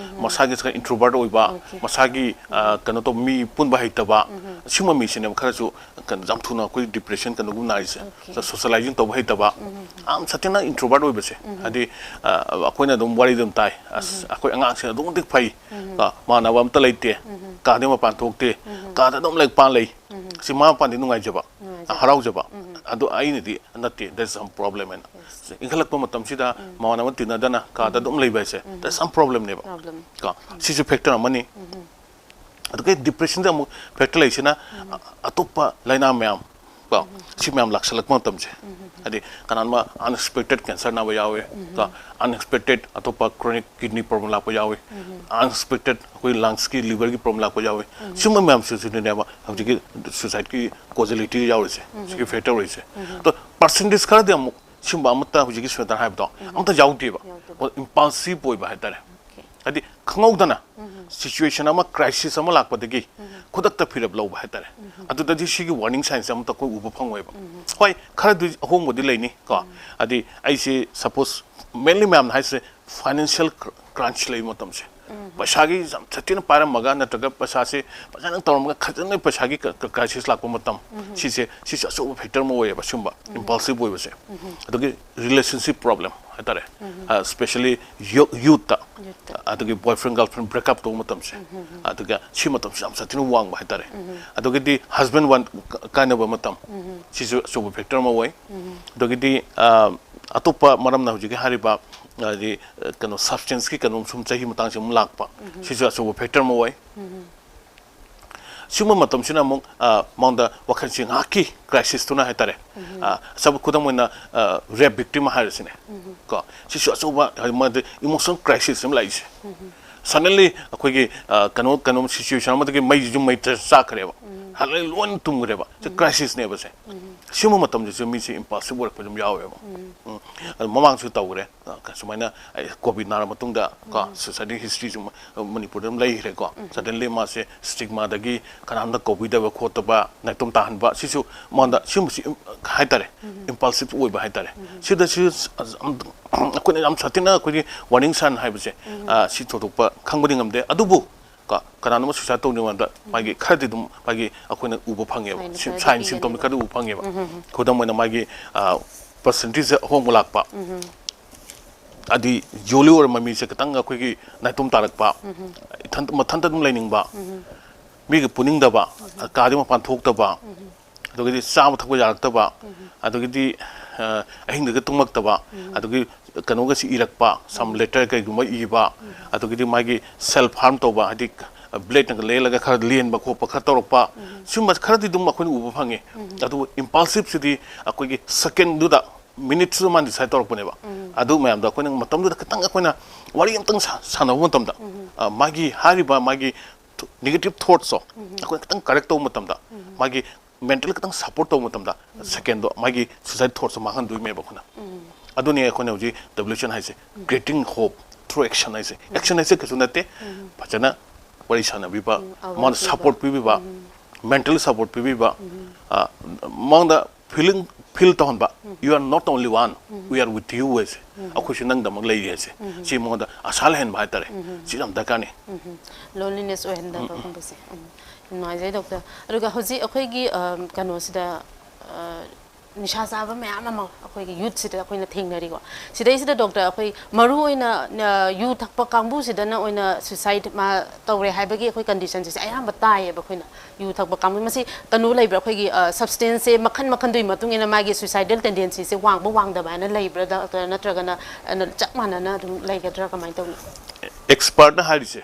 ꯃꯁꯥꯒꯤ ꯈꯔ introvert ꯑꯣꯏꯕ, Okay. ꯃꯁꯥꯒꯤ, ꯑ, ꯀꯩꯅꯣ ꯇꯧꯕ, ꯃꯤ ꯄꯨꯟꯕ ꯍꯩꯇꯕ, ꯁꯤꯒꯨꯝꯕ ꯃꯤꯁꯤꯅꯦꯕ ꯈꯔꯁꯨ ꯀꯩꯅꯣ ꯌꯥꯝ ꯊꯨꯅ ꯑꯩꯈꯣꯏ depression ꯀꯩꯅꯣꯒꯨꯝ ꯅꯥꯔꯤꯁꯦ꯫ Okay. Socializing ꯇꯧꯕ ꯍꯩꯇꯕ, ꯌꯥꯝ ꯁꯥꯊꯤꯅ introvert ꯑꯣꯏꯕꯁꯦ꯫ ꯍꯥꯏꯗꯤ, ꯑ, ꯑꯩꯈꯣꯏꯅ ꯑꯗꯨꯝ ꯋꯥꯔꯤꯗ ꯑꯗꯨꯝ ꯇꯥꯏ, "ꯑꯁ, ꯑꯩꯈꯣꯏ ꯑꯉꯥꯡꯁꯦ ꯑꯗꯨꯛ ꯃꯇꯤꯛ ꯐꯩ, ꯀꯣ, ꯃꯥꯟꯅꯕ ꯑꯝꯇ ꯂꯩꯇꯦ, ꯀꯥꯗꯩ ꯃꯄꯥꯟ ꯊꯣꯛꯇꯦ, ꯀꯥꯗ ꯑꯗꯨꯝ ꯂꯥꯏꯔꯤꯛ ꯄꯥ ꯂꯩ"꯫ ꯁꯤ ꯃꯃꯥ ꯃꯄꯥꯗꯤ ꯅꯨꯡꯉꯥꯏꯖꯕ, ꯅꯨꯡꯉꯥꯏꯖꯕ꯫ ꯍꯔꯥꯎꯖꯕ꯫ ꯑꯗꯣ ꯑꯩꯅꯗꯤ ꯅꯠꯇꯦ, there's some problem ꯍꯥꯏꯅ꯫ ꯏꯟꯈꯠꯂꯛꯄ ꯃꯇꯝꯁꯤꯗ ꯃꯃꯥꯟꯅꯕ ꯇꯤꯟꯅꯗꯅ ꯀꯥꯗ ꯑꯗꯨꯝ ꯂꯩꯕ ꯍꯥꯏꯁꯦ, there's some problemꯅꯦꯕ꯫ Problem. ꯀꯣ, ꯁꯤꯁꯨ factor ꯑꯃꯅꯤ꯫ ꯑꯗꯨꯒ depressionꯗ ꯑꯃꯨꯛ factor ꯂꯩꯁꯤꯅ, ꯑ-, ꯑꯇꯣꯞꯄ ꯂꯥꯏꯅꯥ ꯃꯌꯥꯝ, ꯀꯣ, ꯁꯤ ꯃꯌꯥꯝ ꯂꯥꯛꯁꯜꯂꯛꯄ ꯃꯇꯝꯁꯦ, ꯍꯥꯏꯗꯤ ꯀꯅꯥꯅꯣꯃ unexpected cancer ꯅꯥꯕ ꯌꯥꯎꯋꯦ, ꯀꯣ, unexpected ꯑꯇꯣꯞꯄ chronic kidney problem ꯂꯥꯛꯄ ꯌꯥꯎꯋꯤ, unexpected ꯑꯩꯈꯣꯏ lungsꯀꯤ, liverꯒꯤ problem ꯂꯥꯛꯄ ꯌꯥꯎꯋꯤ꯫ ꯁꯤꯒꯨꯝꯕ ꯃꯌꯥꯝꯁꯤꯁꯨꯅꯦꯕ ꯍꯧꯖꯤꯛꯀꯤ suicideꯀꯤ causality ꯌꯥꯎꯔꯤꯁꯦ, ꯁꯤꯒꯤ factor ꯑꯣꯏꯔꯤꯁꯦ꯫ ꯑꯗꯣ percentage ꯈꯔꯗꯤ ꯑꯃꯨꯛ ꯁꯤꯒꯨꯝꯕ ꯑꯃꯠꯇ, ꯍꯧꯖꯤꯛꯀꯤ ꯁꯨꯅꯤꯇꯥꯅ ꯍꯥꯏꯕꯗꯣ, ꯑꯃꯠꯇ ꯌꯥꯎꯗꯦꯕ꯫ ꯌꯥꯎꯗꯕ꯫ ꯑꯣ, impulsive ꯑꯣꯏꯕ ꯍꯥꯏꯇꯥꯔꯦ꯫ Okay. ꯍꯥꯏꯗꯤ ꯈꯪꯍꯧꯗꯅ situation ꯑꯃ, crisis ꯑꯃ ꯂꯥꯛꯄꯗꯒꯤ ꯈꯨꯗꯛꯇ ꯐꯤꯔꯞ ꯂꯧꯕ ꯍꯥꯏꯇꯥꯔꯦ꯫ ꯑꯗꯨꯗꯗꯤ ꯁꯤꯒꯤ warning signꯁꯦ ꯑꯃꯠꯇ ꯑꯩꯈꯣꯏ ꯎꯕ ꯐꯪꯉꯣꯏꯕ꯫ ꯍꯣꯏ, ꯈꯔꯗꯤ ꯑꯍꯣꯡꯕꯗꯤ ꯂꯩꯅꯤ ꯀꯣ꯫ ꯍꯥꯏꯗꯤ ꯑꯩꯁꯦ suppose ꯃꯦꯟꯂꯤ ꯃꯌꯥꯝꯅ ꯍꯥꯏꯁꯦ ꯐꯥꯏꯅꯥꯟꯁꯤꯌꯦꯜ ꯀ꯭ꯔꯟꯆ ꯂꯩꯕ ꯃꯇꯝꯁꯦ꯫ ꯄꯩꯁꯥꯒꯤ ꯌꯥꯝ ꯁꯥꯊꯤꯅ ꯄꯥꯏꯔꯝꯃꯒ ꯅꯠꯇ꯭ꯔꯒ ꯄꯩꯁꯥꯁꯦ ꯐꯖꯅ ꯇꯧꯔꯝꯃꯒ ꯈꯖꯅ ꯄꯩꯁꯥꯒꯤ ꯀ꯭ꯔꯥꯏꯁꯤꯁ ꯂꯥꯛꯄ ꯃꯇꯝ, ꯁꯤꯁꯦ ꯁꯤꯁꯦ ꯑꯆꯧꯕ ꯐꯦꯛꯇꯔ ꯑꯃ ꯑꯣꯏꯌꯦꯕ ꯁꯤꯒꯨꯝꯕ ꯏꯝꯄꯜꯁꯤꯞ ꯑꯣꯏꯕꯁꯦ꯫ ꯑꯗꯒꯤ ꯔꯤꯂꯦꯁꯟꯁꯤꯞ ꯄ꯭ꯔꯣꯕ꯭ꯂꯦꯝ ꯍꯥꯏꯇꯥꯔꯦ, ꯁ꯭ꯄꯦꯁꯦꯂꯤ ꯌꯨꯠꯇ꯫ ꯑꯗꯒꯤ ꯕꯣꯏꯐ꯭ꯔꯦꯟ ꯒꯔꯜꯐ꯭ꯔꯦꯟ ꯕ꯭ꯔꯦꯛꯑꯞ ꯇꯧꯕ ꯃꯇꯝꯁꯦ꯫ ꯑꯗꯨꯒ ꯁꯤ ꯃꯇꯝꯁꯤ ꯌꯥꯝ ꯁꯥꯊꯤꯅ ꯋꯥꯡꯕ ꯍꯥꯏꯇꯥꯔꯦ꯫ ꯑꯗꯒꯤꯗꯤ ꯍꯁꯕꯦꯟ ꯋꯥꯏꯐ ꯀꯥꯏꯅꯕ ꯃꯇꯝ, ꯁꯤꯁꯨ ꯑꯆꯧꯕ ꯐꯦꯛꯇꯔ ꯑꯃ ꯑꯣꯏ꯫ ꯑꯗꯒꯤꯗꯤ ꯑꯇꯣꯞꯄ ꯃꯔꯝꯅ ꯍꯧꯖꯤꯛꯀꯤ ꯍꯥꯏꯔꯤꯕ ꯍꯥꯏꯗꯤ ꯀꯩꯅꯣ ꯁꯕꯁꯇꯦꯟꯁꯀꯤ ꯀꯩꯅꯣꯝ ꯁꯨꯝ ꯆꯍꯤ ꯃꯇꯥꯡꯁꯤ ꯑꯃꯨꯛ ꯂꯥꯛꯄ, ꯁꯤꯁꯨ ꯑꯆꯧꯕ ꯐꯦꯛꯇꯔ ꯑꯃ ꯑꯣꯏ꯫ ꯁꯤꯒꯨꯝꯕ ꯃꯇꯝꯁꯤꯅ ꯑꯃꯨꯛ ꯃꯉꯣꯟꯗ ꯋꯥꯈꯜꯁꯤ ꯉꯥꯏꯍꯥꯛꯀꯤ ꯀ꯭ꯔꯥꯏꯁꯤꯁꯇꯨꯅ ꯍꯥꯏꯇꯥꯔꯦ꯫ ꯑꯆꯧꯕ ꯈꯨꯗꯝ ꯑꯣꯏꯅ ꯔꯦꯞ ꯚꯤꯛꯇꯤꯝ ꯍꯥꯏꯔꯁꯤꯅꯦ꯫ ꯀꯣ, ꯁꯤꯁꯨ ꯑꯆꯧꯕ ꯍꯥꯏꯗꯤ ꯃꯥꯗꯤ ꯏꯃꯣꯁꯅꯦꯜ ꯀ꯭ꯔꯥꯏꯁꯤꯁ ꯑꯃ ꯂꯥꯛꯏꯁꯦ꯫ ꯁꯗꯟꯂꯤ ꯑꯩꯈꯣꯏꯒꯤ ꯀꯩꯅꯣ ꯀꯩꯅꯣꯝ ꯁꯤꯆꯨꯋꯦꯁꯟ ꯑꯃꯗꯒꯤ ꯃꯩꯁꯤ ꯌꯨꯝ ꯃꯩ ꯆꯥꯛꯈ꯭ꯔꯦꯕ꯫ ꯁꯗꯟꯂꯤ ꯂꯣꯏꯅ ꯇꯨꯝꯈ꯭ꯔꯦꯕ꯫ ꯁꯤ ꯀ꯭ꯔꯥꯏꯁꯤꯁꯅꯦꯕ ꯁꯦ꯫ ꯁꯤꯒꯨꯝꯕ ꯃꯇꯝꯁꯤꯁꯨ ꯃꯤꯁꯦ ꯏꯝꯄꯜꯁꯤꯞ ꯑꯣꯏꯔꯛꯄ ꯑꯗꯨꯝ ꯌꯥꯎꯋꯦꯕ꯫ ꯎꯝ꯫ ꯑꯗꯨ ꯃꯃꯥꯡꯁꯨ ꯇꯧꯈ꯭ꯔꯦ꯫ ꯑ, ꯁꯨꯃꯥꯏꯅ ꯑꯩ ꯀꯣꯚꯤꯗ ꯅꯥꯔ ꯃꯇꯨꯡꯗ ꯀꯣ, ꯁꯨꯁꯥꯏꯗꯤ ꯍꯤꯁꯇ꯭ꯔꯤꯁꯨ ꯃ-, ꯃꯅꯤꯄꯨꯔꯗ ꯑꯗꯨꯝ ꯂꯩꯈ꯭ꯔꯦꯀꯣ꯫ ꯁꯗꯟꯂꯤ ꯃꯥꯁꯦ ꯁ꯭ꯇꯤꯒꯃꯥꯗꯒꯤ ꯀꯅꯥꯝꯅ ꯀꯧꯕꯤꯗꯕ ꯈꯣꯠꯇꯕ, ꯅꯥꯏꯇꯣꯝ ꯇꯥꯍꯟꯕ, ꯁꯤꯁꯨ ꯃꯉꯣꯟꯗ ꯁꯤꯒꯨꯝꯕꯁꯤ ꯏꯝ-, ꯍꯥꯏꯇꯥꯔꯦ, ꯏꯝꯄꯜꯁꯤꯞ ꯑꯣꯏꯕ ꯍꯥꯏꯇꯥꯔꯦ꯫ ꯁꯤꯗ ꯁꯤ ꯑ-, ꯑꯝ-, ꯑꯩꯈꯣꯏꯅ ꯌꯥꯝ ꯁꯥꯊꯤꯅ ꯑꯩꯈꯣꯏꯒꯤ ꯋꯥꯔꯅꯤꯡ ꯁꯥꯏꯟ ꯍꯥꯏꯕꯁꯦ, ꯑ, ꯁꯤ ꯊꯣꯏꯗꯣꯛꯄ ꯈꯪꯕꯗꯤ ꯉꯝꯗꯦ꯫ ꯑꯗꯨꯕꯨ ꯀꯣ, ꯀꯅꯥꯅꯣꯝ ꯁꯨꯁꯥꯏꯗ ꯇꯧꯅꯤꯡꯕꯗ ꯃꯥꯒꯤ ꯈꯔꯗꯤ ꯑꯗꯨꯝ ꯃꯥꯒꯤ ꯑꯩꯈꯣꯏꯅ ꯎꯕ ꯐꯪꯉꯦꯕ꯫ ꯁꯥꯏꯟ ꯁꯤ-, ꯈꯔꯗꯤ ꯁꯥꯏꯟ ꯁꯤꯝꯇꯣꯝ ꯄꯤꯒꯅꯦꯕ꯫ ꯈꯔꯗꯤ ꯎꯕ ꯐꯪꯉꯦꯕ꯫ ꯈꯨꯗꯝ ꯑꯣꯏꯅ ꯃꯥꯒꯤ, ꯑ, ꯄꯔꯁꯦꯟꯇꯦꯖ ꯑꯍꯣꯡꯕ ꯂꯥꯛꯄ꯫ ꯑꯗꯤ ꯌꯣꯜꯂꯤ ꯑꯣꯏꯔꯝꯕ ꯃꯤꯁꯦ ꯈꯤꯇꯪ ꯑꯩꯈꯣꯏꯒꯤ ꯅꯥꯏꯇꯣꯝ ꯇꯥꯔꯛꯄ, ꯏꯊꯟ-, ꯃꯊꯟꯇ ꯑꯗꯨꯝ ꯂꯩꯅꯤꯡꯕ, ꯃꯤꯒ ꯄꯨꯅꯤꯡꯗꯕ, ꯀꯥꯗꯒꯤ ꯃꯄꯥꯟ ꯊꯣꯛꯇꯕ, ꯑꯗꯨꯗꯒꯤꯗꯤ ꯆꯥꯕ ꯊꯛꯄ ꯌꯥꯔꯛꯇꯕ, ꯑꯗꯨꯗꯒꯤꯗꯤ, ꯑ, ꯑꯍꯤꯡꯗꯒ ꯇꯨꯝꯃꯛꯇꯕ, ꯑꯗꯨꯗꯒꯤ ꯀꯩꯅꯣꯒꯁꯤ ꯏꯔꯛꯄ, ꯁꯝ ꯂꯦꯇꯔ ꯀꯩꯒꯨꯝꯕ ꯏꯕ, ꯑꯗꯨꯗꯒꯤꯗꯤ ꯃꯥꯒꯤ ꯁꯦꯜꯐ ꯍꯥꯔꯝ ꯇꯧꯕ, ꯍꯥꯏꯗꯤ ꯕ꯭ꯂꯦꯗꯅꯒ ꯂꯦꯜꯂꯒ ꯈꯔ ꯂꯦꯟꯕ ꯈꯣꯠꯄ ꯈꯔ ꯇꯧꯔꯛꯄ, ꯁꯤꯒꯨꯝꯕ ꯈꯔꯗꯤ ꯑꯗꯨꯝ ꯑꯩꯈꯣꯏꯅ ꯎꯕ ꯐꯪꯉꯤ꯫ ꯑꯗꯨꯕꯨ ꯏꯝꯄꯜꯁꯤꯞꯁꯤꯗꯤ ꯑꯩꯈꯣꯏꯒꯤ ꯁꯦꯀꯦꯟꯗꯨꯗ, ꯃꯤꯅꯤꯠꯁꯤꯗ ꯃꯥꯅ ꯗꯤꯁꯥꯏꯗ ꯇꯧꯔꯛꯄꯅꯦꯕ꯫ ꯑꯗꯨ ꯃꯌꯥꯝꯗꯣ ꯑꯩꯈꯣꯏꯅ ꯃꯇꯝꯗꯨꯗ ꯈꯤꯇꯪ ꯑꯩꯈꯣꯏꯅ ꯋꯥꯔꯤ ꯑꯃꯇꯪ ꯁꯥ-, ꯁꯥꯟꯅꯕ ꯃꯇꯝꯗ, ꯑ, ꯃꯥꯒꯤ ꯍꯥꯏꯔꯤꯕ ꯃꯥꯒꯤ ꯅꯦꯒꯦꯇꯤꯚ ꯊꯣꯠꯁꯇꯣ ꯑꯩꯈꯣꯏꯅ ꯈꯤꯇꯪ ꯀꯔꯦꯛ ꯇꯧꯕ ꯃꯇꯝꯗ, ꯃꯥꯒꯤ ꯃꯦꯟꯇꯦꯜ ꯈꯤꯇꯪ ꯁꯄꯣꯔꯠ ꯇꯧꯕ ꯃꯇꯝꯗ, ꯁꯦꯀꯦꯟꯗꯣ ꯃꯥꯒꯤ ꯁꯨꯁꯥꯏꯗ ꯊꯣꯠꯁꯦ ꯃꯥꯡꯍꯟꯗꯣꯏꯅꯦꯕ ꯑꯩꯈꯣꯏꯅ꯫ ꯑꯗꯨꯅꯤ ꯑꯩꯈꯣꯏꯅ ꯍꯧꯖꯤꯛ ꯗꯦꯕꯣꯂꯨꯁꯟ ꯍꯥꯏꯁꯦ, ꯀ꯭ꯔꯤꯌꯦꯇꯤꯡ ꯍꯣꯞ ꯊ꯭ꯔꯨ ꯑꯦꯛꯁꯟ ꯍꯥꯏꯁꯦ꯫ ꯑꯦꯛꯁꯟ ꯍꯥꯏꯁꯦ ꯀꯩꯁꯨ ꯅꯠꯇꯦ, ꯐꯖꯅ ꯋꯥꯔꯤ ꯁꯥꯟꯅꯕꯤꯕ, ꯃꯉꯣꯟꯗ ꯁꯄꯣꯔꯠ ꯄꯤꯕꯤꯕ, ꯃꯦꯟꯇꯦꯜ ꯁꯄꯣꯔꯠ ꯄꯤꯕꯤꯕ, ꯑ, ꯃꯉꯣꯟꯗ ꯐꯤꯂꯤꯡ feel ꯇꯧꯍꯟꯕ, "You are not only one, we are with you" ꯍꯥꯏꯁꯦ, "ꯑꯩꯈꯣꯏꯁꯨ ꯅꯪꯗꯃꯛ ꯂꯩꯔꯤ" ꯍꯥꯏꯁꯦ, ꯁꯤ ꯃꯉꯣꯟꯗ ꯑꯁꯥ ꯂꯩꯍꯟꯕ ꯍꯥꯏꯇꯥꯔꯦ, ꯁꯤ ꯌꯥꯝ ꯗꯔꯀꯥꯔꯅꯤ꯫ Loneliness ꯑꯣꯏꯍꯟꯗꯕꯒꯨꯝꯕꯁꯦ꯫ ꯎꯝ꯫ ꯌꯥꯝ ꯅꯨꯡꯉꯥꯏꯖꯩ doctor꯫ ꯑꯗꯨꯒ ꯍꯧꯖꯤꯛ ꯑꯩꯈꯣꯏꯒꯤ ꯑ, ꯀꯩꯅꯣꯁꯤꯗ ꯑ, ꯅꯤꯁꯥ ꯆꯥꯕ ꯃꯌꯥꯝ ꯑꯃ ꯑꯩꯈꯣꯏꯒꯤ youthꯁꯤꯗ ꯑꯩꯈꯣꯏꯅ ꯊꯦꯡꯅꯔꯤꯀꯣ꯫ ꯁꯤꯗꯩꯁꯤꯗ doctor, ꯑꯩꯈꯣꯏ ꯃꯔꯨ ꯑꯣꯏꯅ ꯑ, ꯌꯨ ꯊꯛꯄ ꯀꯥꯡꯕꯨꯁꯤꯗꯅ ꯑꯣꯏꯅ suicide ꯃꯥ ꯇꯧꯔꯦ ꯍꯥꯏꯕꯒꯤ ꯑꯩꯈꯣꯏ conditionꯁꯦ ꯑꯌꯥꯝꯕ ꯇꯥꯏꯌꯦꯕ ꯑꯩꯈꯣꯏꯅ꯫ ꯌꯨ ꯊꯛꯄ ꯀꯥꯡꯕꯨ ꯃꯁꯤ ꯀꯩꯅꯣ ꯂꯩꯕ꯭ꯔꯥ? ꯑꯩꯈꯣꯏꯒꯤ ꯑ, substanceꯁꯦ ꯃꯈꯟ ꯃꯈꯟꯗꯨꯒꯤ ꯃꯇꯨꯡ ꯏꯟꯅ ꯃꯥꯒꯤ suicidal tendencyꯁꯦ ꯋꯥꯡꯕ ꯋꯥꯡꯗꯕ ꯍꯥꯏꯅ ꯂꯩꯕ꯭ꯔꯥ doctor? ꯅꯠꯇ꯭ꯔꯒꯅ ꯑ, ꯆꯞ ꯃꯥꯟꯅꯅ ꯑꯗꯨꯝ ꯂꯩꯒꯗ꯭ꯔꯥ? ꯀꯃꯥꯏꯅ ꯇꯧꯅꯤ? Expertꯅ ꯍꯥꯏꯔꯤꯁꯦ,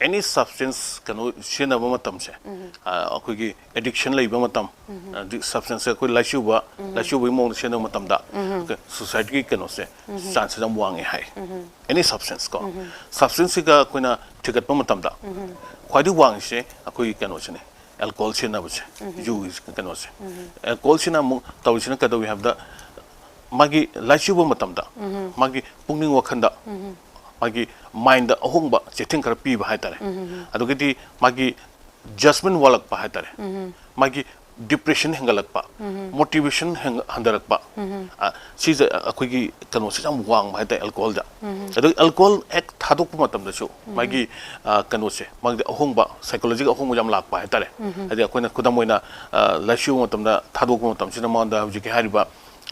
any substance ꯀꯩꯅꯣ ꯁꯤꯖꯤꯟꯅꯕ ꯃꯇꯝꯁꯦ, ꯑ, ꯑꯩꯈꯣꯏꯒꯤ addiction ꯂꯩꯕ ꯃꯇꯝ, ꯑꯗꯤ substance ꯑꯩꯈꯣꯏ ꯂꯥꯏꯆꯨꯕ, ꯂꯥꯏꯆꯨꯕꯒꯤ ꯃꯑꯣꯡꯗ ꯁꯤꯖꯤꯟꯅꯕ ꯃꯇꯝꯗ suicideꯀꯤ ꯀꯩꯅꯣꯁꯦ, chanceꯁꯦ ꯌꯥꯝ ꯋꯥꯡꯉꯦ ꯍꯥꯏ꯫ Any substance ꯀꯣ꯫ Substanceꯁꯤꯒ ꯑꯩꯈꯣꯏꯅ ꯊꯤꯒꯠꯄ ꯃꯇꯝꯗ ꯈ꯭ꯋꯥꯏꯗꯒꯤ ꯋꯥꯡꯉꯤꯁꯦ ꯑꯩꯈꯣꯏꯒꯤ ꯀꯩꯅꯣꯁꯤꯅꯦ, alcohol ꯁꯤꯖꯤꯟꯅꯕꯁꯦ, ꯌꯨꯒꯤ ꯀꯩꯅꯣꯁꯦ꯫ Alcoholꯁꯤꯅ ꯑꯃꯨꯛ ꯇꯧꯔꯤꯁꯤꯅ ꯀꯩꯗꯧꯏ ꯍꯥꯏꯕꯗ, ꯃꯥꯒꯤ ꯂꯥꯏꯆꯨꯕ ꯃꯇꯝꯗ ꯃꯥꯒꯤ ꯄꯨꯛꯅꯤꯡ ꯋꯥꯈꯜꯗ, ꯃꯥꯒꯤ mindꯗ ꯑꯍꯣꯡꯕ ꯆꯩꯊꯦꯡ ꯈꯔ ꯄꯤꯕ ꯍꯥꯏꯇꯥꯔꯦ꯫ ꯑꯗꯨꯒꯗꯤ ꯃꯥꯒꯤ judgement ꯋꯥꯠꯂꯛꯄ ꯍꯥꯏꯇꯥꯔꯦ, ꯃꯥꯒꯤ depression ꯍꯦꯟꯒꯠꯂꯛꯄ, motivation ꯍꯦꯟ-, ꯍꯟꯊꯔꯛꯄ, ꯑ, ꯁꯤꯁꯦ ꯑꯩꯈꯣꯏꯒꯤ ꯀꯩꯅꯣꯁꯦ ꯌꯥꯝ ꯋꯥꯡꯕ ꯍꯥꯏꯇꯥꯔꯦ alcoholꯗ꯫ ꯑꯗꯨꯒ alcohol ꯍꯦꯛ ꯊꯥꯗꯣꯛꯄ ꯃꯇꯝꯗꯁꯨ ꯃꯥꯒꯤ, ꯑ, ꯀꯩꯅꯣꯁꯦ, ꯃꯥꯒꯤ ꯑꯍꯣꯡꯕ, psychologyꯒꯤ ꯑꯍꯣꯡꯕ ꯌꯥꯝ ꯂꯥꯛꯄ ꯍꯥꯏꯇꯥꯔꯦ꯫ ꯍꯥꯏꯗꯤ ꯑꯩꯈꯣꯏꯅ ꯈꯨꯗꯝ ꯑꯣꯏꯅ, ꯑ, ꯂꯥꯏꯆꯨꯕ ꯃꯇꯝꯗ ꯊꯥꯗꯣꯛꯄ ꯃꯇꯝꯁꯤꯗ ꯃꯉꯣꯟꯗ ꯍꯧꯖꯤꯛꯀꯤ ꯍꯥꯏꯔꯤꯕ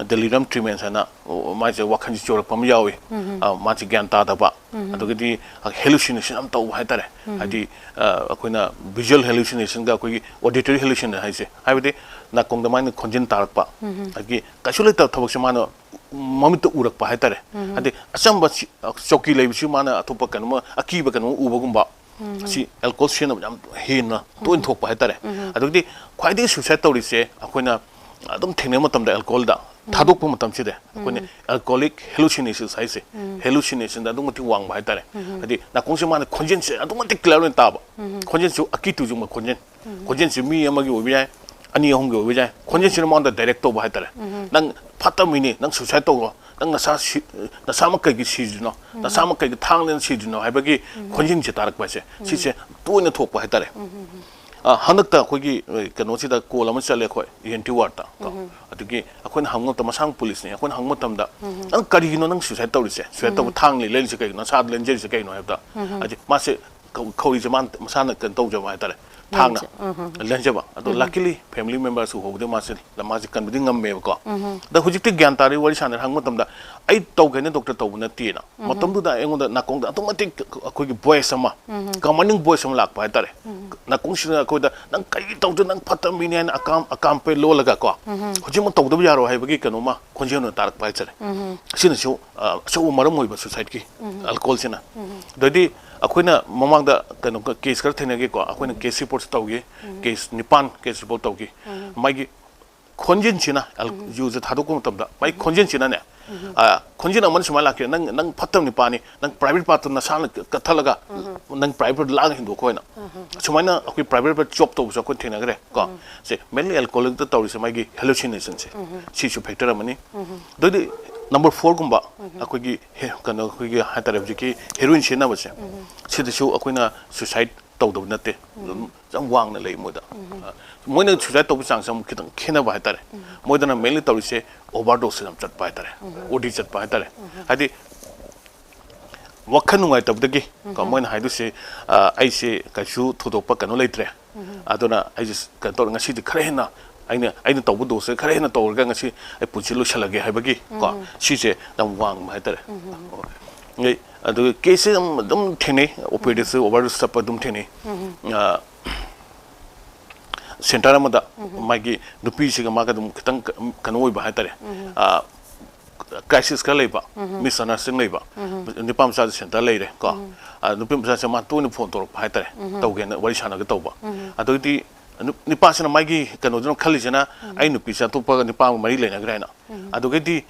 delirium tremens ꯍꯥꯏꯅ, ꯑꯣ, ꯃꯥꯁꯦ ꯋꯥꯈꯜꯁꯦ ꯆꯣꯏꯔꯛꯄ ꯑꯃ ꯌꯥꯎꯏ꯫ ꯑ, ꯃꯥꯁꯦ ꯒ꯭ꯌꯥꯟ ꯇꯥꯗꯕ, ꯑꯗꯨꯒꯗꯤ hallucination ꯌꯥꯝ ꯇꯧꯕ ꯍꯥꯏꯇꯥꯔꯦ꯫ ꯍꯥꯏꯗꯤ, ꯑ, ꯑꯩꯈꯣꯏꯅ visual hallucinationꯒ ꯑꯩꯈꯣꯏꯒꯤ auditory hallucination ꯍꯥꯏꯁꯦ, ꯍꯥꯏꯕꯗꯤ ꯅꯥꯀꯣꯡꯗ ꯃꯥꯒꯤ ꯈꯣꯟꯖꯦꯜ ꯇꯥꯔꯛꯄ, ꯑꯗꯒꯤ ꯀꯩꯁꯨ ꯂꯩꯇꯕ ꯊꯕꯛꯁꯦ ꯃꯥꯅ ꯃꯃꯤꯠꯇ ꯎꯔꯛꯄ ꯍꯥꯏꯇꯥꯔꯦ꯫ ꯍꯥꯏꯗꯤ ꯑꯆꯝꯕ ꯁꯤ-, ꯆꯧꯀꯤ ꯂꯩꯕꯁꯤ ꯃꯥꯅ ꯑꯇꯣꯞꯄ ꯀꯩꯅꯣꯝꯃ, ꯑꯀꯤꯕ ꯀꯩꯅꯣꯝꯃ ꯎꯕꯒꯨꯝꯕ, ꯁꯤ alcohol ꯁꯤꯖꯤꯟꯅꯕ ꯌꯥꯝ ꯍꯦꯟꯅ ꯇꯣꯏꯅ ꯊꯣꯛꯄ ꯍꯥꯏꯇꯥꯔꯦ꯫ ꯑꯗꯨꯗꯤ ꯈ꯭ꯋꯥꯏꯗꯒꯤ suicide ꯇꯧꯔꯤꯁꯦ ꯑꯩꯈꯣꯏꯅ ꯑꯗꯨꯝ ꯊꯦꯡꯅꯕ ꯃꯇꯝꯗ alcoholꯗ ꯊꯥꯗꯣꯛꯄ ꯃꯇꯝꯁꯤꯗ ꯑꯩꯈꯣꯏꯅ alcoholic hallucinations ꯍꯥꯏꯁꯦ, hallucinationꯗ ꯑꯗꯨꯛ ꯃꯇꯤꯛ ꯋꯥꯡꯕ ꯍꯥꯏꯇꯥꯔꯦ꯫ ꯍꯥꯏꯗꯤ ꯅꯥꯀꯣꯡꯁꯦ ꯃꯥꯅ ꯈꯣꯟꯖꯦꯜꯁꯦ ꯑꯗꯨꯛ ꯃꯇꯤꯛ clear ꯑꯣꯏꯅ ꯇꯥꯕ, ꯈꯣꯟꯖꯦꯜꯁꯨ ꯑꯀꯤ ꯇꯨꯖꯨꯡꯕ ꯈꯣꯟꯖꯦꯜ, ꯈꯣꯟꯖꯦꯜꯁꯤ ꯃꯤ ꯑꯃꯒꯤ ꯑꯣꯏꯕ ꯌꯥꯏ, ꯑꯅꯤ ꯑꯍꯨꯝꯒꯤ ꯑꯣꯏꯕ ꯌꯥꯏ, ꯈꯣꯟꯖꯦꯜꯁꯤꯅ ꯃꯉꯣꯟꯗ direct ꯇꯧꯕ ꯍꯥꯏꯇꯥꯔꯦ꯫ "ꯅꯪ ꯐꯠꯇꯕ ꯃꯤꯅꯤ, ꯅꯪ suicide ꯇꯧꯔꯣ, ꯅꯪ ꯅꯁꯥ ꯁꯤ-, ꯅꯁꯥꯃꯛ ꯀꯩꯒꯤ ꯁꯤꯗ꯭ꯔꯤꯅꯣ, ꯅꯁꯥꯃꯛ ꯀꯩꯒꯤ ꯊꯥꯡꯗꯅ ꯁꯤꯗ꯭ꯔꯤꯅꯣ?" ꯍꯥꯏꯕꯒꯤ ꯈꯣꯟꯖꯦꯜꯁꯦ ꯇꯥꯔꯛꯄ ꯍꯥꯏꯁꯦ, ꯁꯤꯁꯦ ꯇꯣꯏꯅ ꯊꯣꯛꯄ ꯍꯥꯏꯇꯥꯔꯦ꯫ ꯑ, ꯍꯟꯗꯛꯇ ꯑꯩꯈꯣꯏꯒꯤ, ꯑ, ꯀꯩꯅꯣꯁꯤꯗ ꯀꯣꯜ ꯑꯃ ꯆꯠꯂꯦ ꯑꯩꯈꯣꯏ ꯏ ꯑꯦꯟ ꯇꯤ ꯋꯥꯔꯗꯇ ꯀꯣ꯫ ꯑꯗꯨꯒꯤ ꯑꯩꯈꯣꯏꯅ ꯍꯪꯕ ꯃꯇꯝꯗ, ꯃꯁꯥꯡ ꯄꯨꯂꯤꯁꯅꯤ, ꯑꯩꯈꯣꯏꯅ ꯍꯪꯕ ꯃꯇꯝꯗ, "ꯅꯪ ꯀꯔꯤꯒꯤꯅꯣ ꯅꯪ ꯁꯨꯏꯁꯥꯏꯠ ꯇꯧꯔꯤꯁꯦ? ꯁꯨꯏꯁꯥꯏꯠ ꯇꯧꯕ ꯊꯥꯡ ꯂꯩ-, ꯂꯩꯔꯤꯁꯦ ꯀꯩꯒꯤꯅꯣ? ꯅꯁꯥꯗ ꯂꯦꯟꯖꯔꯤꯁꯦ ꯀꯩꯅꯣ?" ꯍꯥꯏꯕꯗ, ꯍꯥꯏꯗꯤ ꯃꯥꯁꯦ ꯈꯧ-, ꯈꯧꯔꯤꯁꯦ ꯃꯥꯅ ꯃꯁꯥꯅ ꯀꯩꯅꯣ ꯇꯧꯖꯕ ꯍꯥꯏꯇꯥꯔꯦ, ꯊꯥꯡꯅ ꯂꯦꯟꯖꯕ꯫ ꯑꯗꯣ luckily family members ꯎꯍꯧꯕꯗꯒꯤ ꯃꯥꯁꯦ, ꯃꯥꯁꯦ ꯀꯟꯕꯗꯤ ꯉꯝꯃꯦꯕꯀꯣ꯫ ꯑꯗ ꯍꯧꯖꯤꯛꯇꯤ ꯒ꯭ꯌꯥꯟ ꯇꯥꯔꯦ, ꯋꯥꯔꯤ ꯁꯥꯟꯅꯔꯦ, ꯍꯪꯕ ꯃꯇꯝꯗ, "ꯑꯩ ꯇꯧꯒꯦꯅ ꯗꯣꯛꯇꯔ ꯇꯧꯕ ꯅꯠꯇꯦꯅ"꯫ ꯃꯇꯝꯗꯨꯗ ꯑꯩꯉꯣꯟꯗ ꯅꯥꯀꯣꯡꯗ ꯑꯗꯨꯛ ꯃꯇꯤꯛ ꯑꯩꯈꯣꯏꯒꯤ voice ꯑꯃ, commanding voice ꯑꯃ ꯂꯥꯛꯄ ꯍꯥꯏꯇꯥꯔꯦ꯫ ꯅꯥꯀꯣꯡꯁꯤꯗ ꯑꯩꯈꯣꯏꯗ, "ꯅꯪ ꯀꯔꯤ ꯇꯧꯗꯣꯏ, ꯅꯪ ꯐꯠꯇꯕ ꯃꯤꯅꯤ" ꯍꯥꯏꯅ ꯑꯀꯥꯝ, ꯑꯀꯥꯝꯄꯩ ꯂꯣꯜꯂꯒ ꯀꯣ, "ꯍꯧꯖꯤꯛꯃꯛ ꯇꯧꯗꯕ ꯌꯥꯔꯣꯏ" ꯍꯥꯏꯕꯒꯤ ꯀꯩꯅꯣꯃ ꯈꯣꯟꯖꯦꯜ ꯑꯣꯏꯅ ꯇꯥꯔꯛꯄ ꯍꯥꯏꯇꯥꯔꯦ꯫ ꯁꯤꯅꯁꯨ, ꯑ, ꯑꯆꯧꯕ ꯃꯔꯝ ꯑꯣꯏꯕ suicide ꯀꯤ, alcohol ꯁꯤꯅ꯫ ꯑꯗꯩꯗꯤ ꯑꯩꯈꯣꯏꯅ ꯃꯃꯥꯡꯗ ꯀꯩꯅꯣ, case ꯈꯔ ꯊꯦꯡꯅꯈꯤꯀꯣ, ꯑꯩꯈꯣꯏꯅ case report ꯁꯨ ꯇꯧꯈꯤ, case ꯅꯤꯄꯥꯟ case report ꯇꯧꯈꯤ꯫ ꯃꯥꯒꯤ ꯈꯣꯟꯖꯦꯜꯁꯤꯅ, ꯑꯦꯜ-, ꯌꯨꯁꯦ ꯊꯥꯗꯣꯛꯄ ꯃꯇꯝꯗ ꯃꯥꯏ ꯈꯣꯟꯖꯦꯜꯁꯤꯅꯅꯦ, ꯑ, ꯈꯣꯟꯖꯦꯜ ꯑꯃꯅ ꯁꯨꯃꯥꯏꯅ ꯂꯥꯛꯀꯦ, "ꯅꯪ, ꯅꯪ ꯐꯠꯇꯕ ꯅꯨꯄꯥꯅꯤ, ꯅꯪ private part ꯇꯨ ꯅꯁꯥꯅ ꯀꯠꯊꯠꯂꯒ ꯅꯪ private part ꯂꯥꯡꯉ ꯍꯦꯟꯗꯣꯛꯈꯣ" ꯍꯥꯏꯅ꯫ ꯁꯨꯃꯥꯏꯅ ꯑꯩꯈꯣꯏ private part ꯆꯣꯞ ꯇꯧꯕꯁꯨ ꯑꯩꯈꯣꯏ ꯊꯦꯡꯅꯈ꯭ꯔꯦ ꯀꯣ꯫ ꯁꯦ, mainly alcoholic ꯇ ꯇꯧꯔꯤꯁꯦ ꯃꯥꯒꯤ hallucination ꯁꯦ, ꯁꯤꯁꯨ factor ꯑꯃꯅꯤ꯫ ꯑꯗꯩꯗꯤ number four ꯒꯨꯝꯕ, ꯑꯩꯈꯣꯏꯒꯤ ꯍꯦ-, ꯀꯩꯅꯣ, ꯑꯩꯈꯣꯏꯒꯤ ꯍꯥꯏꯇꯥꯔꯦ, ꯍꯧꯖꯤꯛꯀꯤ heroin ꯁꯤꯖꯤꯟꯅꯕꯁꯦ, ꯁꯤꯗꯁꯨ ꯑꯩꯈꯣꯏꯅ suicide ꯇꯧꯗꯕ ꯅꯠꯇꯦ꯫ ꯑꯗꯨꯝ ꯌꯥꯝ ꯋꯥꯡꯅ ꯂꯩ ꯃꯣꯏꯗ꯫ ꯑ, ꯃꯣꯏꯅ suicide ꯇꯧꯕ ꯆꯥꯡꯁꯦ ꯑꯃꯨꯛ ꯈꯤꯇꯪ ꯈꯦꯠꯅꯕ ꯍꯥꯏꯇꯥꯔꯦ꯫ ꯃꯣꯏꯗꯅ mainly ꯇꯧꯔꯤꯁꯦ overdose ꯌꯥꯝ ꯆꯠꯄ ꯍꯥꯏꯇꯥꯔꯦ, ꯑꯣ ꯗꯤ ꯆꯠꯄ ꯍꯥꯏꯇꯥꯔꯦ꯫ ꯍꯥꯏꯗꯤ ꯋꯥꯈꯜ ꯅꯨꯡꯉꯥꯏꯇꯕꯗꯒꯤ ꯀꯣ, ꯃꯣꯏꯅ ꯍꯥꯏꯗꯣꯏꯁꯦ, ꯑ, "ꯑꯩꯁꯦ ꯀꯩꯁꯨ ꯊꯣꯏꯗꯣꯛꯄ ꯀꯩꯅꯣ ꯂꯩꯇ꯭ꯔꯦ, ꯑꯗꯨꯅ ꯑꯩꯁꯦ ꯀꯩꯅꯣ ꯇꯧꯔꯦ, ꯉꯁꯤꯗꯤ ꯈꯔ ꯍꯦꯟꯅ ꯑꯩꯅ, ꯑꯩꯅ ꯇꯧꯕ dose ꯁꯦ ꯈꯔ ꯍꯦꯟꯅ ꯇꯧꯔꯒ ꯉꯁꯤ ꯑꯩ ꯄꯨꯟꯁꯤ ꯂꯣꯏꯁꯤꯜꯂꯒꯦ" ꯍꯥꯏꯕꯒꯤ ꯀꯣ, ꯁꯤꯁꯦ ꯌꯥꯝ ꯋꯥꯡꯕ ꯍꯥꯏꯇꯥꯔꯦ꯫ ꯑꯗꯩ, ꯑꯗꯨꯒ case ꯁꯦ ꯑꯗꯨꯝ, ꯑꯗꯨꯝ ꯊꯦꯡꯅꯩ, ꯑꯣ ꯄꯤ ꯗꯁꯨ overdose ꯆꯠꯄ ꯑꯗꯨꯝ ꯊꯦꯡꯅꯩ꯫ ꯑ, center ꯑꯃꯗ ꯃꯥꯒꯤ ꯅꯨꯄꯤꯁꯤꯒ ꯃꯥꯒ ꯑꯗꯨꯝ ꯈꯤꯇꯪ ꯀ-, ꯀꯩꯅꯣ ꯑꯣꯏꯕ ꯍꯥꯏꯇꯥꯔꯦ꯫ ꯑ, crisis ꯈꯔ ꯂꯩꯕ, misunderstanding ꯂꯩꯕ, ꯅꯨꯄꯥ ꯃꯆꯥꯁꯦ center ꯂꯩꯔꯦ ꯀꯣ꯫ ꯑ, ꯅꯨꯄꯤ ꯃꯆꯥꯁꯦ ꯃꯥ ꯇꯣꯏꯅ phone ꯇꯧꯔꯛꯄ ꯍꯥꯏꯇꯥꯔꯦ, ꯇꯧꯒꯦꯅ ꯋꯥꯔꯤ ꯁꯥꯟꯅꯒꯦ ꯇꯧꯕ꯫ ꯑꯗꯨꯗꯤ ꯅꯨ-, ꯅꯨꯄꯥꯁꯤꯅ ꯃꯥꯒꯤ ꯀꯩꯅꯣꯗꯨꯅ ꯈꯜꯂꯤꯁꯤꯅ, "ꯑꯩ ꯅꯨꯄꯤꯁꯦ ꯑꯇꯣꯞꯄ ꯅꯨꯄꯥ ꯑꯃꯒ ꯃꯔꯤ ꯂꯩꯅꯈ꯭ꯔꯦ" ꯍꯥꯏꯅ꯫ ꯑꯗꯨꯒꯗꯤ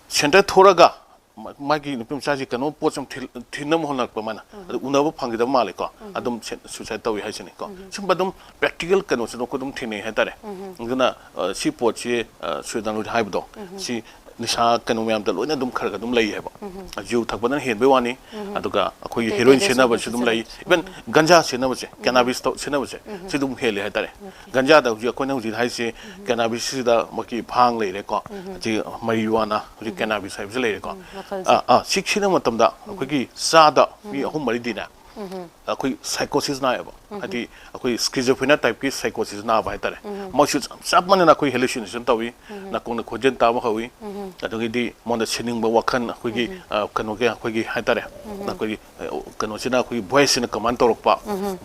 center ꯊꯣꯔꯒ ꯃ-, ꯃꯥꯒꯤ ꯅꯨꯄꯤ ꯃꯆꯥꯁꯤ ꯀꯩꯅꯣ ꯄꯣꯠꯁꯦ ꯑꯃ ꯊꯤꯜ-, ꯊꯤꯟꯅꯕ ꯍꯣꯠꯅꯔꯛꯄ ꯃꯥꯅ꯫ ꯑꯗꯨ ꯎꯅꯕ ꯐꯪꯈꯤꯗꯕ ꯃꯥꯜꯂꯦꯀꯣ꯫ ꯑꯗꯨꯝ ꯁꯦ-, suicide ꯇꯧꯏ ꯍꯥꯏꯁꯤꯅꯤꯀꯣ꯫ ꯁꯨꯝꯕ ꯑꯗꯨꯝ practical ꯀꯩꯅꯣꯁꯤꯗ ꯑꯩꯈꯣꯏ ꯑꯗꯨꯝ ꯊꯦꯡꯅꯩ ꯍꯥꯏꯇꯥꯔꯦ꯫ ꯑꯗꯨꯅ, ꯑ, ꯁꯤ ꯄꯣꯠꯁꯤ, ꯑ, ꯁꯨꯔꯖꯥꯅꯟꯗ ꯍꯥꯏꯕꯗꯣ, ꯁꯤ ꯅꯤꯁꯥ ꯀꯩꯅꯣ ꯃꯌꯥꯝꯗ ꯂꯣꯏꯅ ꯑꯗꯨꯝ ꯈꯔ ꯈꯔ ꯑꯗꯨꯝ ꯂꯩ ꯍꯥꯏꯕ꯫ ꯌꯨ ꯊꯛꯄꯗꯅ ꯍꯦꯟꯕꯩ ꯋꯥꯅꯤ꯫ ꯑꯗꯨꯒ ꯑꯩꯈꯣꯏꯒꯤ ꯑꯇꯩ ꯍꯦꯔꯣꯏꯟ ꯑꯇꯩꯗꯁꯨ ꯁꯤꯖꯤꯟꯅꯕꯁꯨ ꯑꯗꯨꯝ ꯂꯩ꯫ ꯁꯤꯖꯤꯟꯅꯕꯁꯨ꯫ ꯏꯚꯟ ꯒꯟꯖꯥ ꯁꯤꯖꯤꯟꯅꯕꯁꯦ, ꯀꯦꯅꯥꯕꯤꯁ ꯁꯤꯖꯤꯟꯅꯕꯁꯦ, ꯁꯤ ꯑꯗꯨꯝ ꯍꯦꯜꯂꯦ ꯍꯥꯏꯇꯥꯔꯦ꯫ ꯒꯟꯖꯥꯗ ꯍꯧꯖꯤꯛ ꯑꯩꯈꯣꯏꯅ ꯍꯧꯖꯤꯛ ꯍꯥꯏꯁꯦ ꯀꯦꯅꯥꯕꯤꯁ ꯁꯤꯗ ꯃꯥꯒꯤ ꯐꯥꯡ ꯂꯩꯔꯦꯀꯣ, ꯍꯧꯖꯤꯛ ꯃꯔꯤꯖꯨꯋꯥꯅꯥ, ꯍꯧꯖꯤꯛ ꯀꯦꯅꯥꯕꯤꯁ ꯍꯥꯏꯕꯁꯤ ꯂꯩꯔꯦꯀꯣ꯫ ꯃꯈꯜꯁꯦ꯫ ꯑꯥ, ꯑꯥ, ꯁꯤ ꯁꯤꯖꯤꯟꯅꯕ ꯃꯇꯝꯗ ꯑꯩꯈꯣꯏꯒꯤ ꯆꯥꯗ ꯃꯤ ꯑꯍꯨꯝ ꯃꯔꯤꯗꯤꯅꯦ ꯑꯩꯈꯣꯏ ꯁꯥꯏꯀꯣꯁꯤꯁ ꯅꯥꯏꯌꯦꯕ꯫ ꯍꯥꯏꯗꯤ ꯑꯩꯈꯣꯏ ꯁ꯭ꯀꯤꯖꯣꯐ꯭ꯔꯦꯅꯤꯌꯥ ꯇꯥꯏꯞꯀꯤ ꯁꯥꯏꯀꯣꯁꯤꯁ ꯅꯥꯕ ꯍꯥꯏꯇꯥꯔꯦ꯫ ꯃꯣꯏꯁꯨ ꯆꯞ, ꯆꯞ ꯃꯥꯟꯅꯅ ꯑꯩꯈꯣꯏ ꯍꯦꯂꯨꯁꯤꯅꯦꯁꯟ ꯇꯧꯏ, ꯅꯥꯀꯣꯡꯗ ꯈꯣꯟꯖꯦꯜ ꯇꯥꯕ ꯍꯧꯏ, ꯑꯗꯒꯤꯗꯤ ꯃꯉꯣꯟꯗ ꯁꯤꯅꯤꯡꯕ ꯋꯥꯈꯜ, ꯑꯩꯈꯣꯏꯒꯤ, ꯑ, ꯀꯩꯅꯣꯒꯤ, ꯑꯩꯈꯣꯏꯒꯤ ꯍꯥꯏꯇꯥꯔꯦ, ꯑꯩꯈꯣꯏꯒꯤ, ꯑ, ꯀꯩꯅꯣꯁꯤꯅ, ꯑꯩꯈꯣꯏꯒꯤ ꯚꯣꯏꯁꯁꯤꯅ ꯀꯃꯥꯟ ꯇꯧꯔꯛꯄ,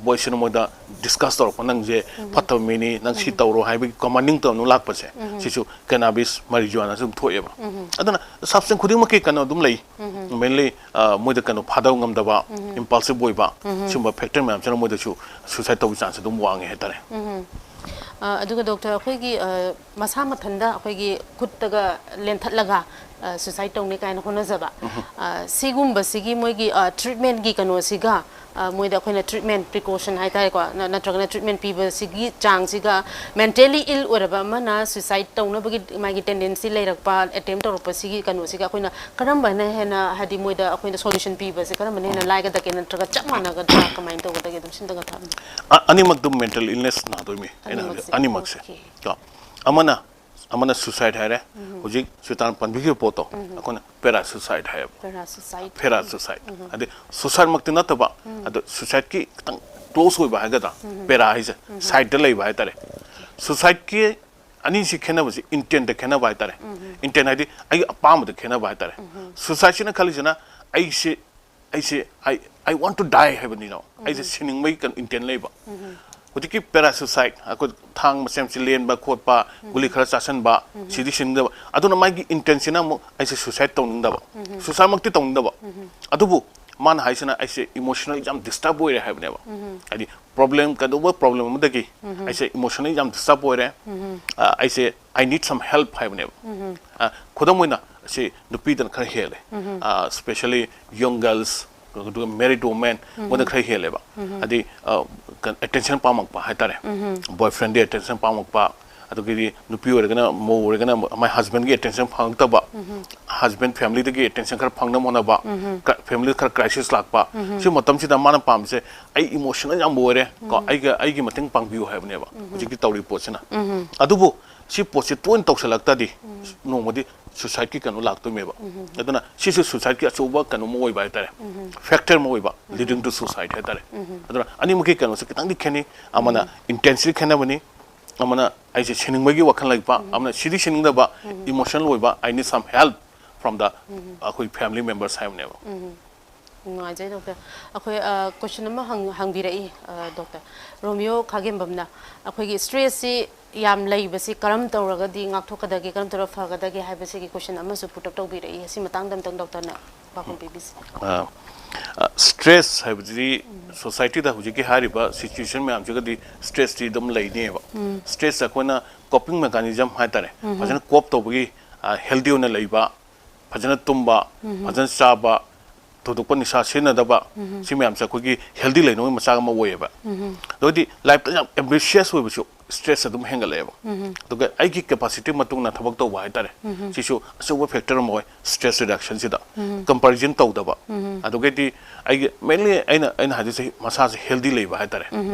ꯚꯣꯏꯁꯁꯤꯅ ꯃꯣꯏꯗ ꯗꯤꯁꯀꯁ ꯇꯧꯔꯛꯄ, "ꯅꯪꯁꯦ ꯐꯠꯇꯕ ꯃꯤꯅꯤ, ꯅꯪ ꯁꯤ ꯇꯧꯔꯣ" ꯍꯥꯏꯕꯒꯤ ꯀꯃꯥꯟꯗꯤꯡ ꯇꯧꯅ ꯂꯥꯛꯄꯁꯦ, ꯁꯤꯁꯨ ꯀꯦꯅꯥꯕꯤꯁ, ꯃꯔꯤꯖꯨꯋꯥꯅꯥꯁꯨ ꯑꯗꯨꯝ ꯊꯣꯛꯑꯦꯕ꯫ ꯑꯗꯨꯅ ꯁꯕꯁꯇꯦꯟꯁ ꯈꯨꯗꯤꯡꯃꯛꯀꯤ ꯀꯩꯅꯣ ꯑꯗꯨꯝ ꯂꯩ꯫ ꯃꯦꯟꯂꯤ, ꯑ, ꯃꯣꯏꯗ ꯀꯩꯅꯣ ꯐꯥꯗꯕ ꯉꯝꯗꯕ, ꯏꯝꯄꯜꯁꯤꯚ ꯑꯣꯏꯕ, ꯁꯤꯒꯨꯝꯕ ꯐꯦꯛꯇꯔ ꯃꯌꯥꯝꯁꯤꯅ ꯃꯣꯏꯗꯁꯨ ꯁꯨꯁꯥꯏꯗ ꯇꯧꯕꯒꯤ ꯆꯥꯟꯁ ꯑꯗꯨꯝ ꯋꯥꯡꯉꯦ ꯍꯥꯏꯇꯥꯔꯦ꯫ ꯑ, ꯑꯗꯨꯒ ꯗꯣꯛꯇꯔ, ꯑꯩꯈꯣꯏꯒꯤ, ꯑ, ꯃꯁꯥ ꯃꯊꯟꯇ ꯑꯩꯈꯣꯏꯒꯤ ꯈꯨꯠꯇꯒ ꯂꯦꯟꯊꯠꯂꯒ, ꯑ, ꯁꯨꯁꯥꯏꯗ ꯇꯧꯅꯤ ꯀꯥꯏꯅ ꯍꯣꯠꯅꯖꯕ, ꯑ, ꯁꯤꯒꯨꯝꯕꯁꯤꯒꯤ ꯃꯣꯏꯒꯤ, ꯑ, ꯇ꯭ꯔꯤꯠꯃꯦꯟꯒꯤ ꯀꯩꯅꯣꯁꯤꯒ, ꯑ, ꯃꯣꯏꯗ ꯑꯩꯈꯣꯏꯅ ꯇ꯭ꯔꯤꯠꯃꯦꯟ, ꯄ꯭ꯔꯤꯀꯣꯁꯟ ꯍꯥꯏꯇꯥꯔꯦꯀꯣ, ꯅ-, ꯅꯠꯇ꯭ꯔꯒꯅ ꯇ꯭ꯔꯤꯠꯃꯦꯟ ꯄꯤꯕꯁꯤꯒꯤ ꯆꯥꯡꯁꯤꯒ, ꯃꯦꯟꯇꯦꯂꯤ ꯏꯜ ꯑꯣꯏꯔꯕ ꯑꯃꯅ ꯁꯨꯁꯥꯏꯗ ꯇꯧꯅꯕꯒꯤ ꯃꯥꯒꯤ ꯇꯦꯟꯗꯦꯟꯁꯤ ꯂꯩꯔꯛꯄ, ꯑꯦꯇꯦꯝ ꯇꯧꯔꯛꯄꯁꯤꯒꯤ ꯀꯩꯅꯣꯁꯤꯒ ꯑꯩꯈꯣꯏꯅ ꯀꯔꯝꯕꯅ ꯍꯦꯟꯅ, ꯍꯥꯏꯗꯤ, ꯃꯣꯏꯗ ꯑꯩꯈꯣꯏꯅ ꯁꯣꯂꯨꯁꯟ ꯄꯤꯕꯁꯦ ꯀꯔꯝꯕꯅ ꯍꯦꯟꯅ ꯂꯥꯏꯒꯗꯒꯦ, ꯅꯠꯇ꯭ꯔꯒ ꯆꯞ ꯃꯥꯟꯅꯒꯗ꯭ꯔꯥ, ꯀꯃꯥꯏꯅ ꯇꯧꯒꯗꯒꯦ? ꯑꯗꯨꯝ ꯁꯤꯟꯗꯒ ꯊꯥꯕꯅꯤ꯫ ꯑ-, ꯑꯅꯤꯃꯛꯇꯨ ꯃꯦꯟꯇꯦꯜ ꯏꯜꯅꯦꯁ ꯅꯥꯗꯣꯏꯅꯤ꯫ ꯑꯩꯅ ꯍꯥꯏꯕꯗꯤ ꯑꯅꯤꯃꯛꯁꯦ꯫ ꯑꯅꯤꯃꯛꯁꯦ꯫ ꯑꯣꯀꯦ꯫ ꯀꯣ꯫ ꯑꯃꯅ, ꯑꯃꯅ ꯁꯨꯁꯥꯏꯗ ꯍꯥꯏꯔꯦ꯫ ꯍꯧꯖꯤꯛ ꯁꯨꯇꯥꯟ ꯄꯟꯕꯤꯈꯤꯕ ꯄꯣꯠꯇꯣ ꯑꯩꯈꯣꯏꯅ ꯄꯦꯔꯥ ꯁꯨꯁꯥꯏꯗ ꯍꯥꯏꯌꯦꯕ꯫ ꯄꯦꯔꯥ ꯁꯨꯁꯥꯏꯗ꯫ ꯄꯦꯔꯥ ꯁꯨꯁꯥꯏꯗ꯫ ꯍꯥꯏꯗꯤ ꯁꯨꯁꯥꯏꯗꯃꯛꯇꯤ ꯅꯠꯇꯕ, ꯑꯗꯣ ꯁꯨꯁꯥꯏꯗꯀꯤ ꯈꯤꯇꯪ ꯀ꯭ꯂꯣꯁ ꯑꯣꯏꯕ ꯍꯥꯏꯒꯗ꯭ꯔꯥ? ꯄꯦꯔꯥ ꯍꯥꯏꯁꯦ ꯁꯥꯏꯗꯇ ꯂꯩꯕ ꯍꯥꯏꯇꯥꯔꯦ꯫ ꯁꯨꯁꯥꯏꯗꯀꯤ ꯑꯅꯤꯁꯤ ꯈꯦꯠꯅꯕꯁꯤ ꯏꯟꯇꯦꯟꯇ ꯈꯦꯠꯅꯕ ꯍꯥꯏꯇꯥꯔꯦ꯫ ꯏꯟꯇꯦꯟ ꯍꯥꯏꯗꯤ ꯑꯩꯒꯤ ꯑꯄꯥꯝꯕꯗ ꯈꯦꯠꯅꯕ ꯍꯥꯏꯇꯥꯔꯦ꯫ ꯁꯨꯁꯥꯏꯗꯁꯤꯅ ꯈꯜꯂꯤꯁꯤꯅ ꯑꯩꯁꯦ, ꯑꯩꯁꯦ, "I, I want to die" ꯍꯥꯏꯕꯅꯤꯅꯣ꯫ ꯑꯩꯁꯦ ꯁꯤꯅꯤꯡꯕꯒꯤ ꯀꯩꯅꯣ ꯏꯟꯇꯦꯟ ꯂꯩꯕ꯫ ꯍꯧꯖꯤꯛꯀꯤ ꯄꯦꯔꯥꯁꯨꯁꯥꯏꯗ, ꯑꯩꯈꯣꯏ ꯊꯥꯡ ꯃꯆꯦꯠ ꯃꯆꯦꯠ ꯂꯦꯟꯕ ꯈꯣꯠꯄ, ꯒꯨꯂꯤ ꯈꯔ ꯆꯥꯁꯤꯟꯕ, ꯁꯤꯗꯤ ꯁꯤꯅꯤꯡꯗꯕ꯫ ꯑꯗꯨꯅ ꯃꯥꯒꯤ ꯏꯟꯇꯦꯟꯁꯤꯅ ꯑꯃꯨꯛ ꯑꯩꯁꯦ ꯁꯨꯁꯥꯏꯗ ꯇꯧꯅꯤꯡꯗꯕ꯫ ꯁꯨꯁꯥꯏꯗꯃꯛꯇꯤ ꯇꯧꯅꯤꯡꯗꯕ꯫ ꯑꯗꯨꯕꯨ ꯃꯥꯅ ꯍꯥꯏꯁꯤꯅ ꯑꯩꯁꯦ ꯏꯃꯣꯁꯅꯦꯜ ꯌꯥꯝ ꯗꯤꯁꯇꯔꯕ ꯑꯣꯏꯔꯦ ꯍꯥꯏꯕꯅꯦꯕ꯫ ꯍꯥꯏꯗꯤ ꯄ꯭ꯔꯣꯕ꯭ꯂꯦꯝ, ꯀꯩꯗꯧꯕ ꯄ꯭ꯔꯣꯕ꯭ꯂꯦꯝ ꯑꯃꯗꯒꯤ ꯑꯩꯁꯦ ꯏꯃꯣꯁꯅꯦꯜ ꯌꯥꯝ ꯗꯤꯁꯇꯔꯕ ꯑꯣꯏꯔꯦ꯫ ꯑ, ꯑꯩꯁꯦ "I need some help" ꯍꯥꯏꯕꯅꯦꯕ꯫ ꯑ, ꯈꯨꯗꯝ ꯑꯣꯏꯅ ꯁꯤ ꯅꯨꯄꯤꯗꯅ ꯈꯔ ꯍꯦꯜꯂꯦ꯫ ꯑ, especially young girls, ꯑꯗꯨꯒ married women, ꯃꯣꯏꯗ ꯈꯔ ꯍꯦꯜꯂꯦꯕ꯫ ꯍꯥꯏꯗꯤ, ꯑ, ꯑꯦꯇꯦꯟꯁꯟ ꯄꯥꯝꯃꯛꯄ ꯍꯥꯏꯇꯥꯔꯦ꯫ ꯕꯣꯏ ꯐ꯭ꯔꯦꯟꯗꯤ ꯑꯦꯇꯦꯟꯁꯟ ꯄꯥꯝꯃꯛꯄ, ꯑꯗꯨꯒꯤꯗꯤ ꯅꯨꯄꯤ ꯑꯣꯏꯔꯒꯅ, ꯃꯧ ꯑꯣꯏꯔꯒꯅ ꯃꯥꯏ ꯍꯁꯕꯦꯟꯒꯤ ꯑꯦꯇꯦꯟꯁꯟ ꯐꯪꯉꯛꯇꯕ, ꯍꯁꯕꯦꯟ ꯐꯦꯃꯤꯂꯤꯗꯒꯤ ꯑꯦꯇꯦꯟꯁꯟ ꯈꯔ ꯐꯪꯅꯕ ꯍꯣꯠꯅꯕ, ꯐꯦꯃꯤꯂꯤ ꯈꯔ ꯀ꯭ꯔꯥꯏꯁꯤꯁ ꯂꯥꯛꯄ, ꯁꯤ ꯃꯇꯝꯁꯤꯗ ꯃꯥꯅ ꯄꯥꯝꯃꯤꯁꯦ, "ꯑꯩ ꯏꯃꯣꯁꯅꯦꯜ ꯌꯥꯝ ꯑꯣꯏꯔꯦ ꯀꯣ, ꯑꯩꯒ, ꯑꯩꯒꯤ ꯃꯇꯦꯡ ꯄꯥꯡꯕꯤꯌꯨ" ꯍꯥꯏꯕꯅꯦꯕ ꯍꯧꯖꯤꯛꯀꯤ ꯇꯧꯔꯤꯕ ꯄꯣꯠꯁꯤꯅ꯫ ꯑꯗꯨꯕꯨ ꯁꯤ ꯄꯣꯠꯁꯤ ꯇꯣꯏꯅ ꯇꯧꯁꯜꯂꯛꯇꯗꯤ ꯅꯣꯡꯃꯗꯤ ꯁꯨꯁꯥꯏꯗꯀꯤ ꯀꯩꯅꯣ ꯂꯥꯛꯇꯣꯏꯅꯦꯕ꯫ ꯑꯗꯨꯅ ꯁꯤꯁꯨ ꯁꯨꯁꯥꯏꯗꯀꯤ ꯑꯆꯧꯕ ꯀꯩꯅꯣ ꯑꯃ ꯑꯣꯏꯕ ꯍꯥꯏꯇꯥꯔꯦ, ꯐꯦꯛꯇꯔ ꯑꯃ ꯑꯣꯏꯕ, ꯂꯤꯗꯤꯡ ꯇꯨ ꯁꯨꯁꯥꯏꯗ ꯍꯥꯏꯇꯥꯔꯦ꯫ ꯑꯗꯨꯅ ꯑꯅꯤꯃꯛꯀꯤ ꯀꯩꯅꯣꯁꯦ ꯈꯤꯇꯪꯗꯤ ꯈꯦꯠꯅꯩ꯫ ꯑꯃꯅ ꯏꯟꯇꯦꯟꯁꯤꯇꯤ ꯈꯦꯠꯅꯕꯅꯤ, ꯑꯃꯅ ꯑꯩꯁꯦ ꯁꯤꯅꯤꯡꯕꯒꯤ ꯋꯥꯈꯜ ꯂꯩꯕ, ꯑꯃꯅ ꯁꯤꯗꯤ ꯁꯤꯅꯤꯡꯗꯕ, ꯏꯃꯣꯁꯅꯦꯜ ꯑꯣꯏꯕ, "I need some help from the ꯑꯩꯈꯣꯏ ꯐꯦꯃꯤꯂꯤ ꯃꯦꯝꯕꯔꯁ" ꯍꯥꯏꯕꯅꯦꯕ꯫ ꯅꯨꯡꯉꯥꯏꯖꯩ ꯗꯣꯛꯇꯔ꯫ ꯑꯩꯈꯣꯏ ꯀꯣꯏꯁꯟ ꯑꯃ ꯍꯪ- ꯍꯪꯕꯤꯔꯛꯏ, ꯗꯣꯛꯇꯔ ꯔꯣꯃꯤꯌꯣ ꯈꯥꯒꯦꯝꯕꯝꯅ꯫ ꯑꯩꯈꯣꯏꯒꯤ ꯁ꯭ꯇ꯭ꯔꯦꯁꯁꯤ ꯌꯥꯝ ꯂꯩꯕꯁꯤ ꯀꯔꯝ ꯇꯧꯔꯒꯗꯤ ꯉꯥꯛꯊꯣꯛꯀꯗꯒꯦ, ꯀꯔꯝ ꯇꯧꯔꯒ ꯐꯒꯗꯒꯦ ꯍꯥꯏꯕꯁꯤꯒꯤ ꯀꯣꯏꯁꯟ ꯑꯃꯁꯨ ꯄꯨꯇꯞ ꯇꯧꯕꯤꯔꯛꯏ꯫ ꯑꯁꯤ ꯃꯇꯥꯡꯗ ꯑꯝꯇꯪ ꯗꯣꯛꯇꯔꯅ ꯄꯥꯎꯈꯨꯝ ꯄꯤꯕꯤꯁꯤ꯫ ꯁ꯭ꯇ꯭ꯔꯦꯁ ꯍꯥꯏꯕꯁꯤꯗꯤ ꯁꯣꯁꯥꯏꯇꯤꯗ ꯍꯧꯖꯤꯛꯀꯤ ꯍꯥꯏꯔꯤꯕ ꯁꯤꯆꯨꯋꯦꯁꯟ ꯃꯌꯥꯝꯁꯤꯒꯗꯤ ꯁ꯭ꯇ꯭ꯔꯦꯁꯇꯤ ꯑꯗꯨꯝ ꯂꯩꯅꯦꯕ꯫ ꯁ꯭ꯇ꯭ꯔꯦꯁꯁꯦ ꯑꯩꯈꯣꯏꯅ ꯀꯣꯄꯤꯡ ꯃꯦꯀꯥꯅꯤꯖꯝ ꯍꯥꯏꯇꯥꯔꯦ, ꯐꯖꯅ ꯀꯣꯞ ꯇꯧꯕꯒꯤ, ꯍꯦꯜꯗꯤ ꯑꯣꯏꯅ ꯂꯩꯕ, ꯐꯖꯅ ꯇꯨꯝꯕ, ꯐꯖꯅ ꯆꯥꯕ, ꯊꯣꯏꯗꯣꯛꯄ ꯅꯤꯁꯥ ꯁꯤꯖꯤꯟꯅꯗꯕ, ꯁꯤ ꯃꯌꯥꯝꯁꯦ ꯑꯩꯈꯣꯏꯒꯤ ꯍꯦꯜꯗꯤ ꯂꯩꯅꯕꯒꯤ ꯃꯆꯥꯛ ꯑꯃ ꯑꯣꯏꯌꯦꯕ꯫ ꯑꯗꯨꯒꯗꯤ ꯂꯥꯏꯐꯇ ꯌꯥꯝ ꯑꯦꯝꯕꯤꯁꯤꯌꯁ ꯑꯣꯏꯕꯁꯨ ꯁ꯭ꯇ꯭ꯔꯦꯁ ꯑꯗꯨꯝ ꯍꯦꯟꯒꯠꯂꯛꯑꯦꯕ꯫ ꯑꯗꯨꯒ ꯑꯩꯒꯤ ꯀꯦꯄꯥꯁꯤꯇꯤ ꯃꯇꯨꯡ ꯏꯟꯅ ꯊꯕꯛ ꯇꯧꯕ ꯍꯥꯏꯇꯥꯔꯦ, ꯁꯤꯁꯨ ꯑꯆꯧꯕ ꯐꯦꯛꯇꯔ ꯑꯃ ꯑꯣꯏ ꯁ꯭ꯇ꯭ꯔꯦꯁ ꯔꯤꯗꯛꯁꯟꯁꯤꯗ꯫ ꯀꯝꯄꯦꯔꯤꯖꯟ ꯇꯧꯗꯕ꯫ ꯑꯗꯨꯒꯗꯤ ꯑꯩꯒꯤ ꯃꯦꯟꯂꯤ ꯑꯩꯅ, ꯑꯩꯅ ꯍꯥꯏꯗꯣꯏꯁꯦ ꯃꯁꯥꯁꯦ ꯍꯦꯜꯗꯤ ꯂꯩꯕ ꯍꯥꯏꯇꯥꯔꯦ꯫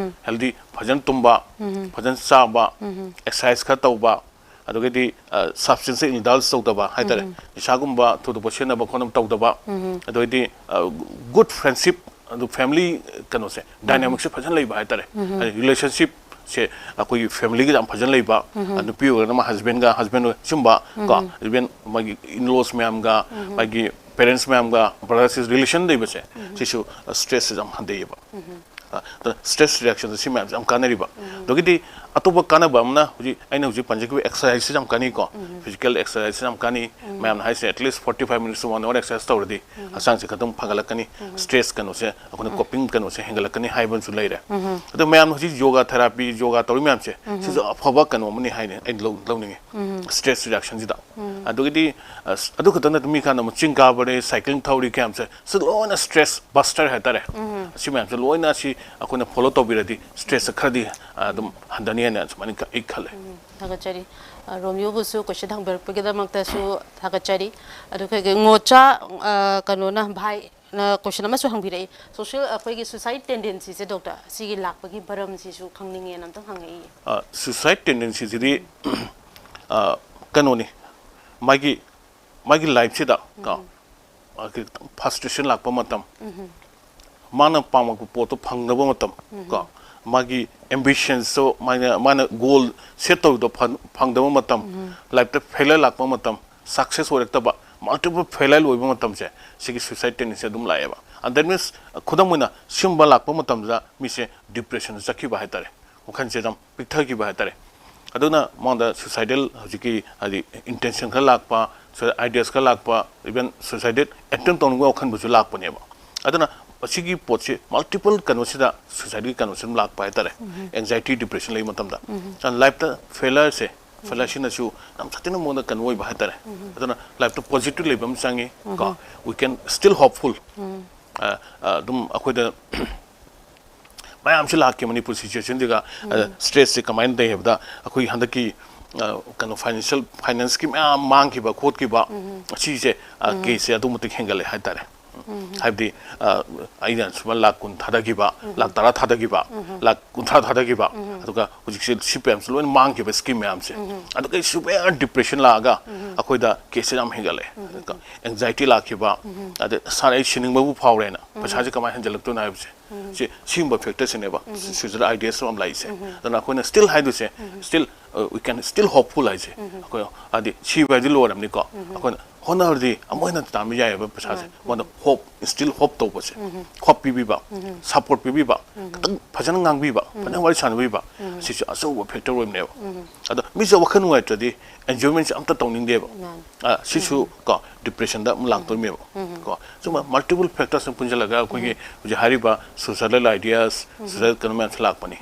ꯍꯦꯜꯗꯤ, ꯐꯖꯅ ꯇꯨꯝꯕ, ꯐꯖꯅ ꯆꯥꯕ, ꯑꯦꯛꯁꯔꯁꯥꯏꯁ ꯈꯔ ꯇꯧꯕ, ꯑꯗꯨꯒꯗꯤ ꯁꯕꯁꯇꯦꯟꯁꯇ ꯏꯟꯗꯜꯖ ꯇꯧꯗꯕ ꯍꯥꯏꯇꯥꯔꯦ, ꯅꯤꯁꯥꯒꯨꯝꯕ ꯊꯣꯏꯗꯣꯛꯄ ꯁꯤꯖꯤꯟꯅꯕ ꯈꯣꯠꯅꯕ ꯇꯧꯗꯕ, ꯑꯗꯨꯒꯗꯤ ꯒꯨꯗ ꯐ꯭ꯔꯦꯟꯁꯤꯞ, ꯑꯗꯨ ꯐꯦꯃꯤꯂꯤ ꯀꯩꯅꯣꯁꯦ, ꯗꯥꯏꯅꯥꯃꯤꯛꯁꯦ ꯐꯖꯅ ꯂꯩꯕ ꯍꯥꯏꯇꯥꯔꯦ꯫ ꯍꯥꯏꯗꯤ ꯔꯤꯂꯦꯁꯟꯁꯤꯞꯁꯦ ꯑꯩꯈꯣꯏꯒꯤ ꯐꯦꯃꯤꯂꯤꯒ ꯌꯥꯝ ꯐꯖꯅ ꯂꯩꯕ, ꯅꯨꯄꯤ ꯑꯣꯏꯔꯒꯅ ꯃꯥ ꯍꯁꯕꯦꯟꯒ, ꯍꯁꯕꯦꯟ ꯑꯣꯏ ꯁꯨꯝꯕ ꯀꯣ, ꯏꯚꯦꯟ ꯃꯥꯒꯤ ꯏꯟꯂꯣꯁ ꯃꯌꯥꯝꯒ, ꯃꯥꯒꯤ ꯄꯦꯔꯦꯟꯁ ꯃꯌꯥꯝꯒ, ꯕ꯭ꯔꯗꯔ ꯁꯤꯁ ꯔꯤꯂꯦꯁꯟ ꯂꯩꯕꯁꯦ, ꯁꯤꯁꯨ ꯁ꯭ꯇ꯭ꯔꯦꯁꯁꯦ ꯌꯥꯝ ꯍꯟꯊꯩꯌꯦꯕ꯫ ꯁ꯭ꯇ꯭ꯔꯦꯁ ꯔꯤꯗꯛꯁꯟꯗ ꯁꯤ ꯃꯌꯥꯝꯁꯦ ꯌꯥꯝ ꯀꯥꯟꯅꯔꯤꯕ꯫ ꯑꯗꯒꯤꯗꯤ ꯑꯇꯣꯞꯄ ꯀꯥꯟꯅꯕ ꯑꯃꯅ ꯍꯧꯖꯤꯛ ꯑꯩꯅ ꯍꯧꯖꯤꯛ ꯄꯟꯖꯈꯤꯕ ꯑꯦꯛꯁꯔꯁꯥꯏꯁꯁꯦ ꯌꯥꯝ ꯀꯥꯟꯅꯩꯀꯣ꯫ ꯐꯤꯖꯤꯀꯦꯜ ꯑꯦꯛꯁꯔꯁꯥꯏꯁꯁꯦ ꯌꯥꯝ ꯀꯥꯟꯅꯩ꯫ ꯃꯌꯥꯝꯅ ꯍꯥꯏꯁꯦ at least forty five minutes to one hour exercise ꯇꯧꯔꯗꯤ ꯍꯛꯆꯥꯡꯁꯦ ꯈꯤꯇꯪ ꯐꯒꯠꯂꯛꯀꯅꯤ, ꯁ꯭ꯇ꯭ꯔꯦꯁ ꯀꯩꯅꯣꯁꯦ ꯑꯩꯈꯣꯏꯅ ꯀꯣꯄꯤꯡ ꯀꯩꯅꯣꯁꯦ ꯍꯦꯟꯒꯠꯂꯛꯀꯅꯤ ꯍꯥꯏꯕ ꯑꯃꯁꯨ ꯂꯩꯔꯦ꯫ ꯑꯗꯣ ꯃꯌꯥꯝꯅ ꯍꯧꯖꯤꯛ ꯌꯣꯒꯥ ꯊꯦꯔꯥꯄꯤ, ꯌꯣꯒꯥ ꯇꯧꯔꯤ ꯃꯌꯥꯝꯁꯦ, ꯁꯤꯁꯨ ꯑꯐꯕ ꯀꯩꯅꯣ ꯑꯃꯅꯤ ꯍꯥꯏꯅ ꯑꯩꯅ ꯂꯧ-, ꯂꯧꯅꯤꯡꯉꯤ꯫ ꯁ꯭ꯇ꯭ꯔꯦꯁ ꯔꯤꯗꯛꯁꯟꯁꯤꯗ꯫ ꯑꯗꯨꯒꯤꯗꯤ ꯑꯁ, ꯑꯗꯨ ꯈꯛꯇ ꯅꯠꯇꯅ ꯃꯤ ꯈꯔꯅ ꯑꯃꯨꯛ ꯆꯤꯡ ꯀꯥꯕꯅꯦ, ꯁꯥꯏꯀ꯭ꯂꯤꯡ ꯊꯧꯔꯤ ꯀꯌꯥꯝꯁꯦ, ꯁꯤ ꯂꯣꯏꯅ ꯁ꯭ꯇ꯭ꯔꯦꯁ ꯕꯁꯇꯔ ꯍꯥꯏꯇꯥꯔꯦ꯫ ꯑꯁꯤ ꯃꯌꯥꯝꯁꯦ ꯂꯣꯏꯅ ꯑꯁꯤ ꯑꯩꯈꯣꯏꯅ ꯐꯣꯂꯣ ꯇꯧꯕꯤꯔꯗꯤ ꯁ꯭ꯇ꯭ꯔꯦꯁꯁꯦ ꯈꯔꯗꯤ ꯑꯗꯨꯝ ꯍꯟꯊꯅꯤ ꯍꯥꯏꯅ ꯑꯁꯨꯃꯥꯏꯅ ꯑꯩ ꯈꯜꯂꯦ꯫ ꯊꯥꯒꯠꯆꯔꯤ꯫ ꯑ, ꯔꯣꯃꯤꯌꯣꯕꯨꯁꯨ ꯀꯣꯏꯁꯟ ꯍꯪꯕꯤꯔꯛꯄꯒꯤꯗꯃꯛꯇꯁꯨ ꯊꯥꯒꯠꯆꯔꯤ꯫ ꯑꯗꯨꯒ ꯑꯩꯈꯣꯏꯒꯤ ꯉꯣꯆꯥ, ꯑ, ꯀꯩꯅꯣꯅ, ꯚꯥꯏꯅ ꯀꯣꯏꯁꯟ ꯑꯃꯁꯨ ꯍꯪꯕꯤꯔꯛꯏ꯫ ꯁꯣꯁꯤꯌꯦꯜ, ꯑꯩꯈꯣꯏꯒꯤ ꯁꯨꯏꯁꯥꯏꯠ ꯇꯦꯟꯗꯦꯟꯁꯤꯁꯦ, ꯗꯣꯛꯇꯔ, ꯁꯤꯒꯤ ꯂꯥꯛꯄꯒꯤ ꯃꯔꯝꯁꯤꯁꯨ ꯈꯪꯅꯤꯡꯉꯦꯅ ꯑꯝꯇꯪ ꯍꯪꯉꯛꯏ꯫ ꯁꯨꯏꯁꯥꯏꯠ ꯇꯦꯟꯗꯦꯟꯁꯤꯁꯤꯗꯤ ꯀꯩꯅꯣꯅꯤ, ꯃꯥꯒꯤ ꯃꯥꯒꯤ ꯂꯥꯏꯐꯁꯤꯗ ꯀꯣ, ꯃꯥꯒꯤ ꯈꯤꯇꯪ ꯐ꯭ꯔꯁꯇ꯭ꯔꯦꯁꯟ ꯂꯥꯛꯄ ꯃꯇꯝ, ꯃꯥꯅ ꯄꯥꯝꯃꯛꯄ ꯄꯣꯠꯇꯣ ꯐꯪꯗꯕ ꯃꯇꯝ ꯀꯣ, ꯃꯥꯒꯤ ꯑꯦꯝꯕꯤꯁꯟꯁꯇꯣ, ꯃꯥꯅ ꯃꯥꯅ ꯒꯣꯜ ꯁꯦꯠ ꯇꯧꯕꯗꯣ ꯐꯪ- ꯐꯪꯗꯕ ꯃꯇꯝ, ꯂꯥꯏꯐꯇ ꯐꯦꯂꯔ ꯂꯥꯛꯄ ꯃꯇꯝ, ꯁꯛꯁꯦꯁ ꯑꯣꯏꯔꯛꯇꯕ, ꯃꯜꯇꯤꯄꯜ ꯐꯦꯂꯔ ꯑꯣꯏꯕ ꯃꯇꯝꯁꯦ, ꯁꯤꯒꯤ ꯁꯨꯏꯁꯥꯏꯠ ꯇꯦꯟꯗꯦꯟꯁꯤ ꯑꯗꯨꯝ ꯂꯥꯛꯑꯦꯕ꯫ ꯑꯦꯟ ꯗꯦꯠ ꯃꯤꯟꯁ, ꯈꯨꯗꯝ ꯑꯣꯏꯅ ꯁꯤꯒꯨꯝꯕ ꯂꯥꯛꯄ ꯃꯇꯝꯗ ꯃꯤꯁꯦ ꯗꯤꯄ꯭ꯔꯦꯁꯟꯗ ꯆꯠꯈꯤꯕ ꯍꯥꯏꯇꯥꯔꯦ, ꯋꯥꯈꯜꯁꯦ ꯑꯗꯨꯝ ꯄꯤꯛꯊꯈꯤꯕ ꯍꯥꯏꯇꯥꯔꯦ꯫ ꯑꯗꯨꯅ ꯃꯉꯣꯟꯗ ꯁꯨꯏꯁꯥꯏꯗꯦꯜ ꯍꯧꯖꯤꯛꯀꯤ ꯍꯥꯏꯗꯤ ꯏꯟꯇꯦꯟꯁꯟ ꯈꯔ ꯂꯥꯛꯄ, ꯑꯥꯏꯗꯤꯌꯥꯁ ꯈꯔ ꯂꯥꯛꯄ, ꯏꯚꯟ ꯁꯨꯏꯁꯥꯏꯗꯦꯜ ꯑꯦꯇꯦꯝꯞ ꯇꯧꯅꯤꯡꯕ ꯋꯥꯈꯜꯕꯨꯁꯨ ꯂꯥꯛꯄꯅꯦꯕ꯫ ꯑꯗꯨꯅ ꯑꯁꯤꯒꯤ ꯄꯣꯠꯁꯤ ꯃꯜꯇꯤꯄꯜ ꯀꯩꯅꯣꯁꯤꯗ ꯁꯨꯏꯁꯥꯏꯗꯦꯜꯒꯤ ꯀꯩꯅꯣꯁꯤ ꯑꯗꯨꯝ ꯂꯥꯛꯄ ꯍꯥꯏꯇꯥꯔꯦ꯫ ꯑꯦꯡꯖꯥꯏꯇꯤ, ꯗꯤꯄ꯭ꯔꯦꯁꯟ ꯂꯩꯕ ꯃꯇꯝꯗ ꯂꯥꯏꯐꯇ ꯐꯦꯂꯔꯁꯦ, ꯐꯦꯂꯔꯁꯤꯅꯁꯨ ꯌꯥꯝ ꯁꯥꯊꯤꯅ ꯃꯉꯣꯟꯗ ꯀꯩꯅꯣ ꯑꯣꯏꯕ ꯍꯥꯏꯇꯥꯔꯦ꯫ ꯑꯗꯨꯅ ꯂꯥꯏꯐꯇ ꯄꯣꯖꯤꯇꯤꯚ ꯂꯩꯕ ꯑꯃ ꯆꯪꯉꯤ ꯀꯣ꯫ We can still hopeful, ꯑ, ꯑ, ꯑꯗꯨꯝ ꯑꯩꯈꯣꯏꯗ ꯃꯌꯥꯝꯁꯤ ꯂꯥꯛꯀꯦ ꯃꯅꯤꯄꯨꯔ ꯁꯤꯆꯨꯋꯦꯁꯟꯁꯤꯒ꯫ ꯁ꯭ꯇ꯭ꯔꯦꯁꯁꯦ ꯀꯃꯥꯏꯅ ꯂꯩ ꯍꯥꯏꯕꯗ, ꯑꯩꯈꯣꯏ ꯍꯟꯗꯛꯀꯤ ꯑ, ꯀꯩꯅꯣ, ꯐꯥꯏꯅꯥꯟꯁꯤꯌꯦꯜ ꯐꯥꯏꯅꯥꯟꯁꯀꯤ ꯃꯌꯥꯝ ꯃꯥꯡꯈꯤꯕ ꯈꯣꯠꯈꯤꯕ, ꯑꯁꯤꯁꯦ, ꯑ, ꯀꯦꯁꯁꯦ ꯑꯗꯨꯛ ꯃꯇꯤꯛ ꯍꯦꯟꯒꯠꯂꯦ ꯍꯥꯏꯇꯥꯔꯦ꯫ ꯍꯥꯏꯕꯗꯤ, ꯑ, ꯑꯩꯅ ꯁꯨꯃꯥꯏꯅ ꯂꯥꯛ ꯀꯨꯟ ꯊꯥꯗꯈꯤꯕ, ꯂꯥꯛ ꯇꯔꯥ ꯊꯥꯗꯈꯤꯕ, ꯂꯥꯛ ꯀꯨꯟꯊ꯭ꯔꯥ ꯊꯥꯗꯈꯤꯕ, ꯑꯗꯨꯒ ꯍꯧꯖꯤꯛꯁꯦ ꯁꯤ ꯃꯌꯥꯝꯁꯦ ꯂꯣꯏꯅ ꯃꯥꯡꯈꯤꯕ, ꯁ꯭ꯀꯤꯝ ꯃꯌꯥꯝꯁꯦ꯫ ꯑꯗꯨꯒ severe depression ꯂꯥꯛꯑꯒ ꯑꯩꯈꯣꯏꯗ ꯀꯦꯁꯁꯦ ꯌꯥꯝ ꯍꯦꯟꯒꯠꯂꯦ꯫ ꯑꯗꯨꯒ anxiety ꯂꯥꯛꯈꯤꯕ, ꯑꯗꯩ "ꯁꯥꯔ, ꯑꯩ ꯁꯤꯅꯤꯡꯕꯕꯨ ꯐꯥꯎꯔꯦꯅ, ꯄꯩꯁꯥꯁꯦ ꯀꯃꯥꯏꯅ ꯍꯟꯖꯤꯜꯂꯛꯇꯣꯏꯅꯣ?" ꯍꯥꯏꯕꯁꯦ꯫ ꯁꯤ, ꯁꯤꯒꯨꯝꯕ ꯐꯦꯛꯇꯔꯁꯤꯅꯦꯕ suicidal ideas ꯌꯥꯝ ꯂꯥꯛꯏꯁꯦ꯫ ꯑꯗꯨꯅ ꯑꯩꯈꯣꯏꯅ ꯁ꯭ꯇꯤꯜ ꯍꯥꯏꯗꯣꯏꯁꯦ, ꯁ꯭ꯇꯤꯜ, ꯑ, we can still hopeful ꯍꯥꯏꯁꯦ꯫ ꯑꯩꯈꯣꯏ ꯍꯥꯏꯗꯤ ꯁꯤꯕ ꯍꯥꯏꯗꯤ ꯂꯣꯏꯔꯕꯅꯤꯀꯣ꯫ ꯑꯩꯈꯣꯏꯅ ꯍꯣꯠꯅꯔꯗꯤ ꯑꯃꯨꯛ ꯍꯦꯟꯅ ꯇꯥꯟꯕ ꯌꯥꯏꯑꯕ ꯄꯩꯁꯥꯁꯦ꯫ ꯃꯉꯣꯟꯗ ꯍꯣꯞ, ꯏꯟꯁꯇꯤꯜ ꯍꯣꯞ ꯇꯧꯕꯁꯦ, ꯍꯣꯞ ꯄꯤꯕꯤꯕ, ꯁꯞꯄꯣꯔꯠ ꯄꯤꯕꯤꯕ, ꯈꯤꯇꯪ ꯐꯖꯅ ꯉꯥꯡꯕꯤꯕ, ꯐꯖꯅ ꯋꯥꯔꯤ ꯁꯥꯟꯅꯕꯤꯕ, ꯁꯤꯁꯨ ꯑꯆꯧꯕ ꯐꯦꯛꯇꯔ ꯑꯣꯏꯕꯅꯦꯕ꯫ ꯑꯗꯣ ꯃꯤꯁꯦ ꯋꯥꯈꯜ ꯅꯨꯡꯉꯥꯏꯇ꯭ꯔꯗꯤ ꯑꯦꯟꯖꯣꯏꯃꯦꯟꯁꯦ ꯑꯝꯇ ꯇꯧꯅꯤꯡꯗꯦꯕ꯫ ꯑ, ꯁꯤꯁꯨ ꯀꯣ, ꯗꯤꯄ꯭ꯔꯦꯁꯟꯗ ꯑꯃꯨꯛ ꯂꯥꯛꯇꯣꯏꯅꯦꯕ꯫ ꯀꯣ, ꯁꯨꯝꯕ ꯃꯜꯇꯤꯄꯜ ꯐꯦꯛꯇꯔꯁ ꯄꯨꯟꯁꯤꯜꯂꯒ ꯑꯩꯈꯣꯏꯒꯤ ꯍꯧꯖꯤꯛ ꯍꯥꯏꯔꯤꯕ suicidal ideas, suicidal ꯀꯩꯅꯣ ꯃꯌꯥꯝꯁꯦ ꯂꯥꯛꯄꯅꯤ꯫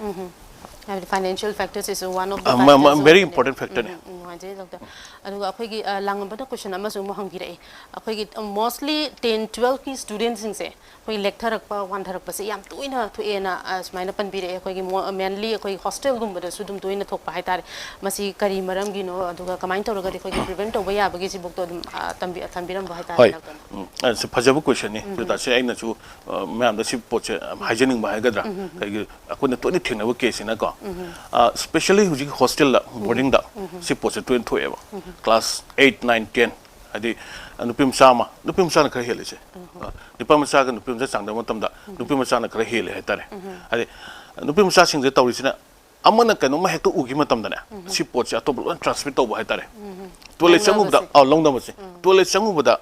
ꯍꯥꯏꯕꯗꯤ financial factors is one of the ꯑ, ꯃ- ꯃ- factors very ꯑꯣꯏꯕꯅꯦ꯫ important factor ꯅꯤ꯫ ꯅꯨꯡꯉꯥꯏꯖꯔꯦ, ꯗꯣꯛꯇꯔ꯫ ꯑꯗꯨꯒ ꯑꯩꯈꯣꯏꯒꯤ, ꯑ, ꯂꯥꯡꯉꯝꯕꯅ ꯀꯣꯏꯁꯟ ꯑꯃꯁꯨ ꯑꯃꯨꯛ ꯍꯪꯕꯤꯔꯛꯑꯦ꯫ ꯑꯩꯈꯣꯏꯒꯤ, ꯑ, ꯃꯣꯁꯂꯤ ꯇꯦꯟ, ꯇꯨꯋꯦꯜꯐꯀꯤ ꯁ꯭ꯇꯨꯗꯦꯟꯁꯤꯡꯁꯦ ꯑꯩꯈꯣꯏ ꯂꯦꯛꯊꯔꯛꯄ, ꯋꯥꯟꯊꯔꯛꯄꯁꯦ ꯌꯥꯝ ꯇꯣꯏꯅ ꯊꯣꯛꯑꯦꯅ, ꯑ, ꯁꯨꯃꯥꯏꯅ ꯄꯟꯕꯤꯔꯛꯑꯦ꯫ ꯑꯩꯈꯣꯏꯒꯤ ꯃꯣ-, ꯃꯦꯟꯂꯤ ꯑꯩꯈꯣꯏ ꯍꯣꯁꯇꯦꯜꯒꯨꯝꯕꯗꯁꯨ ꯑꯗꯨꯝ ꯇꯣꯏꯅ ꯊꯣꯛꯄ ꯍꯥꯏꯇꯥꯔꯦ꯫ ꯃꯁꯤ ꯀꯔꯤ ꯃꯔꯝꯒꯤꯅꯣ, ꯑꯗꯨꯒ ꯀꯃꯥꯏꯅ ꯇꯧꯔꯒꯗꯤ ꯑꯩꯈꯣꯏꯒꯤ ꯄ꯭ꯔꯤꯚꯦꯟ ꯇꯧꯕ ꯌꯥꯕꯒꯦ ꯁꯤꯕꯨꯛꯇꯣ ꯑꯗꯨꯝ, ꯑ, ꯇꯝꯕꯤ-, ꯊꯝꯕꯤꯔꯝꯕ ꯍꯥꯏꯇꯥꯔꯦ, ꯍꯣꯏ꯫ ꯗꯣꯛꯇꯔꯅ꯫ ꯎꯝ, ꯑ, ꯁꯤ ꯐꯖꯕ ꯀꯣꯏꯁꯟꯅꯤ꯫ ꯎꯝ꯫ ꯑꯗꯨ ꯇꯥꯔꯁꯨ ꯑꯩꯅꯁꯨ, ꯑ, ꯃꯌꯥꯝꯗ ꯁꯤ ꯄꯣꯠꯁꯦ, ꯑ, ꯍꯥꯏꯖꯅꯤꯡꯕ ꯍꯥꯏꯒꯗ꯭ꯔꯥ? ꯎꯝ, ꯎꯝ, ꯎꯝ꯫ ꯑꯩꯈꯣꯏꯅ ꯇꯣꯏꯅ ꯊꯦꯡꯅꯕ ꯀꯦꯁꯁꯤꯅꯀꯣ, ꯎꯝ꯫ ꯑ, ꯁ꯭ꯄꯦꯁꯦꯜꯂꯤ ꯍꯧꯖꯤꯛ ꯍꯣꯁꯇꯦꯜꯗ, ꯎꯝ꯫ ꯕꯣꯔꯗꯤꯡꯗ ꯎꯝ꯫ ꯁꯤ ꯄꯣꯠꯁꯦ ꯇꯣꯏꯅ ꯊꯣꯛꯑꯦꯕ꯫ ꯎꯝ꯫ ꯀ꯭ꯂꯥꯁ ꯑꯩꯠ, ꯅꯥꯏꯟ, ꯇꯦꯟ, ꯍꯥꯏꯗꯤ, ꯑ, ꯅꯨꯄꯤ ꯃꯆꯥ ꯑꯃ, ꯅꯨꯄꯤ ꯃꯆꯥꯅ ꯈꯔ ꯍꯦꯜꯂꯤꯁꯦ꯫ ꯎꯝ꯫ ꯑ, ꯅꯨꯄꯥ ꯃꯆꯥꯒ ꯅꯨꯄꯤ ꯃꯆꯥ ꯆꯥꯡꯗꯝꯕ ꯃꯇꯝꯗ ꯎꯝ꯫ ꯅꯨꯄꯤ ꯃꯆꯥꯅ ꯈꯔ ꯍꯦꯜꯂꯦ ꯍꯥꯏꯇꯥꯔꯦ꯫ ꯎꯝ꯫ ꯍꯥꯏꯗꯤ, ꯅꯨꯄꯤ ꯃꯆꯥꯁꯤꯡꯁꯦ ꯇꯧꯔꯤꯁꯤꯅ, ꯑꯃꯅ ꯀꯩꯅꯣꯝꯃ ꯍꯦꯛꯇ ꯎꯈꯤꯕ ꯃꯇꯝꯗꯅꯦ, ꯎꯝ꯫ ꯁꯤ ꯄꯣꯠꯁꯦ ꯑꯇꯣꯞꯄ ꯂꯣꯏꯅ ꯇ꯭ꯔꯥꯟꯁꯃꯤꯠ ꯇꯧꯕ ꯍꯥꯏꯇꯥꯔꯦ꯫ ꯎꯝ꯫ ꯇꯣꯏꯂꯦꯠ ꯆꯪꯉꯨꯕꯗ, ꯂꯧꯅꯕꯁꯦ꯫ ꯑꯥ, ꯂꯧꯅꯕꯁꯦ꯫ ꯎꯝ꯫ ꯇꯣꯏꯂꯦꯠ ꯆꯪꯉꯨꯕꯗ,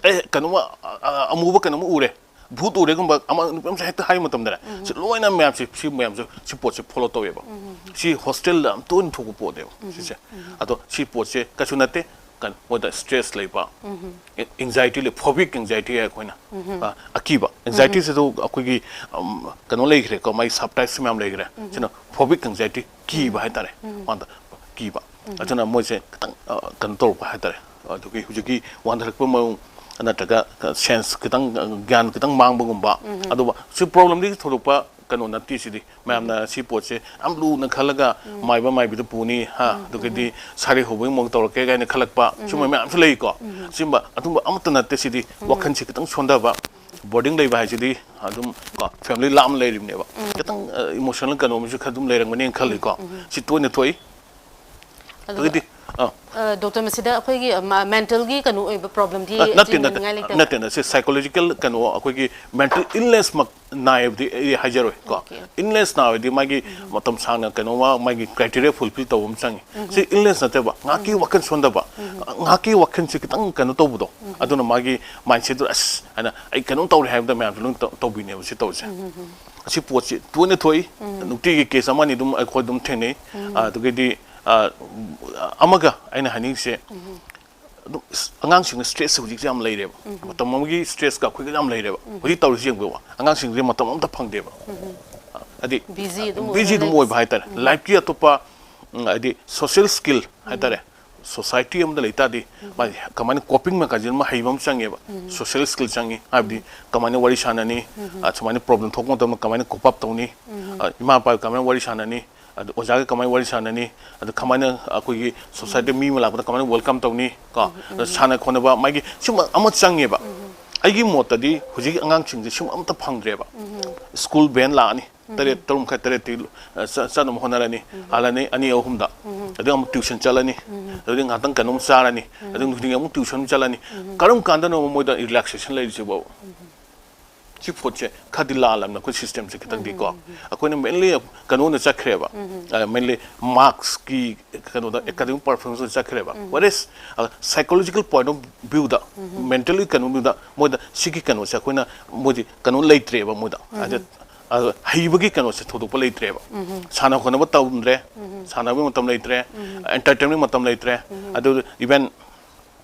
"ꯑꯦ, ꯀꯩꯅꯣꯝꯃ, ꯑ, ꯑ, ꯑꯃꯨꯕ ꯀꯩꯅꯣꯝꯃ ꯎꯔꯦ, ꯚꯨꯠ ꯎꯔꯦꯒꯨꯝꯕ" ꯑꯃ ꯅꯨꯄꯤ ꯑꯃꯁꯨ ꯍꯦꯛꯇ ꯍꯥꯏ ꯃꯇꯝꯗꯅꯦ, ꯎꯝ꯫ ꯁꯤ ꯂꯣꯏꯅ ꯃꯌꯥꯝꯁꯦ, ꯁꯤ ꯃꯌꯥꯝꯁꯦ, ꯁꯤ ꯄꯣꯠꯁꯦ ꯐꯣꯂꯣ ꯇꯧꯋꯦꯕ꯫ ꯎꯝ꯫ ꯁꯤ ꯍꯣꯁꯇꯦꯜꯗ ꯌꯥꯝ ꯇꯣꯏꯅ ꯊꯣꯛꯄ ꯄꯣꯠꯅꯦꯕ, ꯎꯝ꯫ ꯁꯤꯁꯦ꯫ ꯎꯝ꯫ ꯑꯗꯣ ꯁꯤ ꯄꯣꯠꯁꯦ ꯀꯩꯁꯨ ꯅꯠꯇꯦ, ꯀꯩꯅꯣ, ꯃꯣꯏꯗ ꯁ꯭ꯇ꯭ꯔꯦꯁ ꯂꯩꯕ, ꯎꯝ꯫ ꯑꯦ-, ꯑꯦꯡꯖꯥꯏꯇꯤ ꯂꯩ, ꯐꯣꯕꯤꯛ ꯑꯦꯡꯖꯥꯏꯇꯤ ꯍꯥꯏ ꯑꯩꯈꯣꯏꯅ꯫ ꯎꯝ꯫ ꯑ, ꯑꯀꯤꯕ꯫ ꯎꯝ꯫ ꯑꯦꯡꯖꯥꯏꯇꯤꯁꯤꯗ ꯑꯩꯈꯣꯏꯒꯤ, ꯎꯝ, ꯀꯩꯅꯣ ꯂꯩꯈ꯭ꯔꯦꯀꯣ, ꯃꯥꯒꯤ ꯁꯕ ꯇꯥꯏꯞꯁ ꯃꯌꯥꯝ ꯂꯩꯈ꯭ꯔꯦ꯫ ꯎꯝ꯫ ꯁꯤꯅ ꯐꯣꯕꯤꯛ ꯑꯦꯡꯖꯥꯏꯇꯤ, ꯀꯤꯕ ꯎꯝ꯫ ꯍꯥꯏꯇꯥꯔꯦ꯫ ꯎꯝ꯫ ꯃꯉꯣꯟꯗ ꯀꯤꯕ꯫ ꯎꯝ꯫ ꯑꯗꯨꯅ ꯃꯣꯏꯁꯦ ꯈꯤꯇꯪ, ꯑ, ꯀꯩꯅꯣ ꯇꯧꯔꯛꯄ ꯍꯥꯏꯇꯥꯔꯦ꯫ ꯑꯗꯨꯒꯤ ꯍꯧꯖꯤꯛꯀꯤ ꯋꯥꯟꯊꯔꯛꯄ ꯃꯑꯣꯡ ꯅꯠꯇ꯭ꯔꯒ ꯁꯦꯟꯁ ꯈꯤꯇꯪ, ꯒ꯭ꯌꯥꯟ ꯈꯤꯇꯪ ꯃꯥꯡꯕꯒꯨꯝꯕ, ꯎꯝ꯫ ꯑꯗꯨꯒ ꯁꯤ ꯄ꯭ꯔꯣꯕ꯭ꯂꯦꯝꯗꯤ ꯊꯣꯏꯗꯣꯛꯄ ꯀꯩꯅꯣ ꯅꯠꯇꯦ꯫ ꯁꯤꯗꯤ ꯃꯌꯥꯝꯅ ꯁꯤ ꯄꯣꯠꯁꯦ ꯌꯥꯝ ꯂꯨꯅ ꯈꯜꯂꯒ ꯎꯝ꯫ ꯃꯥꯏꯕ ꯃꯥꯏꯕꯤꯗ ꯄꯨꯅꯤ, ꯍꯥ, ꯎꯝ, ꯑꯗꯨꯒꯗꯤ ꯎꯝ꯫ ꯁꯥꯔꯩ ꯍꯧꯕꯒꯤ ꯃꯑꯣꯡ ꯇꯧꯔꯛꯀꯦ ꯀꯥꯏꯅ ꯈꯜꯂꯛꯄ, ꯎꯝ꯫ ꯁꯨꯝꯕ ꯃꯌꯥꯝꯁꯨ ꯂꯩꯀꯣ꯫ ꯎꯝ꯫ ꯁꯤꯒꯨꯝꯕ ꯑꯗꯨꯝꯕ ꯑꯃꯠꯇ ꯅꯠꯇꯦ꯫ ꯁꯤꯗꯤ ꯎꯝ꯫ ꯋꯥꯈꯜꯁꯦ ꯈꯤꯇꯪ ꯁꯣꯟꯊꯕ, ꯕꯣꯔꯗꯤꯡ ꯂꯩꯕ ꯍꯥꯏꯁꯤꯗꯤ ꯑꯗꯨꯝ ꯀꯣ, ꯐꯦꯃꯤꯂꯤ ꯂꯥꯞꯅ ꯂꯩꯔꯤꯕꯅꯦꯕ꯫ ꯎꯝ꯫ ꯈꯤꯇꯪ, ꯑ, ꯏꯃꯣꯁꯅꯦꯜ ꯀꯩꯅꯣꯝꯁꯨ ꯈꯔ ꯑꯗꯨꯝ ꯂꯩꯔꯝꯒꯅꯤꯅ ꯈꯜꯂꯤꯀꯣ꯫ ꯎꯝ, ꯎꯝ꯫ ꯁꯤ ꯇꯣꯏꯅ ꯊꯣꯛꯏ꯫ ꯑꯗꯨꯒ, ꯑꯗꯨꯒꯤꯗꯤ, ꯑ, ꯑ, ꯗꯣꯛꯇꯔ, ꯃꯁꯤꯗ ꯑꯩꯈꯣꯏꯒꯤ, ꯑ, ꯃ-, ꯃꯦꯟꯇꯦꯜꯒꯤ ꯀꯩꯅꯣ ꯑꯣꯏꯕ ꯄ꯭ꯔꯣꯕ꯭ꯂꯦꯝꯗꯤ ꯑ, ꯅꯠꯇꯦ, ꯅꯠꯇꯦ, ꯆꯤꯡꯅꯅꯤꯡꯉꯥꯏ ꯂꯩꯇꯕ꯭ꯔꯥ? ꯅꯠꯇꯦ, ꯅꯠꯇꯦ, ꯁꯤ ꯁꯥꯏꯀꯣꯂꯣꯖꯤꯀꯦꯜ ꯀꯩꯅꯣ, ꯑꯩꯈꯣꯏꯒꯤ ꯃꯦꯟꯇꯦꯜ ꯏꯜꯅꯦꯁꯃꯛ ꯅꯥꯏꯕꯗꯤ ꯑꯩ ꯍꯥꯏꯖꯔꯣꯏ ꯀꯣ꯫ Okay, okay. ꯏꯜꯅꯦꯁ ꯅꯥꯕꯗꯤ ꯃꯥꯒꯤ ꯎꯝ꯫ ꯃꯇꯝ ꯁꯥꯡꯅ ꯀꯩꯅꯣꯝꯃ ꯃꯥꯒꯤ ꯀ꯭ꯔꯥꯏꯇꯦꯔꯤꯌꯥ ꯐꯨꯜꯐꯤꯜ ꯇꯧꯕ ꯑꯃ ꯆꯪꯉꯤ꯫ ꯎꯝ꯫ ꯁꯤ ꯏꯜꯅꯦꯁ ꯅꯠꯇꯦꯕ, ꯉꯥꯏꯍꯥꯛꯀꯤ ꯎꯝ꯫ ꯋꯥꯈꯜ ꯁꯣꯟꯊꯕ, ꯎꯝ꯫ ꯉꯥꯏꯍꯥꯛꯀꯤ ꯋꯥꯈꯜꯁꯦ ꯈꯤꯇꯪ ꯀꯩꯅꯣ ꯇꯧꯕꯗꯣ, ꯎꯝ꯫ ꯑꯗꯨꯅ ꯃꯥꯒꯤ ꯃꯥꯏꯟꯁꯦꯠꯇꯨ "ꯑꯁ" ꯍꯥꯏꯅ "ꯑꯩ ꯀꯩꯅꯣꯝ ꯇꯧꯔꯦ" ꯍꯥꯏꯕꯗ ꯃꯌꯥꯝꯁꯨ ꯂꯣꯏ ꯇꯧ-, ꯇꯧꯕꯤꯅꯦꯕ ꯁꯤ ꯇꯧꯔꯤꯁꯦ꯫ ꯎꯝ꯫ ꯑꯁꯤ ꯄꯣꯠꯁꯤ ꯇꯣꯏꯅ ꯊꯣꯛꯏ꯫ ꯎꯝ꯫ ꯅꯨꯡꯇꯤꯒꯤ ꯀꯦꯁ ꯑꯃ ꯑꯅꯤ ꯑꯗꯨꯝ ꯑꯩꯈꯣꯏ ꯑꯗꯨꯝ ꯊꯦꯡꯅꯩ꯫ ꯎꯝ꯫ ꯑꯗꯨꯒꯗꯤ, ꯑ, ꯑꯃꯒ ꯑꯩꯅ ꯍꯥꯏꯅꯤꯡꯉꯤꯁꯦ, ꯎꯝ꯫ ꯑꯗꯨꯝ ꯑꯁ, ꯑꯉꯥꯡꯁꯤꯡꯅ ꯁ꯭ꯇ꯭ꯔꯦꯁꯁꯦ ꯍꯧꯖꯤꯛꯁꯦ ꯌꯥꯝ ꯂꯩꯔꯦꯕ꯫ ꯎꯝ꯫ ꯃꯇꯝ ꯑꯃꯒꯤ ꯁ꯭ꯇ꯭ꯔꯦꯁꯀ ꯑꯩꯈꯣꯏꯒ ꯌꯥꯝ ꯂꯩꯔꯦꯕ꯫ ꯎꯝ꯫ ꯍꯧꯖꯤꯛ ꯇꯧꯔꯤꯁꯦ ꯌꯦꯡꯕꯤꯌꯨ, ꯑꯉꯥꯡꯁꯤꯡꯁꯦ ꯃꯇꯝ ꯑꯝꯇ ꯐꯪꯗꯦꯕ꯫ ꯎꯝ꯫ ꯍꯥꯏꯗꯤ, ꯕꯤꯖꯤ ꯑꯗꯨꯝ ꯕꯤꯖꯤ ꯑꯣꯏꯅ ꯑꯗꯨꯝ ꯂꯩ꯫ ꯑꯣꯏꯕ ꯍꯥꯏꯇꯥꯔꯦ꯫ ꯎꯝ꯫ ꯂꯥꯏꯐꯀꯤ ꯑꯇꯣꯞꯄ, ꯎꯝ, ꯍꯥꯏꯗꯤ, ꯁꯣꯁꯤꯌꯦꯜ ꯁ꯭ꯀꯤꯜ ꯍꯥꯏꯇꯥꯔꯦ, ꯁꯣꯁꯥꯏꯇꯤ ꯑꯃꯗ ꯂꯩ ꯇꯥꯔꯗꯤ ꯃꯥꯒꯤ ꯀꯃꯥꯏꯅ ꯀꯣꯄꯤꯡ ꯃꯦꯀꯥꯅꯤꯖꯝ ꯑꯃ ꯍꯩꯕ ꯑꯃ ꯆꯪꯉꯦꯕ꯫ ꯁꯣꯁꯤꯌꯦꯜ ꯁ꯭ꯀꯤꯜ ꯆꯪꯉꯤ, ꯍꯥꯏꯕꯗꯤ ꯀꯃꯥꯏꯅ ꯋꯥꯔꯤ ꯁꯥꯟꯅꯅꯤ, ꯑ, ꯁꯨꯃꯥꯏꯅ ꯄ꯭ꯔꯣꯕ꯭ꯂꯦꯝ ꯊꯣꯛꯄ ꯃꯇꯝꯗ ꯀꯃꯥꯏꯅ ꯀꯣꯞ ꯑꯞ ꯇꯧꯅꯤ, ꯑ, ꯏꯃꯥ ꯏꯄꯥꯒ ꯀꯃꯥꯏꯅ ꯋꯥꯔꯤ ꯁꯥꯟꯅꯅꯤ, ꯑꯗ ꯑꯣꯖꯥꯒ ꯀꯃꯥꯏꯅ ꯋꯥꯔꯤ ꯁꯥꯟꯅꯅꯤ, ꯑꯗ ꯀꯃꯥꯏꯅ ꯑꯩꯈꯣꯏꯒꯤ ꯁꯣꯁꯥꯏꯇꯤ ꯃꯤ ꯑꯃ ꯂꯥꯛꯄꯗ ꯀꯃꯥꯏꯅ ꯋꯦꯜꯀꯝ ꯇꯧꯅꯤ ꯀꯣ, ꯑꯗ ꯁꯥꯟꯅ ꯈꯣꯠꯅꯕ ꯃꯥꯒꯤ ꯁꯤꯒꯨꯝꯕ ꯑꯃ ꯆꯪꯉꯦꯕ꯫ ꯑꯩꯒꯤ ꯃꯣꯠꯇꯗꯤ ꯍꯧꯖꯤꯛꯀꯤ ꯑꯉꯥꯡꯁꯤꯡꯁꯦ ꯁꯤꯒꯨꯝꯕ ꯑꯝꯇ ꯐꯪꯗ꯭ꯔꯦꯕ꯫ ꯁ꯭ꯀꯨꯜ ꯚꯦꯟ ꯂꯥꯛꯑꯅꯤ, ꯇꯔꯦꯠ, ꯇꯔꯨꯛ ꯃꯈꯥꯏ, ꯇꯔꯦꯠꯇꯤ, ꯑ, ꯆ-, ꯆꯠꯅꯕ ꯍꯣꯠꯅꯔꯅꯤ꯫ ꯍꯜꯂꯅꯤ ꯑꯅꯤ ꯑꯍꯨꯝꯗ꯫ ꯑꯗꯨꯒ ꯑꯃꯨꯛ ꯇ꯭ꯌꯨꯁꯟ ꯆꯠꯂꯅꯤ꯫ ꯑꯗꯨꯗꯒꯤ ꯉꯥꯛꯇꯪ ꯀꯩꯅꯣꯝ ꯆꯥꯔꯅꯤ꯫ ꯑꯗꯨ ꯅꯨꯡꯊꯤꯜꯒꯤ ꯑꯃꯨꯛ ꯇ꯭ꯌꯨꯁꯟ ꯆꯠꯂꯅꯤ꯫ ꯀꯔꯝ ꯀꯥꯟꯗꯅꯣ ꯃꯣꯏꯗ ꯔꯤꯂꯦꯛꯁꯦꯁꯟ ꯂꯩꯔꯤꯁꯤꯕꯣ? ꯁꯤ ꯄꯣꯠꯁꯦ ꯈꯔꯗꯤ ꯂꯥꯜꯂꯝꯅꯦ ꯑꯩꯈꯣꯏ ꯁꯤꯁꯇꯦꯝꯁꯦ ꯈꯤꯇꯪꯗꯤꯀꯣ꯫ ꯑꯩꯈꯣꯏꯅ ꯃꯦꯟꯂꯤ ꯀꯩꯅꯣꯗ ꯆꯠꯈ꯭ꯔꯦꯕ꯫ ꯃꯦꯟꯂꯤ ꯃꯥꯔꯛꯁꯀꯤ ꯀꯩꯅꯣꯗ, ꯑꯦꯀꯥꯗꯃꯤꯛ ꯄꯔꯐꯣꯔꯃꯦꯟꯁꯇ ꯆꯠꯈ꯭ꯔꯦꯕ꯫ ꯋꯦꯔꯦꯁ ꯁꯥꯏꯀꯣꯂꯣꯖꯤꯀꯦꯜ ꯄꯣꯏꯟ ꯑꯣꯐ ꯚ꯭ꯌꯨꯗ, ꯃꯦꯟꯇꯦꯜꯂꯤ ꯀꯩꯅꯣꯗꯨꯗ ꯃꯣꯏꯗ ꯁꯤꯒꯤ ꯀꯩꯅꯣꯁꯦ ꯑꯩꯈꯣꯏꯅ, ꯃꯣꯏꯗꯤ ꯀꯩꯅꯣ ꯂꯩꯇ꯭ꯔꯦꯕ ꯃꯣꯏꯗ꯫ ꯍꯥꯏꯗꯤ, ꯑ, ꯍꯩꯕꯒꯤ ꯀꯩꯅꯣꯁꯦ ꯊꯣꯏꯗꯣꯛꯄ ꯂꯩꯇ꯭ꯔꯦꯕ꯫ ꯁꯥꯟꯅ ꯈꯣꯠꯅꯕ ꯇꯧꯗ꯭ꯔꯦ, ꯁꯥꯟꯅꯕꯒꯤ ꯃꯇꯝ ꯂꯩꯇ꯭ꯔꯦ, ꯑꯦꯟꯇꯔꯇꯦꯟꯃꯦꯟ ꯃꯇꯝ ꯂꯩꯇ꯭ꯔꯦ꯫ ꯑꯗꯨ ꯏꯚꯟ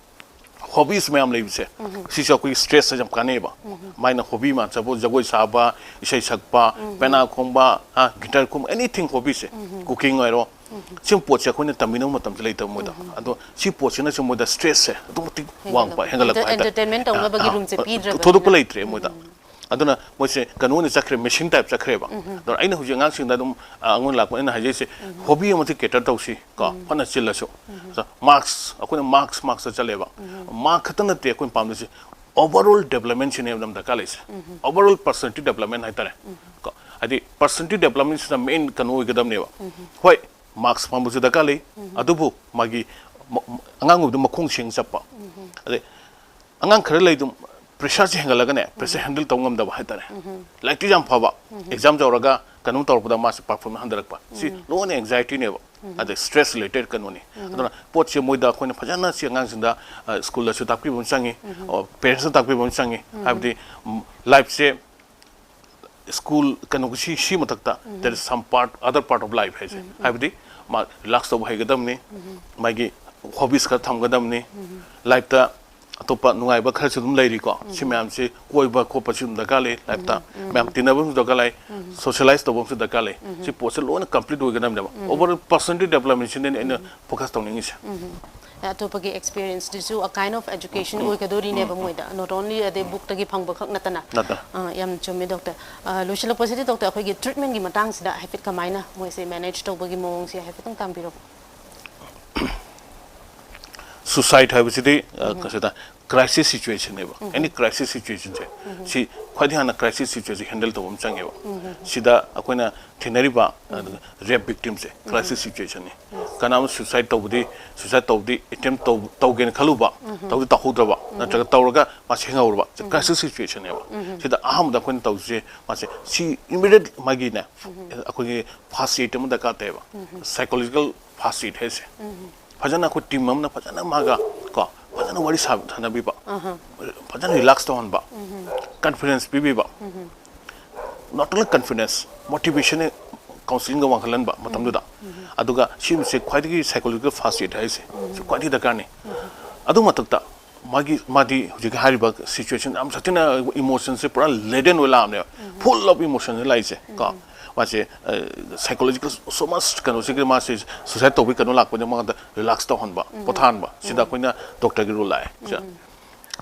ꯍꯣꯕꯤꯁ ꯃꯌꯥꯝ ꯂꯩꯕꯁꯦ, ꯁꯤꯁꯨ ꯑꯩꯈꯣꯏꯒꯤ ꯁ꯭ꯇ꯭ꯔꯦꯁꯇ ꯌꯥꯝ ꯀꯥꯟꯅꯩꯑꯕ꯫ ꯃꯥꯏꯅ ꯍꯣꯕꯤ ꯑꯃ ꯆꯠꯄ, ꯖꯒꯣꯏ ꯁꯥꯕ, ꯏꯁꯩ ꯁꯛꯄ, ꯄꯦꯅꯥ ꯈꯣꯡꯕ, ꯍꯥ, ꯒꯤꯇꯔ ꯈꯣꯡꯕ, ꯑꯦꯅꯤꯊꯤꯡ ꯍꯣꯕꯤꯁꯦ, ꯀꯨꯀꯤꯡ ꯑꯣꯏꯔꯣ, ꯁꯤ ꯄꯣꯠꯁꯦ ꯑꯩꯈꯣꯏꯅ ꯇꯝꯕꯤꯅꯕ ꯃꯇꯝꯁꯦ ꯂꯩꯇꯕ ꯃꯣꯏꯗ꯫ ꯑꯗꯣ ꯁꯤ ꯄꯣꯠꯁꯤꯅꯁꯨ ꯃꯣꯏꯗ ꯁ꯭ꯇ꯭ꯔꯦꯁꯁꯦ ꯑꯗꯨꯛꯀꯤ ꯃꯇꯤꯛ ꯋꯥꯡꯕ, ꯍꯦꯟꯒꯠꯂꯛꯄ ꯍꯥꯏꯇꯥꯔꯦ꯫ ꯑꯦꯟꯇꯔꯇꯦꯟꯃꯦꯟ ꯇꯧꯅꯕꯒꯤ ꯑ, ꯔꯨꯝꯁꯦ ꯑ, ꯄꯤꯗ꯭ꯔꯕꯅꯤꯅ꯫ ꯊꯣꯏꯗꯣꯛꯄ ꯂꯩꯇ꯭ꯔꯦ ꯃꯣꯏꯗ꯫ ꯑꯗꯨꯅ ꯃꯣꯏꯁꯦ ꯀꯩꯅꯣ ꯑꯣꯏꯅ ꯆꯠꯈ꯭ꯔꯦ, ꯃꯦꯁꯤꯟ ꯇꯥꯏꯞ ꯆꯠꯈ꯭ꯔꯦꯕ꯫ ꯑꯗꯨꯅ ꯑꯩꯅ ꯍꯧꯖꯤꯛ ꯑꯉꯥꯡꯁꯤꯡꯗ ꯑꯗꯨꯝ, ꯑ, ꯑꯩꯉꯣꯟꯗ ꯂꯥꯛꯄ ꯑꯩꯅ ꯍꯥꯏꯖꯩꯁꯦ, ꯍꯣꯕꯤ ꯑꯃꯗꯤ ꯀꯦꯇꯔ ꯇꯧꯁꯤ ꯀꯣ, ꯐꯅ ꯆꯤꯜꯂꯁꯨ꯫ ꯃꯥꯔꯛꯁ, ꯑꯩꯈꯣꯏꯅ ꯃꯥꯔꯛꯁ, ꯃꯥꯔꯛꯁꯇ ꯆꯠꯂꯦꯕ꯫ ꯃꯥꯔꯛ ꯈꯛꯇ ꯅꯠꯇꯦ ꯑꯩꯈꯣꯏꯅ ꯄꯥꯝꯗꯣꯏꯁꯦ, ꯑꯣꯚꯔꯑꯣꯜ ꯗꯦꯕꯂꯞꯃꯦꯟꯁꯤꯅꯦꯕ ꯌꯥꯝ ꯗꯔꯀꯥꯔ ꯂꯩꯁꯦ꯫ ꯑꯣꯚꯔꯑꯣꯜ ꯄꯔꯁꯅꯦꯂꯤꯇꯤ ꯗꯦꯕꯂꯞꯃꯦꯟ ꯍꯥꯏꯇꯥꯔꯦ꯫ ꯀꯣ, ꯍꯥꯏꯗꯤ ꯄꯔꯁꯅꯦꯂꯤꯇꯤ ꯗꯦꯕꯂꯞꯃꯦꯟꯁꯤꯅ ꯃꯦꯟ ꯀꯩꯅꯣ ꯑꯣꯏꯒꯗꯕꯅꯦꯕ꯫ ꯍꯣꯏ, ꯃꯥꯔꯛꯁ ꯐꯪꯕꯁꯨ ꯗꯔꯀꯥꯔ ꯂꯩ, ꯑꯗꯨꯕꯨ ꯃꯥꯒꯤ ꯃ-, ꯃ-, ꯑꯉꯥꯡ ꯑꯣꯏꯕꯗ ꯃꯈꯣꯡ ꯁꯦꯡ ꯆꯠꯄ꯫ ꯑꯗꯩ ꯑꯉꯥꯡ ꯈꯔ ꯂꯩ ꯑꯗꯨꯝ ꯄ꯭ꯔꯦꯁꯔꯁꯦ ꯍꯦꯟꯒꯠꯂꯒꯅꯦ, ꯄ꯭ꯔꯦꯁꯔ ꯍꯦꯟꯗꯜ ꯇꯧ ꯉꯝꯗꯕ ꯍꯥꯏꯇꯥꯔꯦ꯫ ꯂꯥꯏꯔꯤꯛꯇꯤ ꯌꯥꯝ ꯐꯕ, ꯑꯦꯛꯖꯥꯝ ꯌꯧꯔꯒ ꯀꯩꯅꯣꯝ ꯇꯧꯔꯛꯄꯗ ꯃꯥꯁꯦ ꯄꯔꯐꯣꯔꯃꯦꯟꯁ ꯍꯟꯊꯔꯛꯄ꯫ ꯁꯤ ꯂꯣꯏꯅ ꯑꯦꯡꯖꯥꯏꯇꯤꯅꯦꯕ꯫ ꯑꯗꯩ ꯁ꯭ꯇ꯭ꯔꯦꯁ ꯔꯤꯂꯦꯇꯦꯗ ꯀꯩꯅꯣꯅꯤ꯫ ꯑꯗꯨꯅ ꯄꯣꯠꯁꯦ ꯃꯣꯏꯗ ꯑꯩꯈꯣꯏꯅ ꯐꯖꯅ ꯁꯤ ꯑꯉꯥꯡꯁꯤꯡꯗ, ꯑ, ꯁ꯭ꯀꯨꯜꯗꯁꯨ ꯇꯥꯛꯄꯤꯕ ꯑꯃ ꯆꯪꯉꯤ, ꯑꯣ, ꯄꯦꯔꯦꯟꯁꯅ ꯇꯥꯛꯄꯤꯕ ꯑꯃ ꯆꯪꯉꯤ꯫ ꯍꯥꯏꯕꯗꯤ, ꯎꯝ, ꯂꯥꯏꯐꯁꯦ ꯁ꯭ꯀꯨꯜ ꯀꯩꯅꯣꯒꯤ ꯁꯤ, ꯁꯤ ꯃꯊꯛꯇ there is some part, other part of life ꯍꯥꯏꯁꯦ꯫ ꯍꯥꯏꯕꯗꯤ ꯃꯥ ꯔꯤꯂꯦꯛꯁ ꯇꯧꯕ ꯍꯩꯒꯗꯕꯅꯤ, ꯃꯥꯒꯤ ꯍꯣꯕꯤꯁ ꯈꯔ ꯊꯝꯒꯗꯕꯅꯤ, ꯂꯥꯏꯐꯇ ꯑꯇꯣꯞꯄ ꯅꯨꯡꯉꯥꯏꯕ ꯈꯔꯁꯨ ꯑꯗꯨꯝ ꯂꯩꯔꯤꯀꯣ꯫ ꯁꯤ ꯃꯌꯥꯝꯁꯤ ꯀꯣꯏꯕ ꯈꯣꯠꯄꯁꯨ ꯑꯗꯨꯝ ꯗꯔꯀꯥꯔ ꯂꯩ, ꯂꯥꯏꯐꯇ ꯃꯌꯥꯝ ꯇꯤꯟꯅꯕ ꯑꯃꯁꯨ ꯗꯔꯀꯥꯔ ꯂꯩ, ꯁꯣꯁꯤꯌꯦꯂꯥꯏꯁ ꯇꯧꯕ ꯑꯃꯁꯨ ꯗꯔꯀꯥꯔ ꯂꯩ꯫ ꯁꯤ ꯄꯣꯠꯁꯦ ꯂꯣꯏꯅ ꯀꯝꯄ꯭ꯂꯤꯠ ꯑꯣꯏꯒꯗꯕꯅꯦꯕ꯫ ꯑꯣꯚꯔ ꯄꯔꯁꯅꯦꯂꯤꯇꯤ ꯗꯦꯕꯂꯞꯃꯦꯟꯁꯤꯅꯅꯦ ꯑꯩꯅ ꯐꯣꯀꯁ ꯇꯧꯅꯤꯡꯉꯤꯁꯦ꯫ ꯑꯇꯣꯞꯄꯒꯤ ꯑꯦꯛꯁꯄꯤꯔꯤꯌꯦꯟꯁꯇꯨꯁꯨ a kind of education ꯑꯣꯏꯒꯗꯣꯔꯤꯅꯦꯕ ꯃꯣꯏꯗ, not only ꯑꯗꯩ ꯕꯨꯛꯇꯒꯤ ꯐꯪꯕ ꯈꯛ ꯅꯠꯇꯅ꯫ ꯅꯠꯇꯅ꯫ ꯑꯥ, ꯌꯥꯝ ꯆꯨꯝꯃꯦ ꯗꯣꯛꯇꯔ꯫ ꯑꯥ, ꯂꯣꯏꯁꯤꯜꯂꯛꯄꯁꯤꯗ ꯗꯣꯛꯇꯔ, ꯑꯩꯈꯣꯏꯒꯤ ꯇ꯭ꯔꯤꯠꯃꯦꯟꯒꯤ ꯃꯇꯥꯡꯁꯤꯗ ꯍꯥꯏꯐꯦꯠ ꯀꯃꯥꯏꯅ ꯃꯣꯏꯁꯦ ꯃꯦꯅꯦꯖ ꯇꯧꯕꯒꯤ ꯃꯑꯣꯡꯁꯦ ꯍꯥꯏꯐꯦꯠꯇꯪ ꯇꯥꯛꯄꯤꯔꯛꯑꯣ꯫ ꯁꯨꯁꯥꯏꯠ ꯍꯥꯏꯕꯁꯤꯗꯤ ꯑ, ꯀꯩꯁꯨꯗ ꯀ꯭ꯔꯥꯏꯁꯤꯁ ꯁꯤꯆꯨꯋꯦꯁꯟꯅꯦꯕ꯫ ꯑꯦꯅꯤ ꯀ꯭ꯔꯥꯏꯁꯤꯁ ꯁꯤꯆꯨꯋꯦꯁꯟꯁꯦ, ꯁꯤ ꯈ꯭ꯋꯥꯏꯗꯒꯤ ꯍꯥꯟꯅ ꯀ꯭ꯔꯥꯏꯁꯤꯁ ꯁꯤꯆꯨꯋꯦꯁꯟ ꯍꯦꯟꯗꯜ ꯇꯧꯕ ꯑꯃ ꯆꯪꯉꯦꯕ꯫ ꯁꯤꯗ ꯑꯩꯈꯣꯏꯅ ꯊꯦꯡꯅꯔꯤꯕ ꯔꯦꯞ ꯚꯤꯛꯇꯤꯝꯁꯦ ꯀ꯭ꯔꯥꯏꯁꯤꯁ ꯁꯤꯆꯨꯋꯦꯁꯟꯅꯤ꯫ ꯀꯅꯥ ꯑꯃ ꯁꯨꯁꯥꯏꯠ ꯇꯧꯕꯗꯤ, ꯁꯨꯁꯥꯏꯠ ꯇꯧꯕꯗꯤ ꯑꯦꯇꯦꯝ ꯇꯧꯒꯦꯅ ꯈꯜꯂꯨꯕ, ꯇꯧꯗꯤ ꯇꯧꯍꯧꯗ꯭ꯔꯕ, ꯅꯠꯇ꯭ꯔꯒ ꯇꯧꯔꯒ ꯃꯥꯁꯦ ꯍꯤꯡꯍꯧꯔꯕ, ꯀ꯭ꯔꯥꯏꯁꯤꯁ ꯁꯤꯆꯨꯋꯦꯁꯟꯅꯦꯕ꯫ ꯁꯤꯗ ꯑꯍꯥꯟꯕꯗ ꯑꯩꯈꯣꯏꯅ ꯇꯧꯔꯤꯁꯦ, ꯃꯥꯁꯦ ꯁꯤ ꯏꯃꯤꯗꯤꯌꯦꯠ ꯃꯥꯒꯤꯅꯦ, ꯑꯩꯈꯣꯏꯒꯤ ꯐꯥꯔꯁ ꯑꯦꯗ ꯑꯃ ꯗꯔꯀꯥꯔ ꯇꯥꯏꯌꯦꯕ꯫ ꯁꯥꯏꯀꯣꯂꯣꯖꯤꯀꯦꯜ ꯐꯥꯔꯁ ꯑꯦꯗ ꯍꯥꯏꯁꯦ꯫ ꯐꯖꯅ ꯑꯩꯈꯣꯏ ꯇꯤꯝ ꯑꯃꯅ ꯐꯖꯅ ꯃꯥꯒ ꯀꯣ, ꯐꯖꯅ ꯋꯥꯔꯤ ꯁꯥ-, ꯁꯥꯟꯅꯕꯤꯕ, ꯐꯖꯅ ꯔꯤꯂꯦꯛꯁ ꯇꯧꯍꯟꯕ, ꯀꯟꯐꯤꯗꯦꯟꯁ ꯄꯤꯕꯤꯕ, not only confidence, motivation, ꯀꯥꯎꯟꯁꯤꯂꯤꯡꯒ ꯋꯥꯡꯈꯠꯍꯟꯕ ꯃꯇꯝꯗꯨꯗ꯫ ꯑꯗꯨꯒ ꯁꯤꯁꯦ ꯈ꯭ꯋꯥꯏꯗꯒꯤ ꯁꯥꯏꯀꯣꯂꯣꯖꯤꯀꯦꯜ ꯐꯥꯔꯁ ꯑꯦꯗ ꯍꯥꯏꯁꯦ, ꯁꯤ ꯈ꯭ꯋꯥꯏꯗꯒꯤ ꯗꯔꯀꯥꯔꯅꯤ꯫ ꯑꯗꯨ ꯃꯊꯛꯇ ꯃꯥꯒꯤ, ꯃꯥꯗꯤ ꯍꯧꯖꯤꯛꯀꯤ ꯍꯥꯏꯔꯤꯕ ꯁꯤꯆꯨꯋꯦꯁꯟ ꯌꯥꯝ ꯁꯥꯊꯤꯅ ꯏꯃꯣꯁꯟꯁꯦ ꯄꯨꯔꯥ ꯂꯦꯗꯟ ꯑꯣꯏ ꯂꯥꯛꯑꯕꯅꯦꯕ, ꯐꯨꯜ ꯑꯣꯐ ꯏꯃꯣꯁꯟꯁꯦ ꯂꯥꯛꯏꯁꯦ ꯀꯣ꯫ ꯃꯥꯁꯦ ꯁꯥꯏꯀꯣꯂꯣꯖꯤꯀꯦꯜ ꯁꯣ ꯃꯁ ꯀꯩꯅꯣꯁꯤꯒꯤ ꯃꯥꯁꯦ ꯁꯨꯁꯥꯏꯠ ꯇꯧꯕꯒꯤ ꯀꯩꯅꯣ ꯂꯥꯛꯄꯅꯤꯅ ꯃꯉꯣꯟꯗ ꯔꯤꯂꯦꯛꯁ ꯇꯧꯍꯟꯕ, ꯄꯣꯊꯥꯍꯟꯕ, ꯁꯤꯗ ꯑꯩꯈꯣꯏꯅ ꯗꯣꯛꯇꯔꯒꯤ ꯔꯣꯜ ꯂꯥꯛꯑꯦ꯫ ꯁꯤꯗ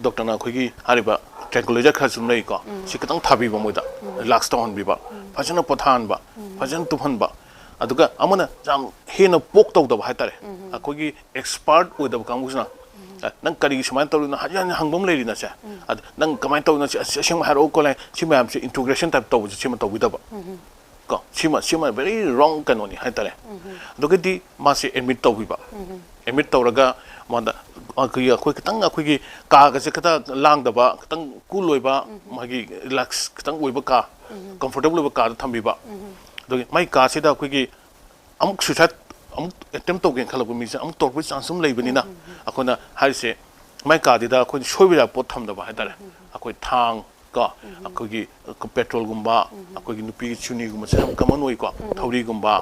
ꯗꯣꯛꯇꯔꯅ ꯑꯩꯈꯣꯏꯒꯤ ꯍꯥꯏꯔꯤꯕ ꯇ꯭ꯔꯦꯡꯀꯨꯂꯥꯏꯖꯔ ꯈꯔꯁꯨ ꯑꯗꯨꯝ ꯂꯩꯀꯣ, ꯁꯤ ꯈꯤꯇꯪ ꯊꯥꯕꯤꯕ ꯃꯣꯏꯗ, ꯔꯤꯂꯦꯛꯁ ꯇꯧꯍꯟꯕꯤꯕ, ꯐꯖꯅ ꯄꯣꯊꯥꯍꯟꯕ, ꯐꯖꯅ ꯇꯨꯝꯍꯟꯕ꯫ ꯑꯗꯨꯒ ꯑꯃꯅ ꯌꯥꯝ ꯍꯦꯟꯅ ꯄꯣꯛ ꯇꯧꯗꯕ ꯍꯥꯏꯇꯥꯔꯦ, ꯑꯩꯈꯣꯏꯒꯤ ꯑꯦꯛꯁꯄꯥꯔꯠ ꯑꯣꯏꯗꯕ ꯀꯥꯡꯕꯨꯁꯤꯅ, "ꯑꯦ, ꯅꯪ ꯀꯔꯤꯒꯤ ꯁꯨꯃꯥꯏꯅ ꯇꯧꯔꯤꯅꯣ?" ꯍꯟꯖꯤꯟ ꯍꯟꯖꯤꯟ ꯍꯪꯕ ꯑꯃ ꯂꯩꯔꯤꯅꯁꯦ꯫ ꯑꯗ, "ꯅꯪ ꯀꯃꯥꯏꯅ ꯇꯧꯔꯤꯅꯣ? ꯁꯤ ꯑꯁ-, ꯑꯁꯦꯡꯕ ꯍꯥꯏꯔꯛꯑꯣ" ꯈꯣꯠꯂꯦ꯫ ꯁꯤ ꯃꯌꯥꯝꯁꯦ ꯏꯟꯇ꯭ꯔꯣꯒꯦꯁꯟ ꯇꯥꯏꯞ ꯇꯧꯕꯁꯦ ꯁꯤꯃ ꯇꯧꯕꯤꯗꯕ꯫ ꯀꯣ, ꯁꯤꯃ, ꯁꯤꯃ ꯚꯦꯔꯤ ꯔꯣꯡ ꯀꯩꯅꯣꯅꯤ ꯍꯥꯏꯇꯥꯔꯦ꯫ ꯑꯗꯨꯒꯗꯤ ꯃꯥꯁꯦ ꯑꯦꯗꯃꯤꯠ ꯇꯧꯕꯤꯕ꯫ ꯑꯦꯗꯃꯤꯠ ꯇꯧꯔꯒ ꯃꯉꯣꯟꯗ ꯑꯩꯈꯣꯏꯒꯤ, ꯑꯩꯈꯣꯏ ꯈꯤꯇꯪ ꯑꯩꯈꯣꯏꯒꯤ ꯀꯥꯒꯁꯦ ꯈꯤꯇꯪ ꯂꯥꯡꯗꯕ, ꯈꯤꯇꯪ ꯀꯨꯜ ꯑꯣꯏꯕ, ꯃꯥꯒꯤ ꯔꯤꯂꯦꯛꯁ ꯈꯤꯇꯪ ꯑꯣꯏꯕ ꯀꯥ, ꯀꯝꯐꯣꯔꯇꯦꯕꯜ ꯑꯣꯏꯕ ꯀꯥꯗ ꯊꯝꯕꯤꯕ꯫ ꯑꯗꯨꯒꯤ ꯃꯥꯏ ꯀꯥꯁꯤꯗ ꯑꯩꯈꯣꯏꯒꯤ ꯑꯃꯨꯛ ꯁꯨꯏꯁꯥꯏꯠ ꯑꯃꯨꯛ ꯑꯦꯇꯦꯝ ꯇꯧꯒꯦꯅ ꯈꯜꯂꯛꯄ ꯃꯤꯁꯦ ꯑꯃꯨꯛ ꯇꯧꯔꯛꯄꯒꯤ ꯆꯥꯟꯁ ꯑꯃ ꯂꯩꯕꯅꯤꯅ, ꯑꯩꯈꯣꯏꯅ ꯍꯥꯏꯔꯤꯁꯦ, ꯃꯥꯏ ꯀꯥꯗꯨꯗ ꯑꯩꯈꯣꯏꯅ ꯁꯣꯏꯕ ꯌꯥꯕ ꯄꯣꯠ ꯊꯝꯗꯕ ꯍꯥꯏꯇꯥꯔꯦ꯫ ꯑꯩꯈꯣꯏ ꯊꯥꯡ, ꯀꯣ, ꯑꯩꯈꯣꯏꯒꯤ ꯄꯦꯇ꯭ꯔꯣꯜꯒꯨꯝꯕ, ꯑꯩꯈꯣꯏꯒꯤ ꯅꯨꯄꯤꯒꯤ ꯆꯨꯅꯤꯒꯨꯝꯕꯁꯦ ꯌꯥꯝ ꯀꯃꯟ ꯑꯣꯏꯀꯣ, ꯊꯧꯔꯤꯒꯨꯝꯕ,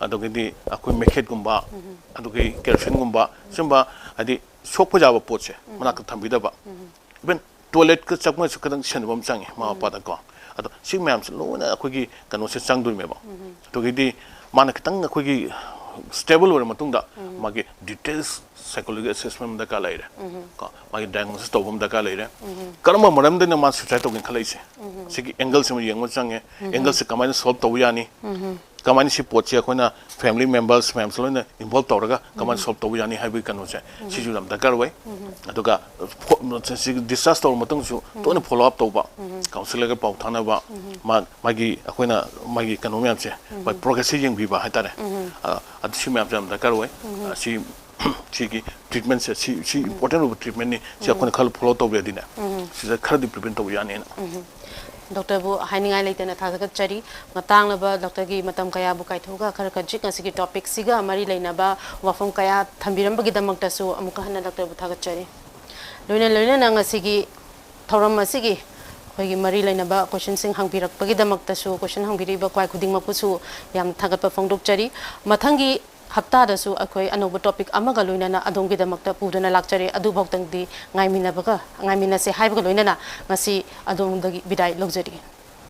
ꯑꯗꯨꯗꯒꯤꯗꯤ ꯑꯩꯈꯣꯏ ꯃꯩꯈꯦꯠꯀꯨꯝꯕ, ꯑꯗꯨꯗꯒꯤ ꯀꯦꯔꯣꯁꯤꯟꯒꯨꯝꯕ, ꯁꯤꯒꯨꯝꯕ ꯍꯥꯏꯗꯤ ꯁꯣꯛꯄ ꯌꯥꯕ ꯄꯣꯠꯁꯦ ꯃꯅꯥꯛꯇ ꯊꯝꯕꯤꯗꯕ꯫ ꯏꯚꯟ ꯇꯣꯏꯂꯦꯠꯀ ꯆꯪꯕꯁꯨ ꯈꯤꯇꯪ ꯁꯦꯟꯅꯕ ꯑꯃ ꯆꯪꯉꯦ ꯃꯃꯥ ꯃꯄꯥꯗꯀꯣ꯫ ꯑꯗꯣ ꯁꯤ ꯃꯌꯥꯝꯁꯦ ꯂꯣꯏꯅ ꯑꯩꯈꯣꯏꯒꯤ ꯀꯩꯅꯣꯁꯦ ꯆꯪꯗꯣꯏꯅꯦꯕ꯫ ꯑꯗꯨꯒꯤꯗꯤ ꯃꯥꯅ ꯈꯤꯇꯪ ꯑꯩꯈꯣꯏꯒꯤ ꯁ꯭ꯇꯦꯕꯜ ꯑꯣꯏꯔ ꯃꯇꯨꯡꯗ ꯃꯥꯒꯤ ꯗꯤꯇꯦꯜꯁ ꯁꯥꯏꯀꯣꯂꯣꯖꯤ ꯑꯦꯁꯦꯁꯃꯦꯟ ꯑꯃ ꯗꯔꯀꯥꯔ ꯂꯩꯔꯦ꯫ ꯀꯣ, ꯃꯥꯒꯤ ꯗꯥꯏꯒꯅꯣꯁꯤꯁ ꯇꯧꯕ ꯑꯃ ꯗꯔꯀꯥꯔ ꯂꯩꯔꯦ꯫ ꯀꯔꯝꯕ ꯃꯔꯝꯗꯩꯅ ꯃꯥ ꯁꯨꯏꯁꯥꯏꯗ ꯇꯧꯒꯦꯅ ꯈꯜꯂꯛꯏꯁꯦ? ꯁꯤꯒꯤ ꯑꯦꯡꯒꯜꯁꯤꯃ ꯌꯦꯡꯕ ꯆꯪꯉꯦ꯫ ꯑꯦꯡꯒꯜꯁꯦ ꯀꯃꯥꯏꯅ ꯁꯣꯜꯕ ꯇꯧꯕ ꯌꯥꯅꯤ? ꯀꯃꯥꯏꯅ ꯁꯤ ꯄꯣꯠꯁꯦ ꯑꯩꯈꯣꯏꯅ ꯐꯦꯃꯤꯂꯤ ꯃꯦꯝꯕꯔꯁ ꯃꯌꯥꯝꯁꯦ ꯂꯣꯏꯅ ꯏꯟꯚꯣꯜꯕ ꯇꯧꯔꯒ ꯀꯃꯥꯏꯅ ꯁꯣꯜꯕ ꯇꯧꯕ ꯌꯥꯅꯤ ꯍꯥꯏꯕꯒꯤ ꯀꯩꯅꯣꯁꯦ ꯁꯤꯁꯨ ꯌꯥꯝ ꯗꯔꯀꯥꯔ ꯑꯣꯏ꯫ ꯑꯗꯨꯒ ꯐꯣ-, ꯁꯤ ꯗꯤꯁꯆꯥꯔꯖ ꯇꯧꯔ ꯃꯇꯨꯡꯁꯨ ꯇꯣꯏꯅ ꯐꯣꯂꯣ ꯑꯞ ꯇꯧꯕ, ꯀꯥꯎꯟꯁꯤꯂꯔꯒ ꯄꯥꯎ ꯊꯥꯅꯕ, ꯃꯥ-, ꯃꯥꯒꯤ ꯑꯩꯈꯣꯏꯅ ꯃꯥꯒꯤ ꯀꯩꯅꯣ ꯃꯌꯥꯝꯁꯦ, ꯃꯥꯒꯤ ꯄ꯭ꯔꯣꯒ꯭ꯔꯦꯁꯁꯦ ꯌꯦꯡꯕꯤꯕ ꯍꯥꯏꯇꯥꯔꯦ꯫ ꯑ, ꯑꯗꯨ ꯁꯤ ꯃꯌꯥꯝꯁꯦ ꯌꯥꯝ ꯗꯔꯀꯥꯔ ꯑꯣꯏ꯫ ꯑ, ꯁꯤ ꯁꯤꯒꯤ ꯇ꯭ꯔꯤꯠꯃꯦꯟꯁꯦ, ꯁꯤ, ꯁꯤ ꯏꯝꯄꯣꯔꯇꯦꯟ ꯑꯣꯏꯕ ꯇ꯭ꯔꯤꯠꯃꯦꯟꯅꯤ, ꯁꯤ ꯑꯩꯈꯣꯏꯅ ꯈꯔ ꯐꯣꯂꯣ ꯇꯧꯕꯤꯔꯗꯤꯅꯦ, ꯁꯤꯗ ꯈꯔꯗꯤ ꯄ꯭ꯔꯤꯚꯦꯟ ꯇꯧꯕ ꯌꯥꯅꯤꯅ꯫ ꯗꯣꯛꯇꯔꯕꯨ ꯍꯥꯏꯅꯤꯡꯉꯥꯏ ꯂꯩꯇꯅ ꯊꯥꯒꯠꯆꯔꯤ꯫ ꯃꯇꯥꯡꯂꯕ ꯗꯣꯛꯇꯔꯒꯤ ꯃꯇꯝ ꯀꯌꯥꯕꯨ ꯀꯥꯏꯊꯣꯛꯑꯒ ꯈꯔ ꯈꯖꯤꯛ ꯉꯁꯤꯒꯤ ꯇꯣꯄꯤꯛꯁꯤꯒ ꯃꯔꯤ ꯂꯩꯅꯕ ꯋꯥꯐꯝ ꯀꯌꯥ ꯊꯝꯕꯤꯔꯝꯕꯒꯤꯗꯃꯛꯇꯁꯨ ꯑꯃꯨꯛꯀ ꯍꯟꯅ ꯗꯣꯛꯇꯔꯕꯨ ꯊꯥꯒꯠꯆꯔꯤ꯫ ꯂꯣꯏꯅ ꯂꯣꯏꯅꯅ ꯉꯁꯤꯒꯤ ꯊꯧꯔꯝ ꯑꯁꯤꯒꯤ ꯑꯩꯈꯣꯏꯒꯤ ꯃꯔꯤ ꯂꯩꯅꯕ ꯀꯣꯏꯁꯟꯁꯤꯡ ꯍꯪꯕꯤꯔꯛꯄꯒꯤꯗꯃꯛꯇꯁꯨ, ꯀꯣꯏꯁꯟ ꯍꯪꯕꯤꯔꯛꯏꯕ ꯀ꯭ꯋꯥꯏ ꯈꯨꯗꯤꯡꯃꯛꯄꯨꯁꯨ ꯌꯥꯝ ꯊꯥꯒꯠꯄ ꯐꯣꯡꯗꯣꯛꯆꯔꯤ꯫ ꯃꯊꯪꯒꯤ ꯍꯞꯇꯥꯗꯁꯨ ꯑꯩꯈꯣꯏ ꯑꯅꯧꯕ ꯇꯣꯄꯤꯛ ꯑꯃꯒ ꯂꯣꯏꯅꯅ ꯑꯗꯣꯝꯒꯤꯗꯃꯛꯇ ꯄꯨꯗꯨꯅ ꯂꯥꯛꯆꯔꯤ꯫ ꯑꯗꯨꯐꯥꯎꯇꯪꯗꯤ ꯉꯥꯏꯃꯤꯟꯅꯕꯒ, ꯉꯥꯏꯃꯤꯟꯅꯁꯦ ꯍꯥꯏꯕꯒ ꯂꯣꯏꯅꯅ ꯉꯁꯤ ꯑꯗꯣꯝꯗꯒꯤ ꯕꯤꯗꯥꯏ ꯂꯧꯖꯔꯤ꯫